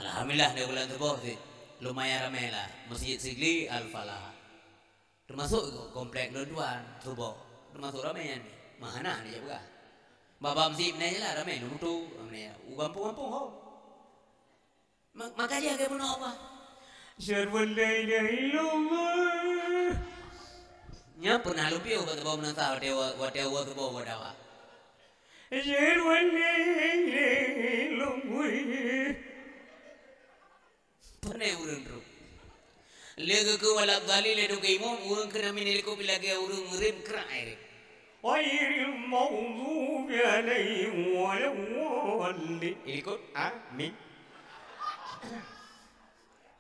Alhamdulillah, di bulan suboh cit lumayan ramé lah. Meuseujid Sigli, Al-Falah. Teumasuk komplek lôn tuan, suboh. Teumasuk ramé nyan. Meuhana dijak peugah. Bak-bak meuseujid nyan lah ramé, lôn tu, ramé. U gampông-gampông ho. Ma-, maka jih lagée bunoe Allah. Asyhadu an la ilaha illallah. Nyan pernah lôn piôh bak teubang meunasah watée wa-, watée wa teubang wa dawa. Asyhadu an la ilaha illallah. Pernah ureuëng trok. Lé geukeu wala dhalin lé dong imum, ureuëng keunoe mini likot lagée ureuëng rem krak ai rem. Ghairil maghdubi alaihim waladdallin. Ikut, amin.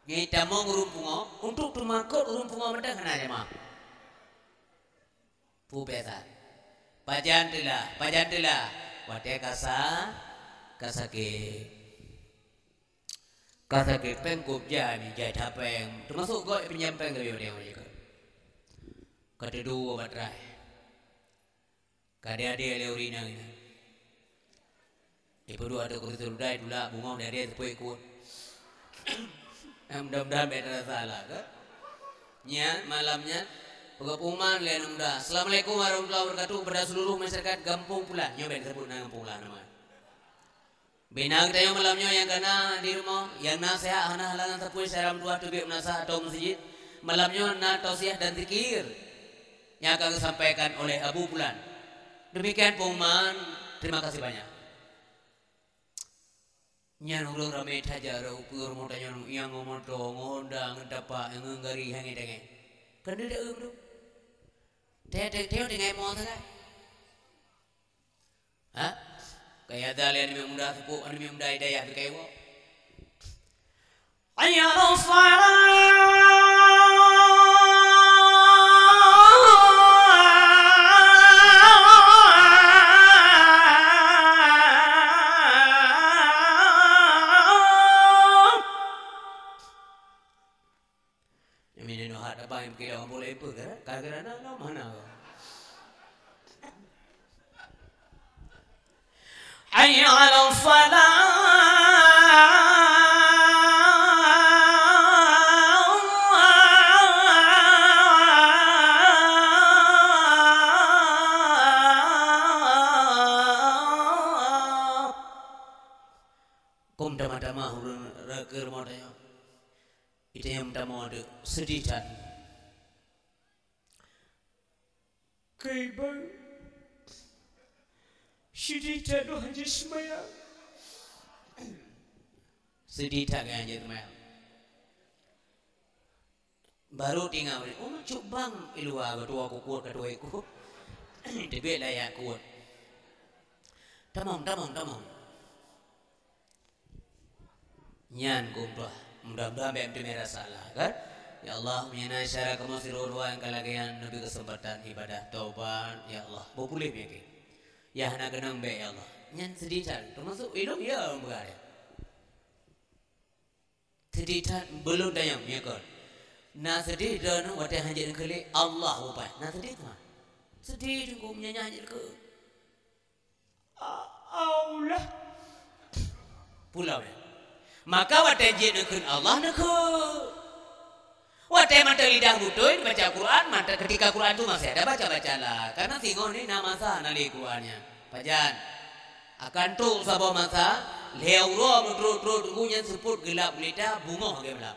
Nyang tamong ureuëng pungo, untuk teumakot ureuëng pungo mantong hana jamaah. Pu biasa. Pajan teulah, pajan teulah. Watée kasa, ka sakét. Ka sakét péng kub jai, jai that péng. Teumasuk gob pinjam péng keu ureuëng nyoe. Ka teuduek bak trai. Ka diadé lé ureuëng inong nyan. Ipeuduek ateueh kursi rudai, tulak bungong diadé teupeu ikot. Eh, mudah-mudahan bék na salah, kan? Nyan, malam nyan, peugah pengumuman lé aneuk muda. Assalamualaikum warahmatullahi wabarakatuh kepada seluruh masyarakat Gampông Pulan. Nyoe bék disebut nan Gampông Pulan nama. Bina geutanyoe malam nyoe nyang ka na di rumoh, nyang na seuhat hana halangan sapeue syedara meutuwah teubiet meunasah atau meuseujid. Malam nyoe na tausiah dan zikir nyang akan geusampaikan oleh Abu Pulan. Demikian pengumuman, terima kasih banyak. Nyan ureuëng ramé that jak rot ukeue rumoh tanyoe nyang ngon moto, ngon honda, ngon tapak, ngon gari hangét-hangét. Kan deuek ureuëng tu. Teu-, teu-, teu-, teu-, teu-, Ha? Kaya dalil aneuk muda seupôt, aneuk muda hidayah beu kaiwoe. Hayya 'alas shalah. Nyang meunan nyoe hat abang nyang meukeudong boleh peue, gara-gara na lom hana. Hayya 'alas shalah. Kôm tamah-tamah ureuëng reukeue rumoh tanyoe. Ita nyang meutamong deuek seudeh that. Kaiban seudeh that lôn hana seumayang. Seudeh that keu hana seumayang. Baru tinggai, oh, cuk bang, i luwa geutuwo kukuet, geutuwo ikot. Teubiet layak kuet. Tamong, tamong, tamong. Nyan keumpah, mudah-mudahan bék meuteumé rasa lah, kan? Ya Allah, meunyoe na syedara kamoe sidroe-droe nyang ka lagée nyan neubri keuseumpatan ibadah taubat, ya Allah, beupuléh peunyakét. Ya hana keunong bék, ya Allah. Nyan seudeh that, teumasuk ilôn ya ureuëng peugah nyan. Seudeh that, beulôn tanyong, ya kon. Na seudeh droeneuh watée hanjeuet neukheun lé Allah upai. Na seudeh teuma. Seudeh teungku meunyoe nyan hanjeuet neukheun. Allah. Pulau ya. Maka watée jeuet neukheun Allah neukheun. Watée mantong lidah beutôi baca Quran, mantong ketika Quran tu masih ada baca-baca lah. Karena singoh ni na masa na lé Quran nyan. Pajan. Akan trok saboh masa, lhée uroe meutrok-trok teungku nyan seupôt geulab gulita, bungoh lagée malam.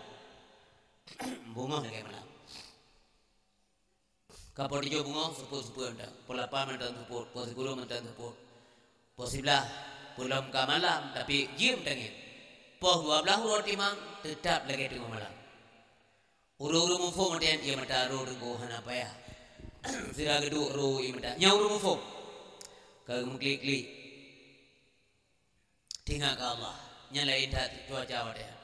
Bungoh lagée malam. Ka poh tujoh bungoh, seupôt-seupôt mantong. Poh lapan mantong seupôt, poh sikureueng mantong seupôt. Poh siblaih, peulom ka malam, tapi jeuem tangieng. Poh dua blaih uroe timang, teutab lagée teungoh malam. Ureuëng-ureuëng muphom watée nyan, ie mata droe teungku hana payah. Sira geuduek droe ie mata. Nyan ureuëng muphom. Ka geumeukelik-kelik. Teuingat keu Allah. Nyan laén that cuaca watée nyan.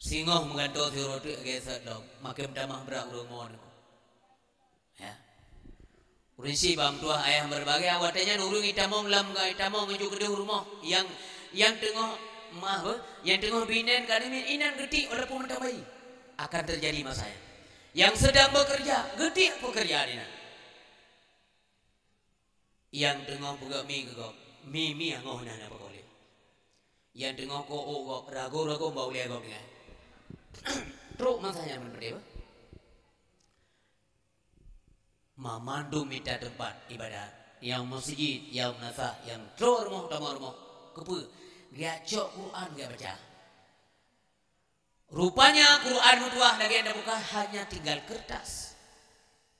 Singoh meugantoe sidroe teuk lagée sot lom, makin tamah brat ureuëng mo nyoe. Ya. Ureuëng syiek bak meutuwah ayah beureubagai, watée nyan ureuëng itamong lam ga-, itamong ngeujok keudeh u rumoh nyang, nyang teungoh mah, nyang teungoh binéh ka namiet inan geutik walaupun mantong bayi. Akan teujadi masa nyan. Nyang sedang bekerja, geudiek pekerjaan inan. Nyang teungoh peugöt mi keu gob, mi, mi angoh na, na peukoh lé. Nyang teungoh ko-, o gob, ragoe-ragoe bak ulèe gob nyan. Trok masa nyan meudeh, bah. Mamandum mita teumpat ibadat. Nyang meuseujid, nyang meunasah, nyang trok rumoh tamong rumoh. Keupeue? Geujak cok Quran geujak baca. Rupanya Quran meutuah lagèe na buka, hanya tinggal kertas.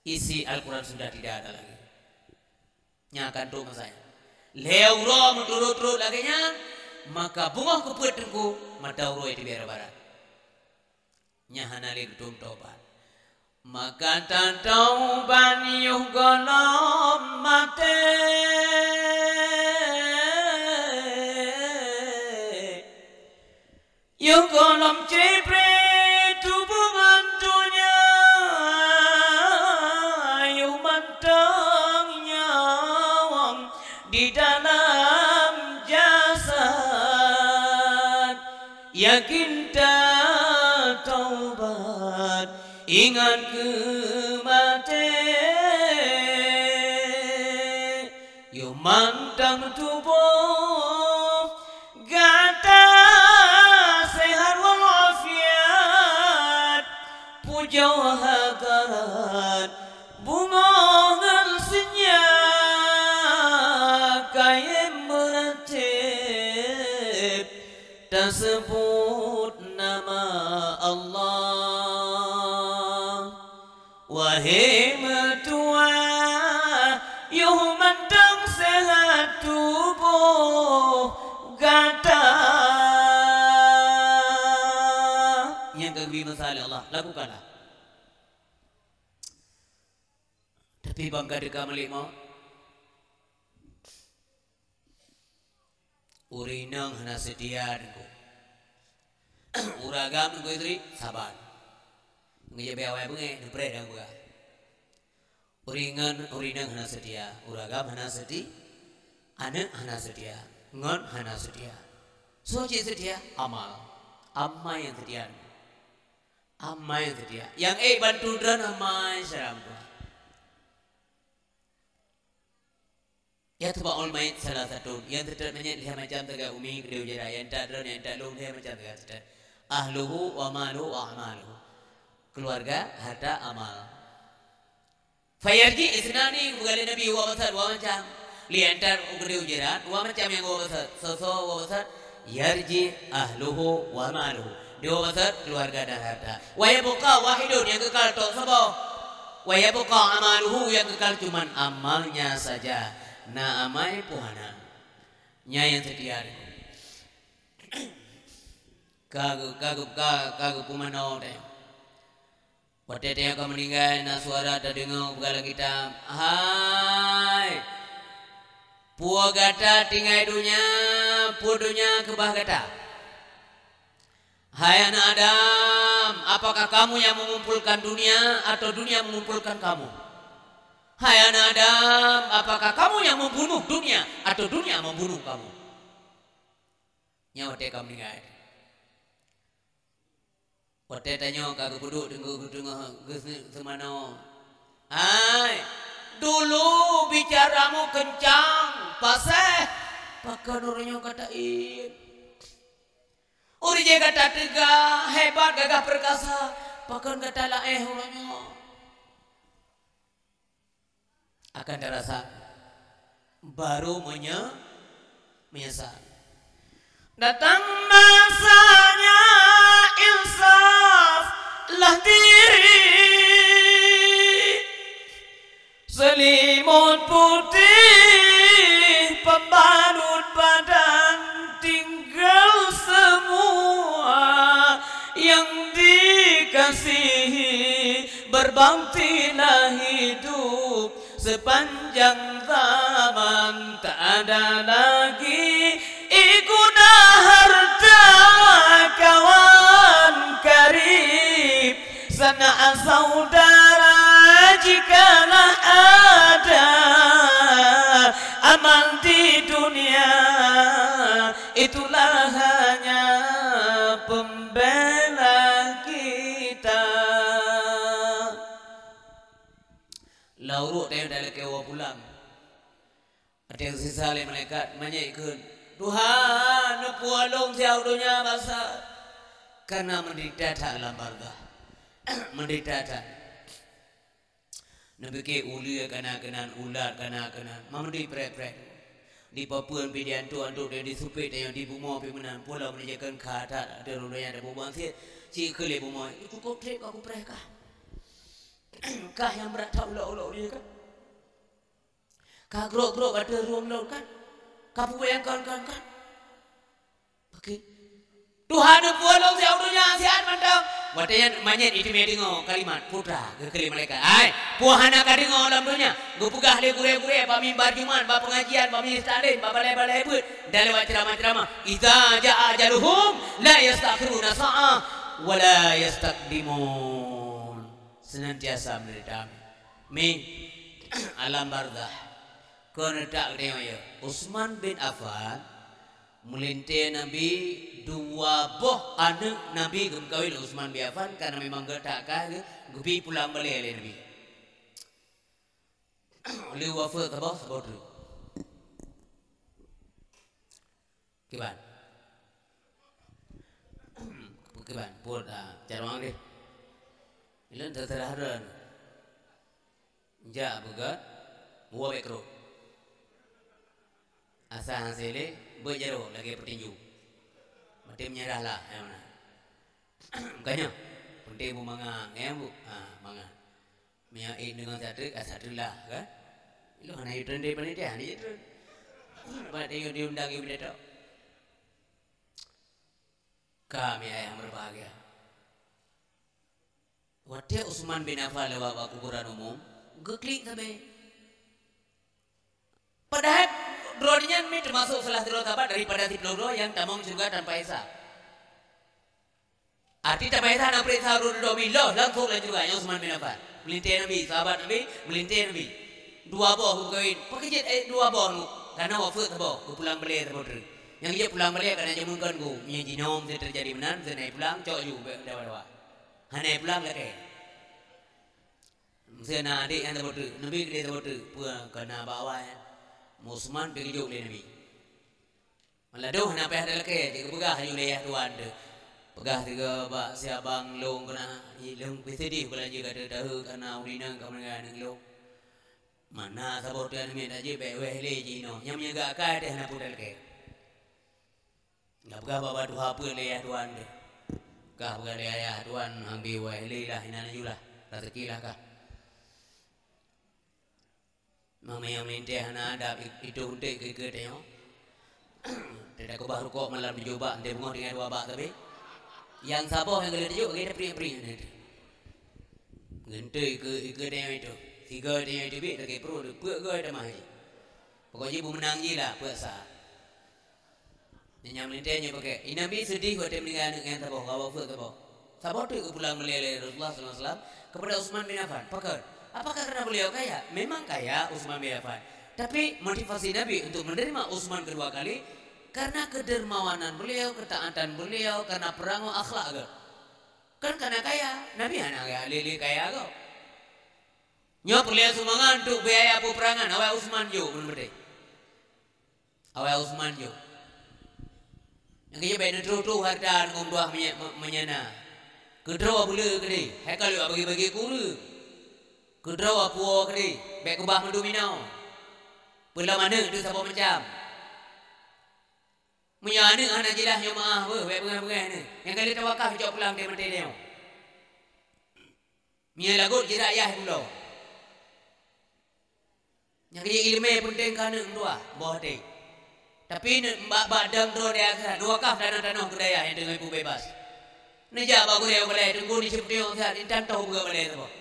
Isi Al-Quran sudah tidak ada lagi. Nyan akan trok masa nyan. Lhèe uroe meuturot-turot lagèe nyan, maka beungoh keupeue teungku, mata uroe teubiet rab barat. Nyan hana lé geutôm taubat. Maka tataubat yoh gohlom maté. Yoh gohlom cipreh tuboh ngon donya, yoh mantong nyawöng di dalam jasad. Yakin tataubat, ingat keu maté. Yoh mantong tuboh gata sehat walafiat, pujoe hadarat, beungoh ngon seunyang kayém meuratéb, taseubut nama Allah. Wahé meutuah, yoh mantong seuhat tuboh gata. Nyang ka geubri masa lé Allah, lakukanlah. Tapi ban ka teuka malék mot, ureueng inong hana seutia deungon ureueng agam, deungon istri, saban. Ngeujak beu awai beungéh, neupreh dan gura. Ureueng inong, ureueng inong hana seutia, ureueng agam hana seuti-, aneuk hana seutia, ngon hana seutia. Soe cit seutia? Amal. Amai nyang seutia. Amai nyang seutia. Nyang ék bantu droe amai syedara meutuah. Yatba'ul mayyit salasatun, nyang teutot manyét lhèe macam, teuga umi keudéh u jada, nyang intat droe, nyang intat lôn, lhèe macam teuga teutot. Ahluhu wa maluhu wa amaluhu. Keluarga, harta, amal. Fayarji isnani, geupeugah lé Nabi, dua basa, dua macam. Lheuh intat keudéh u jada, dua macam nyang dua basa. Soe-soe dua basa? Yarji ahluhu wa maluhu. Dua basa, keluarga dan harta. Wa yabqa wahidun, nyang kekal tok saboh. Wa yabqa amaluhu, nyang kekal cuman amalnya saja. Na amai pih hana. Nyan nyang seutia. Ka geu-, ka geu-, ka, ka geupumanö teuh. Watèe tanyoe ka meuninggai, na suara tadeungoe peugah lam kitab, "Hai, peue gata tinggai donya, peue donya keubah gata? Hai anak Adam, apakah kamu yang mengumpulkan dunia atau dunia mengumpulkan kamu? Hai anak Adam, apakah kamu yang membunuh dunia atau dunia membunuh kamu?" Nyan watèe ka meuninggai. Watèe tanyoe ka geupeuduek teungku, geuteungoh geuse-, seumanoe. Hai, dulu bicaramu kencang, paséh, pakon uroe nyoe ka taiem? Uroe jih gata teuga, hebat, gagah, perkasa, pakon gata laéh uroe nyoe? Akan tarasa baru menye-, menyesal. Datang masanya insaflah diri. Selimut putih pembalut badan, tinggal semua yang dikasihi. Berbaktilah hidup sepanjang zaman, tak ada lagi guna harta kawan karib, sanak saudara jikalau ada, amal di dunia itulah hanya pembela kita. Urôk tanyoe talakée woe pulang. Watée geusisa lé malaikat, manyét kheun, "Tuhan, neupuwoe lôn siat u donya basa." Karena menderita that lam barzakh. Menderita that. Neupike uleue kana keunan, ulat kana keunan, meudui preh-preh. Di papeuen pi di antuk-antuk, di supet tanyoe di bumoe pi meunan, pulo meunyoe kheun kha that, ateueh lôn donya tabubuang cit, ci kheun lé bumoe, "Cukôp treb ka kupreh kah. Kah nyang brat that ulok-ulok nyoe kan? Ka grok-grok ateueh rueng laôt kan? Ka peubuet nyang kon-kon kan?" Oke. Tuhan neupuwoe lôn siat u donya siat mantong. Watée nyan manyét jiteumé deungoe kalimat putra geukheun lé malaikat. Hai, peue hana ka deungoe lam donya? Geupeugah lé gurée-gurée bak mimbar Jumat, bak peungajian, bak majelis taklim, bak balai-balai beuet, dan lewat ceramah-ceramah. "Idza jaa ajaluhum la yastakhiruna sa'ah wa la yastaqdimun." Senantiasa menderita. Mi, alam barzakh. Kon neutak geutanyoe ya. Utsman bin Affan, meulintée Nabi, dua boh aneuëk Nabi geumeukawen Utsman bin Affan, karena memang geutak ka geubi pulang balée lé Nabi. Lheueh wafeuet saboh, saboh treuk. Kiban. Kiban, put, ah, carong deh. Ilon terserah ron. Jak beugat, buah baik keruk. Asa hase lé, beujaroe lagée peutinju. Maté menyerah lah, yang mana? Bukannya, penting bu mangat, ngieng bu. Ha, mangat. Meunyoe ék deungon satu, ka satu lah, kan? Ilong hana yue teuntée panitia, hana yue teuntée. Bak tengok diundang ibu dato. Kami ayah berbahagia. Watée Utsman bin Affan lewat bak kuburan umum, geuklik sabe. Padahai droeneuh nyan mi teumasuk salah sidroe sahabat daripada siplôh droe nyang tamong syeuruga tanpa hisab. Arti tanpa hisab na peuriksa droe-droe mi loh langsung lam syeuruga, nyan Utsman bin Affan. Meulintée Nabi, sahabat Nabi, meulintée Nabi. Dua boh geukawén, pakon jeuet, eh, dua boh nu? Kana wafeuet saboh, geupulang balée saboh treuk. Nyang jeuet pulang balée kana jameun kon geuh, meunyoe jinoe meusti teujadi meunan, meusti na pulang, cok ju, bék dawa-dawa. Hana pulang lakée. Meusti na adék nyang saboh treuk, Nabi keudeh saboh treuk, peue kana bak awai nyan. Utsman pih geujok lé Nabi. Maladôh hana payah talakée, jeuet geupeugah laju lé yah tuan teuh. Peugah sigoe bak si abang lôn keunan, lôn pih seudeh beulanjeh ka teuh tahe kana ureueng inong ka meuninggai aneuk lôn. Mana saboh teuk aneuk miet tajak bék wéh lé jinoe, nyang meunyoe geuakai teuh hana peue talakée. Geupeugah bak tuha peuet lé yah tuan teuh. Kah peugah lé ayah tuan, hana wéh lé lah, inan laju lah, raseuki lah kah. Meunyoe meulintée hana adab, i-, itu unték keu-keu tanyoe. Teuka keubah rukok malam tujoh bak, enteuk beungoh tinggai dua bak sabe. Nyang saboh nyang geuleueh tujoh, geuteupriek-priek nyan. Geunteuk ikeu, ikeu tanyoe itu. Sigoe tanyoe itu biet, lagée pruet, peuet goe tamah jih. Pokok jih beumeunang jih lah, peuet sa. Nyang meulintée nyoe paké. I Nabi seudeh watée meuninggai aneuk nyang saboh, ka wafeuet saboh. Saboh teuk geupulang balée lé Rasulullah sallallahu alaihi wasallam kepada Utsman bin Affan. Pakon? Apakah karena beliau kaya? Memang kaya Utsman bin Affan. Tapi motivasi Nabi untuk menerima Utsman kedua kali karena kedermawanan beliau, ketaatan beliau, karena peurangah akhlak geuh. Kan karena kaya, Nabi hana kaya lé-lé kaya geuh. Nyoe peureulée sumbangan untuk biaya peupeurangan, awai Utsman jok, ulôn peudeh. Awai Utsman jok. Nyang keu jih bék neutroh-troh hareuta ngon tuah meunya-, me-, meunyana. Keudroe buleue keudeh, hai ka lheueh bagi-bagi keu ureueng. Keudroe puwoe keudeh, bék keubah mandum inoe. Peulom aneuk teuh saboh macam. Meunyoe aneuk hana jeulaih nyoe meu'ah beuh, bék beungéh-beungéh neuh. Nyang ka lheueh tawakaf cok pulang deh maté nyoe. Meunyoe lagot jirakyah pulo. Nyang keu jih iéleumé peunteng keu aneuk meutuah, boh até. Tapi neuk bak-bak dang droe di akhirat, neuwakaf tanoh-tanoh keu dayah nyang teungoh ibu beubaih. Neujak bak gurée balée, Teungku, neucok peutunyok siat, intan toh beuet balée saboh.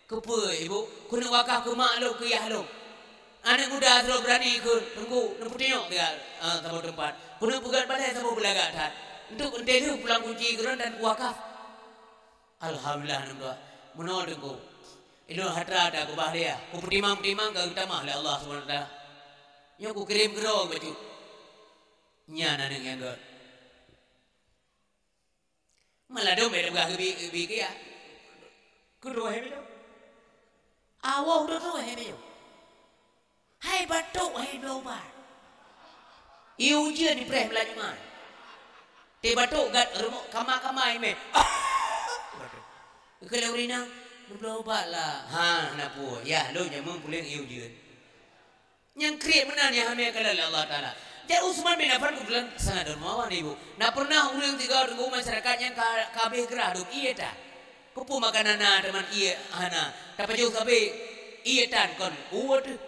Keupeue, Ibu? Keuneuk wakaf keu mak lôn, keu yah lôn. Aneuk muda sidroe beurani kheun, Teungku, neupeutunyok siat, eh, saboh teumpat. Keuneuk peugét balée saboh beulagak that. Enteuk, enteuk lheueh pulang kunci keu droen dan kuwakaf. Alhamdulillah, aneuk muda. Meunoe Teungku. Ilôn hatra that kubah lé yah. Kupeutimang-timang ka geutamah lé Allah Subhanahu wa Taala. Nyoe kukirém keudroe bacut. Nyan aneuk nyang gét. Maladôm bék tapeugah geubi, geubi keu yah. Keudroe hai bilom. Awoe udah tu hai meunyoe. Hai batuk hai bloe ubat. Ié ujeuen ipreh meulayeue nyoe. Teubatuk gat rumoh kama-kama imé. Batuk. Keu lheueh ureueng inong, neubloe ubat lah. Ha, na peue. Yah, lôn nyang meupuléng ié ujeuen. Nyang kriet meunan nyang hamé kalon lé Allah Taala. Jadi Utsman bin Affan keubeutulan sangat dermawan, Ibu. Na pernah ureueng tiga deungon masyarakat nyang ka, ka habéh grah dum ié tan. Peue-peue makanan na teuma ié hana. Tapajoh sabé ié tan kon uweuet.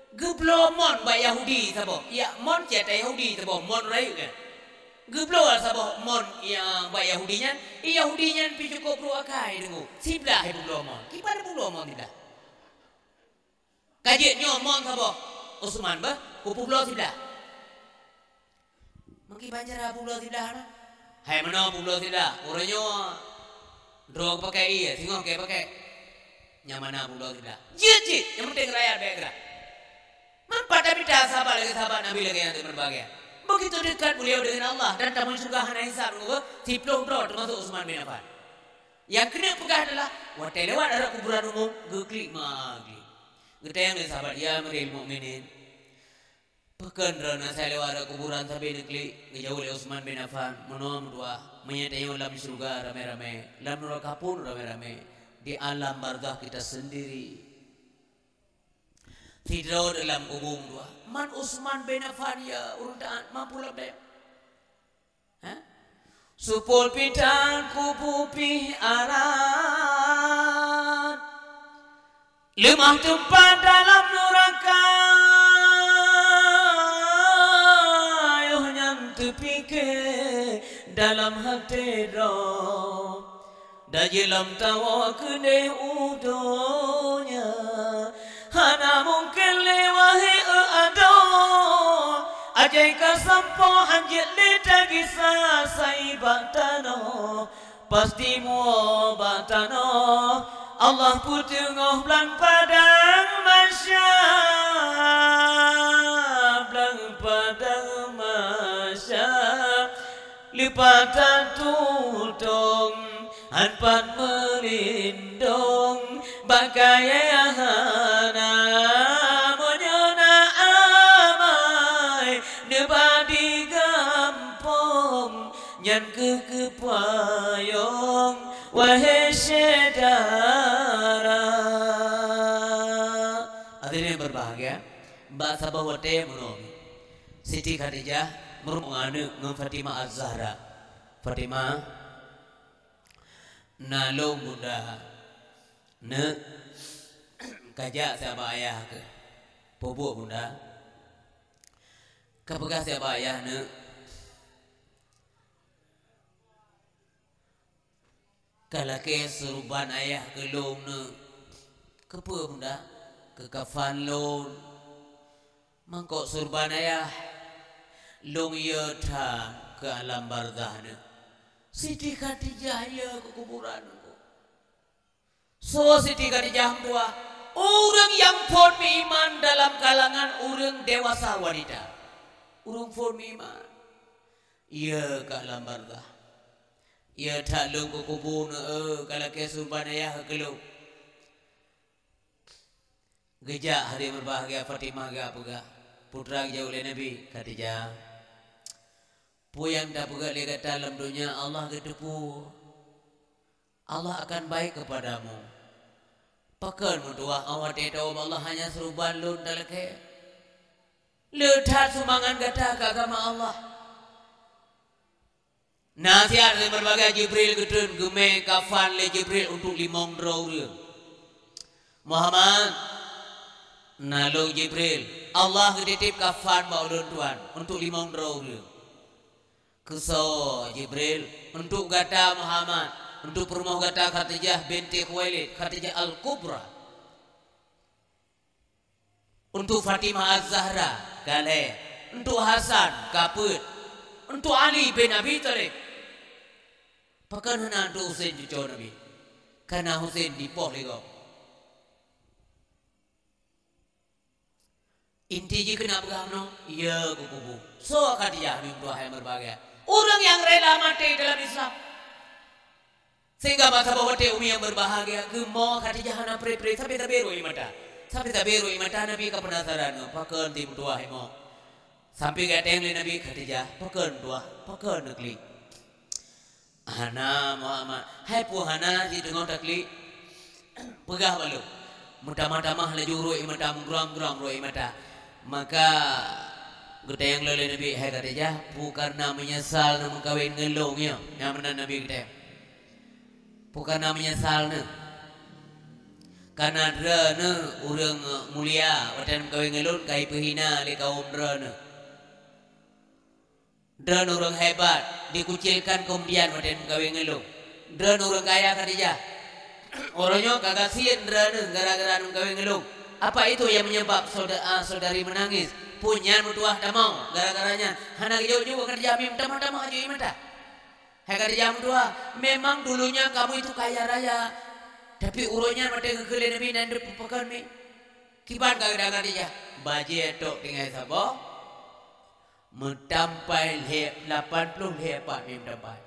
Geubloe mon bak Yahudi saboh. Ya, mon cit ata Yahudi saboh, mon rayeuk nyan. Geubloe saboh mon nyang bak Yahudi nyan, Yahudi nyan pih cukôp brôk akai deungon. Siblaih geubloe mon. Kiban geubloe mon siblaih. Ka jeuet nyoe mon saboh Utsman beh, peue-peue bloe siblaih. Meukiban cara peue bloe siblaih na? Hai meunoe peue bloe siblaih. Uroe nyoe droe pakèk ié, singoh kèe pakèk. Nyang mana peue bloe siblaih. Jeuet cit, nyang penting rakyat bèk grah. Manfaat tamita sahabat lagèe sahabat Nabi lagèe nyan teuh meubahgia. Begitu dekat beliau dengan Allah dan tamong syeuruga hana hisab nunggu siplôh droe teumasuk Utsman bin Affan. Nyang keuneuk peugah adalah watèe lewat rot kuburan umum geuklik ma geuh. Geutanyong lé sahabat, "Ya Amirul Mukminin, pakon droeneuh asai lewat rot kuburan sabe neuklik?" Geujaweueb lé Utsman bin Affan, "Meunoe meutuah, meunyoe tanyoe lam syeuruga ramé-ramé, lam nuraka pun ramé-ramé, di alam barzakh kita sendiri." Sidroe dalam kubu meutuah, man Utsman bin Affan ya ureueng taat mampu lom deh. Ha? Supol pitan kubu pih arat, leumah teumpat dalam nuraka. Yoh nyan teupike dalam hate droe. Dan jeuet lom tawoe keudeh u donya, hana mungken lé wahé eu adoe. Ajai ka sampoe hanjeuet lé tagisa sai bak tanoh, pasti muwoe bak tanoh. Allah peuteungoh blang padang mahsyar, blang padang mahsyar. Leupah tatutong, han pat meulindong, bak kayèe hana. Meunyoe na amai neuba di gampông, nyan keuh keupayông, wahé syedara. Hadirin berbahagia, bak saboh watèe meunoe, Siti Khadijah meureumpok aneuk ngon Fatimah Az-Zahra. Fatimah, na lôn bunda, neuk, kajak siat bak ayah keuh. Peubuet bunda, kapeugah siat bak ayah neuk, ka lakèe seureuban ayah keu lôn neuk. Keupeue bunda? Keu kafan lôn. Mangkok seureuban ayah lôn yue that keu alam barzah neuk. Siti Khadijah yue keu kuburan neuk. Soe Siti Khadijah meutuah? Ureueng nyang phôn meuiman dalam kalangan ureueng dewasa wanita. Ureueng phôn meuiman. Yue keu alam barzah. Yue that lôn keu kubu neuk, ka lakèe seureuban ayah keu lôn. Geujak hadirin berbahagia, Fatimah geupeugah, putra geujaweueb lé Nabi, "Khadijah, peue nyang tapeugèt lé gata lam donya Allah geuteupeue. Allah akan baik kepadamu. Pakon meutuah watèe tawoe bak Allah hanya seureuban lôn talakèe? Le that sumbangan gata keu agama Allah." Na siat berbagai Jibril geutreun geumè kafan lé Jibril untuk limong droe ureueng. "Muhammad, na lôn Jibril, Allah geutitip kafan bak ulôn tuan untuk limong droe ureueng." "Keusoe Jibril?" "Untuk gata Muhammad, untuk peurumoh gata Khadijah binti Khuwailid, Khadijah Al-Kubra." Untuk Fatimah Az-Zahra, ka lhèe. Untuk Hasan, ka peuet. Untuk Ali bin Abi Thalib. Pakon hana untuk Husein cucoe Nabi? Kareuna Husein dipoh lé gob. Inti jih keuneuk peugah meunoe, yue keu kubu. Soe Khadijah, Nabi meutuah hai meureubahagia? Ureueng nyang rela maté dalam Islam. Sehingga bak saboh watèe umi nyang berbahagia, geumoe Khadijah hana pre-pre, sabe-sabe rhot ie mata. Sabe-sabe rhot ie mata, Nabi ka penasaran, "Pakon ti meutuwah imoe?" Sampai geutanyong lé Nabi, "Khadijah, pakon tuwah? Pakon neuklik?" "Hana, Muhammad." "Hai peue hana, jiteungoh taklik?" "Peugah bak lôn." Meutamah-tamah laju rhot ie mata, meugram-gram rhot ie mata. Maka geutanyong lé Nabi, "Hai Khadijah, peue kareuna meunyeusal neumeukawen ngon lôn nyoe?" Nyang meunan Nabi geutanyong. "Peue kareuna meunyeusal neuh?" "Kareuna droeneuh ureuëng mulia, watèe neumeukawen ngon lôn ka jipeuhina lé kawöm droeneuh. Droeneuh ureuëng hebat, dikucilkan keumuliaan watèe neumeukawen ngon lôn. Droeneuh ureuëng kaya, Khadijah. Uroe nyoe ka gasien droeneuh gara-gara neumeukawen ngon lôn. Apa itu yang menyebab sauda-, ah, saudari menangis? Peue nyan meutuwah tamong gara-gara nyan?" Hana geujaweueb-jaweueb Khadijah, meutamah-tamah jeuet ie mata. "Hai Khadijah meutuwah, memang dulunya kamu itu kaya raya. Tapi uroe nyan watèe geukheun lé Nabi, na neupeupakat mi. Kiban keu Khadijah?" "Bajèe tok tinggai saboh, meutampai lhèe, lapan ploh lhèe pat meutampai."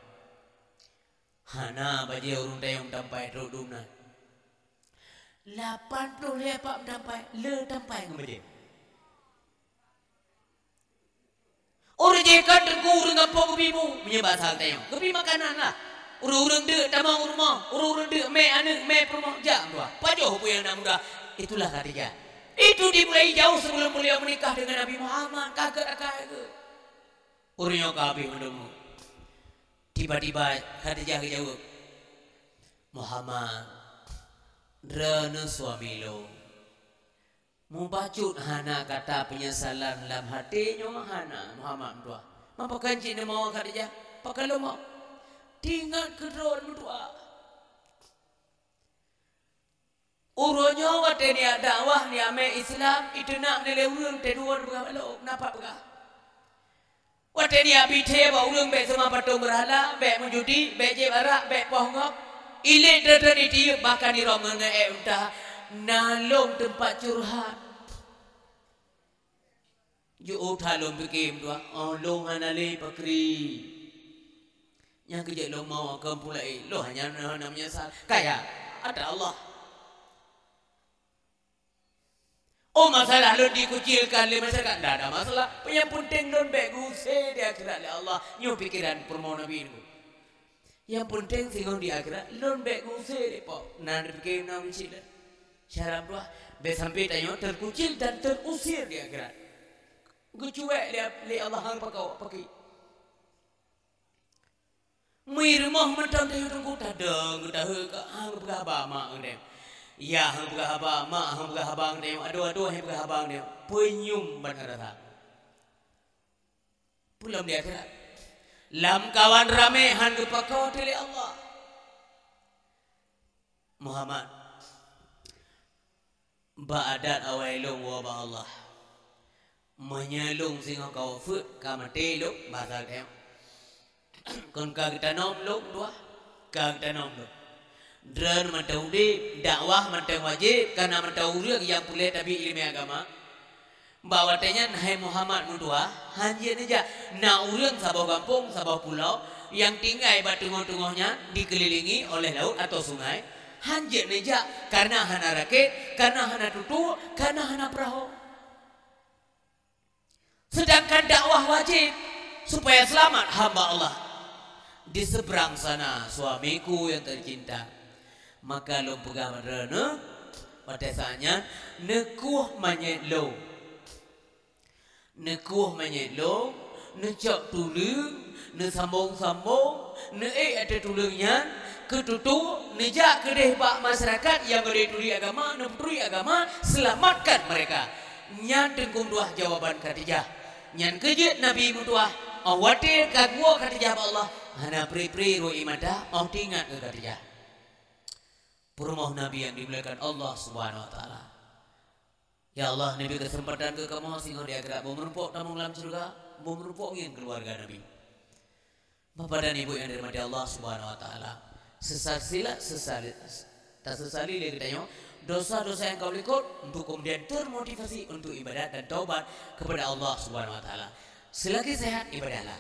"Hana bajèe ureuëng tanyong meutampai trok dumnan." "Lapan ploh lhèe pat meutampai, le tampai ngon bajèe." Ureuëng jih kan teungku ureuëng gampông geubi bu, meunyoe basa geutanyoe, geubi makanan lah. Ureuëng-ureuëng deuk tamong u rumoh, ureuëng-ureuëng deuk mè aneuëk, mè peurumoh, jak meutuwah. Pajoh peue nyang na mudah. Itulah Khadijah. Itu dimulai jauh sebelum beliau menikah dengan Nabi Muhammad, ka gét akai geuh. Ureuëng nyoe ka habéh mandum. Tiba-tiba Khadijah geujaweueb, "Muhammad, droeneuh suami lôn." Mubacut hana kata peunyesalan lam até nyoe hana, Muhammad meutuwah. Mapa kan cit neumoe Khadijah? Pakon lôn moe? Tingat keu droe meutuwah. Uroe nyoe watèe neujak dakwah, neujak mè Islam, iteunak neuh lé ureuëng, teuduek peugah balok, na pat peugah. Watèe neujak bithée bak ureuëng, bèk seumah patong beurhala, bèk meujudi, bèk jieb arak, bèk poh ngok, ilée treuk-treuk jitiyeub, bahkan irong ngon ék unta, na lôn teumpat curhat. Jiôh that lôn pike meutuwah, oh, lôn hana lé pakri. Nyang keu jeuet lôn moe keu pulai, lôn hana, hana meunyeusal. Kaya, atra Allah. Oh, masalah lôn dikucilkan lé masyarakat, ndak ada masalah. Nyang peunteng lôn bèk geuuse di akhirat lé Allah. Nyoe pikeran peurumoh Nabi nyoe. Nyang peunteng singoh di akhirat, lôn bèk geuuse lé Po. Na neupike na meucit lé. Syarat dua, bèk sampai tanyoe teukucil dan teuusir di akhirat. Geucuek lé, lé Allah hang pakon paki. Meurumoh mantong teuh teungku, tadong geudahe ka hang peugah haba mak geude. Ya hang peugah haba mak, hang peugah haba geude, adoe-adoe hang peugah haba geude. Peunyum ban rasa. Peulom di akhirat. Lam kawan ramé hán geupako teuh lé Allah. Muhammad, bak adat awai lôn woe bak Allah. Meunyoe lôn singoh ka wafeuet, ka maté lôn, basa geutanyoe. Kon ka geutanom lôn tuah, ka geutanom lôn. Droeneuh mantong udeb, dakwah mantong wajéb, kana mantong ureuëng nyang peureulée tabi iéleumé agama. Bak watée nyan, hai Muhammad meutuah, hán jeuet neujak. Na ureuëng saboh gampông, saboh pulo, nyang tinggai bak teungoh-teungoh nyan dikeuliléngi oleh laôt atau sungai, hán jeuet neujak, kareuna hana rakét, kareuna hana tutoe, kareuna hana peurahô. Sedangkan dakwah wajéb supaya seulamat hamba Allah. Di seberang sana suamiku yang tercinta. Maka lôn peugah bak droeneuh, watée saát nyan, neukueh manyét lôn. Neukueh manyét lôn, neucok tuleueng, neusambong-sambong, neuék ateueh tuleueng nyan, keu tutoe, neujak keudeh bak masyarakat nyang gadôh turi agama, neupeuturi agama, selamatkan mereka. Nyan teungku meutuah jawaban Khadijah. Nyan keuh jeuet Nabi meutuah, óh watée ka geuwoe Khadijah bak Allah, hana pri-pri ruweueng mata, óh teuingat keu Khadijah. Peurumoh Nabi yang dimuliakan Allah Subhanahu wa Taala. Ya Allah, neubri keuseumpatan keu kamoe singoh di akhirat, boh meurumpok tamong lam syeuruga, boh meurumpok ngon keuluwarga Nabi. Bapak dan Ibu yang dirahmati Allah Subhanahu wa Taala, sesal sila, sesali, tasesali lé geutanyoe dosa-dosa nyang ka likot untuk kemudian termotivasi untuk ibadat dan taubat kepada Allah Subhanahu wa Taala. Selagi sehat, ibadahlah.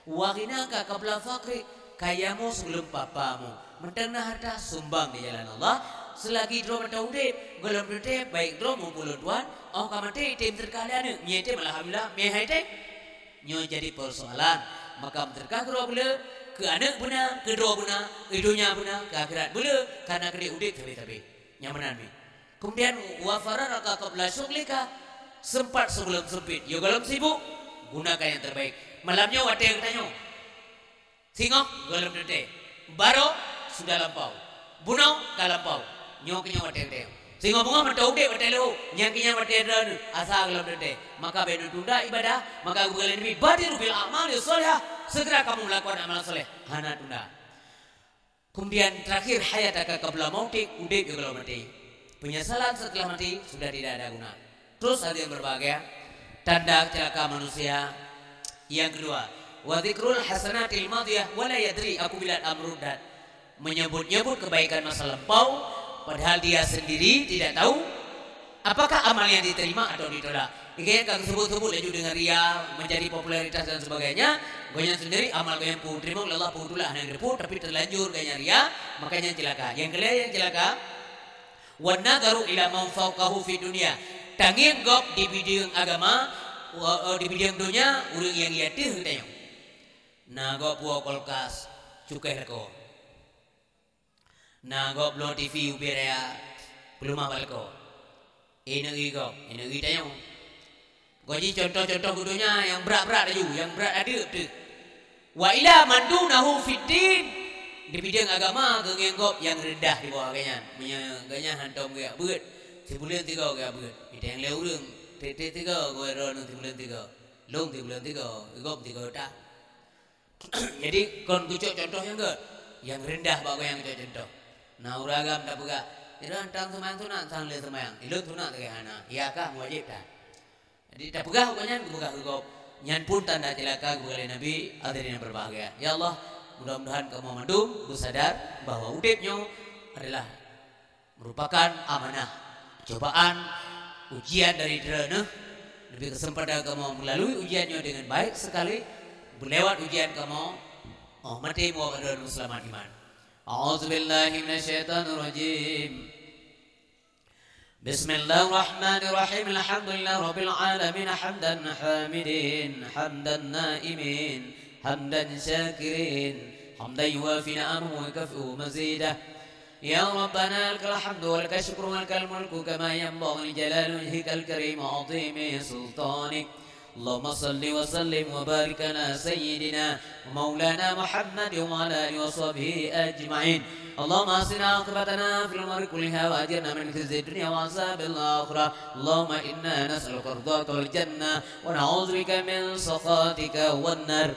Wa ghinaka qabla faqri, kayamu sebelum papamu. Mantong na hareuta, sumbang di jalan Allah. Seulagi droe mantong udeb, gohlom teuntée, baik droe maupun lôn tuan, óh ka maté, item seudeukah lé aneuëk, meunyo item, alhamdulillah, meunyo han item, nyoe jadi peusoalan. Maka meuseudeukah keu droe beuleu, keu aneuëk beuna, keu droe beuna, keu donya beuna, keu akhirat beuleu, kareuna keudeh udeb sabe-sabe. Nyang meunan mi. Kemudian, wa faragha qabla syughlika, sempat sebelum sempit. Yôh gohlom sibuk, gunakan yang terbaik. Malam nyoe watée geutanyoe. Singoh gohlom teuntée. Baroe sudah lampau. Bunoe ka lampau. Nyoe keuh nyoe watée geutanyoe. Singoh beungoh mantong udeb watée leuhô. Nyang keuh nyan watée droeneuh. Asa gohlom teuntée. Maka bék neutunda ibadah. Maka geupeugah lé Nabi, "Badiru bil a'mali shalihah." Segera kamu melakukan amal soleh. Hana tunda. Kemudian terakhir, hayataka qabla mautik, udeb yôh gohlom maté. Penyesalan setelah mati sudah tidak ada guna. Terus hadirin berbahagia, tanda celaka manusia. Yang kedua, wa dzikrul hasanatil madiyah wa la yadri aqbalat am ruddat. Menyebut-nyebut kebaikan masa lampau, padahal dia sendiri tidak tahu apakah amal yang diterima atau ditolak. Gobnyan ka geusebut-sebut laju deungon ria, mencari popularitas dan sebagainya. Gobnyan sendiri amal gobnyan peue teurimong lé Allah, peue teulah hana geuteupeue, tapi terlanjur gobnyan ria, makanya celaka. Nyang keulhèe nyang celaka, wan nadharu ila man fauqahu fid dunya. Tangieng gob di bideueng agama, wa-, eh, di bideueng donya, ureuëng nyang di ateueh geutanyoe. Na gob puwoe kulkas, cukéh lakoe. Na gob bloe T V ubé raya, peuleumah bak lakoe. Ineuk-ineuk gob, ineuk-ineuk tanyoe. Gob jih contoh-contoh geutanyoe nyang brat-brat laju, nyang brat adeuk teuh. Wa ila man dunahu fid din. Di bideueng agama geungieng gob nyang reundah di bawah gobnyan. Meunyoe gobnyan hantom geujak beuet, sibuleuen tiga geujak beuet. Meunyoe lé ureuëng, tieb-tieb tiga, gob droeneuh sibuleuen tiga. Lôn sibuleuen tiga, gob tiga that. Jadi, kon geucok contoh nyang gét, nyang reundah bak gobnyan geucok contoh. Na ureuëng agam tapeugah, "Ilôn hantom seumayang sunat, sang lé seumayang. Ilôn sunat sagai hana. Iya kah meuwajéb that?" Jadi, tapeugah gobnyan geupeugah keu gob. Nyan pun tanda ceulaka geupeugah lé Nabi, hadirin yang berbahagia. Ya Allah, mudah-mudahan kamoe mandum beusadar bahwa udeb nyoe adalah merupakan amanah, cobaan, ujian dari Droeneuh. Neubri keuseumpatan kamoe meulalui ujian nyoe deungon baik seukali, beulewat ujian kamoe, oh, maté muwafak Droeneuh seulamat iman. A'udzubillahi minasyaitonirrajim. Bismillahirrahmanirrahim. Alhamdulillahirabbil alamin, hamdan hamidin, hamdan naimin, hamdan syakirin, hamdan yuwafi ni'amahu wa yukafi'u mazidah. Ya Rabbana, lakal hamdu wa lakal syukru wa lakal mulku kama yanbaghi li jalali wajhikal karim wa azimi sultanik. Allahumma salli wa sallim wa barik ala sayyidina wa maulana Muhammadin wa ala alihi wa sahbihi ajma'in. Allahumma ahsin aqibatana fil umuri kulliha wa ajirna min khizyid dunya wa azabil akhirah. Allahumma inna nas'aluka ridhaka wal jannah wa na'udzubika min sakhatika wan nar.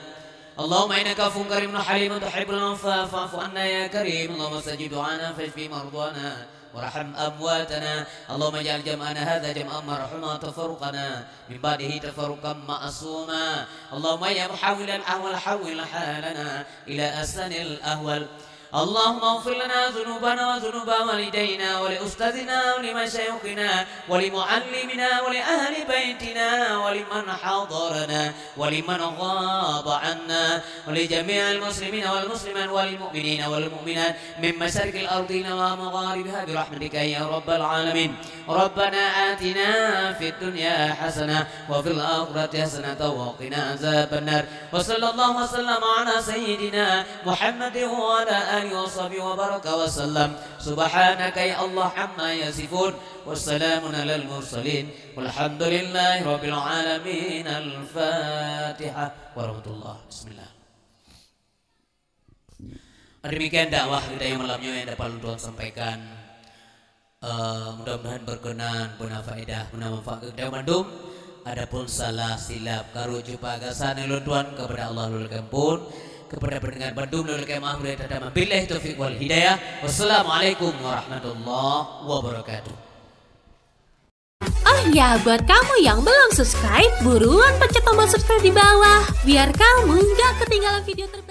اللهم إنك عفو كريم حليم تحب العفو فاعف عنا يا كريم. اللهم استجب دعانا فاشف مرضانا وارحم أمواتنا. اللهم اجعل جمعنا هذا جمعا مرحوما وتفرقنا من بعده تفرقا معصوما. اللهم يا محول الأحوال حول حالنا إلى أحسن الأحوال. اللهم اغفر لنا ذنوبنا وذنوب والدينا ولأستاذنا ولمشايخنا ولمعلمنا ولأهل بيتنا ولمن حضرنا ولمن غاب عنا ولجميع المسلمين والمسلمات والمؤمنين والمؤمنات من مشارق الأرض إلى مغاربها برحمتك يا رب العالمين. ربنا آتنا في الدنيا حسنة وفي الآخرة حسنة وقنا عذاب النار. وصلى الله وسلم على سيدنا محمد وعلى آله وصحبه وبارك وسلم. سبحانك يا الله عما يصفون. وسلام على المرسلين. والحمد لله رب العالمين. الفاتحة. ورحمة الله. بسم الله. Demikian dakwah kita yang malam nyoe yang dapat lôn tuan sampaikan. Eh, mudah-mudahan berkenan, beuna faedah, beuna manfaat keu kita bandum. Adapun salah silap, karok cupa gasa ngon lôn tuan, kepada Allah lôn lakée ampôn, kepada pendengar bandum lôn lakée maaf, lôn lakée tamah. Billahi taufiq wal hidayah. Wassalamualaikum warahmatullahi wabarakatuh. Oh ya, buat kamu yang belum subscribe, buruan pencet tombol subscribe di bawah, biar kamu nggak ketinggalan video terbaru.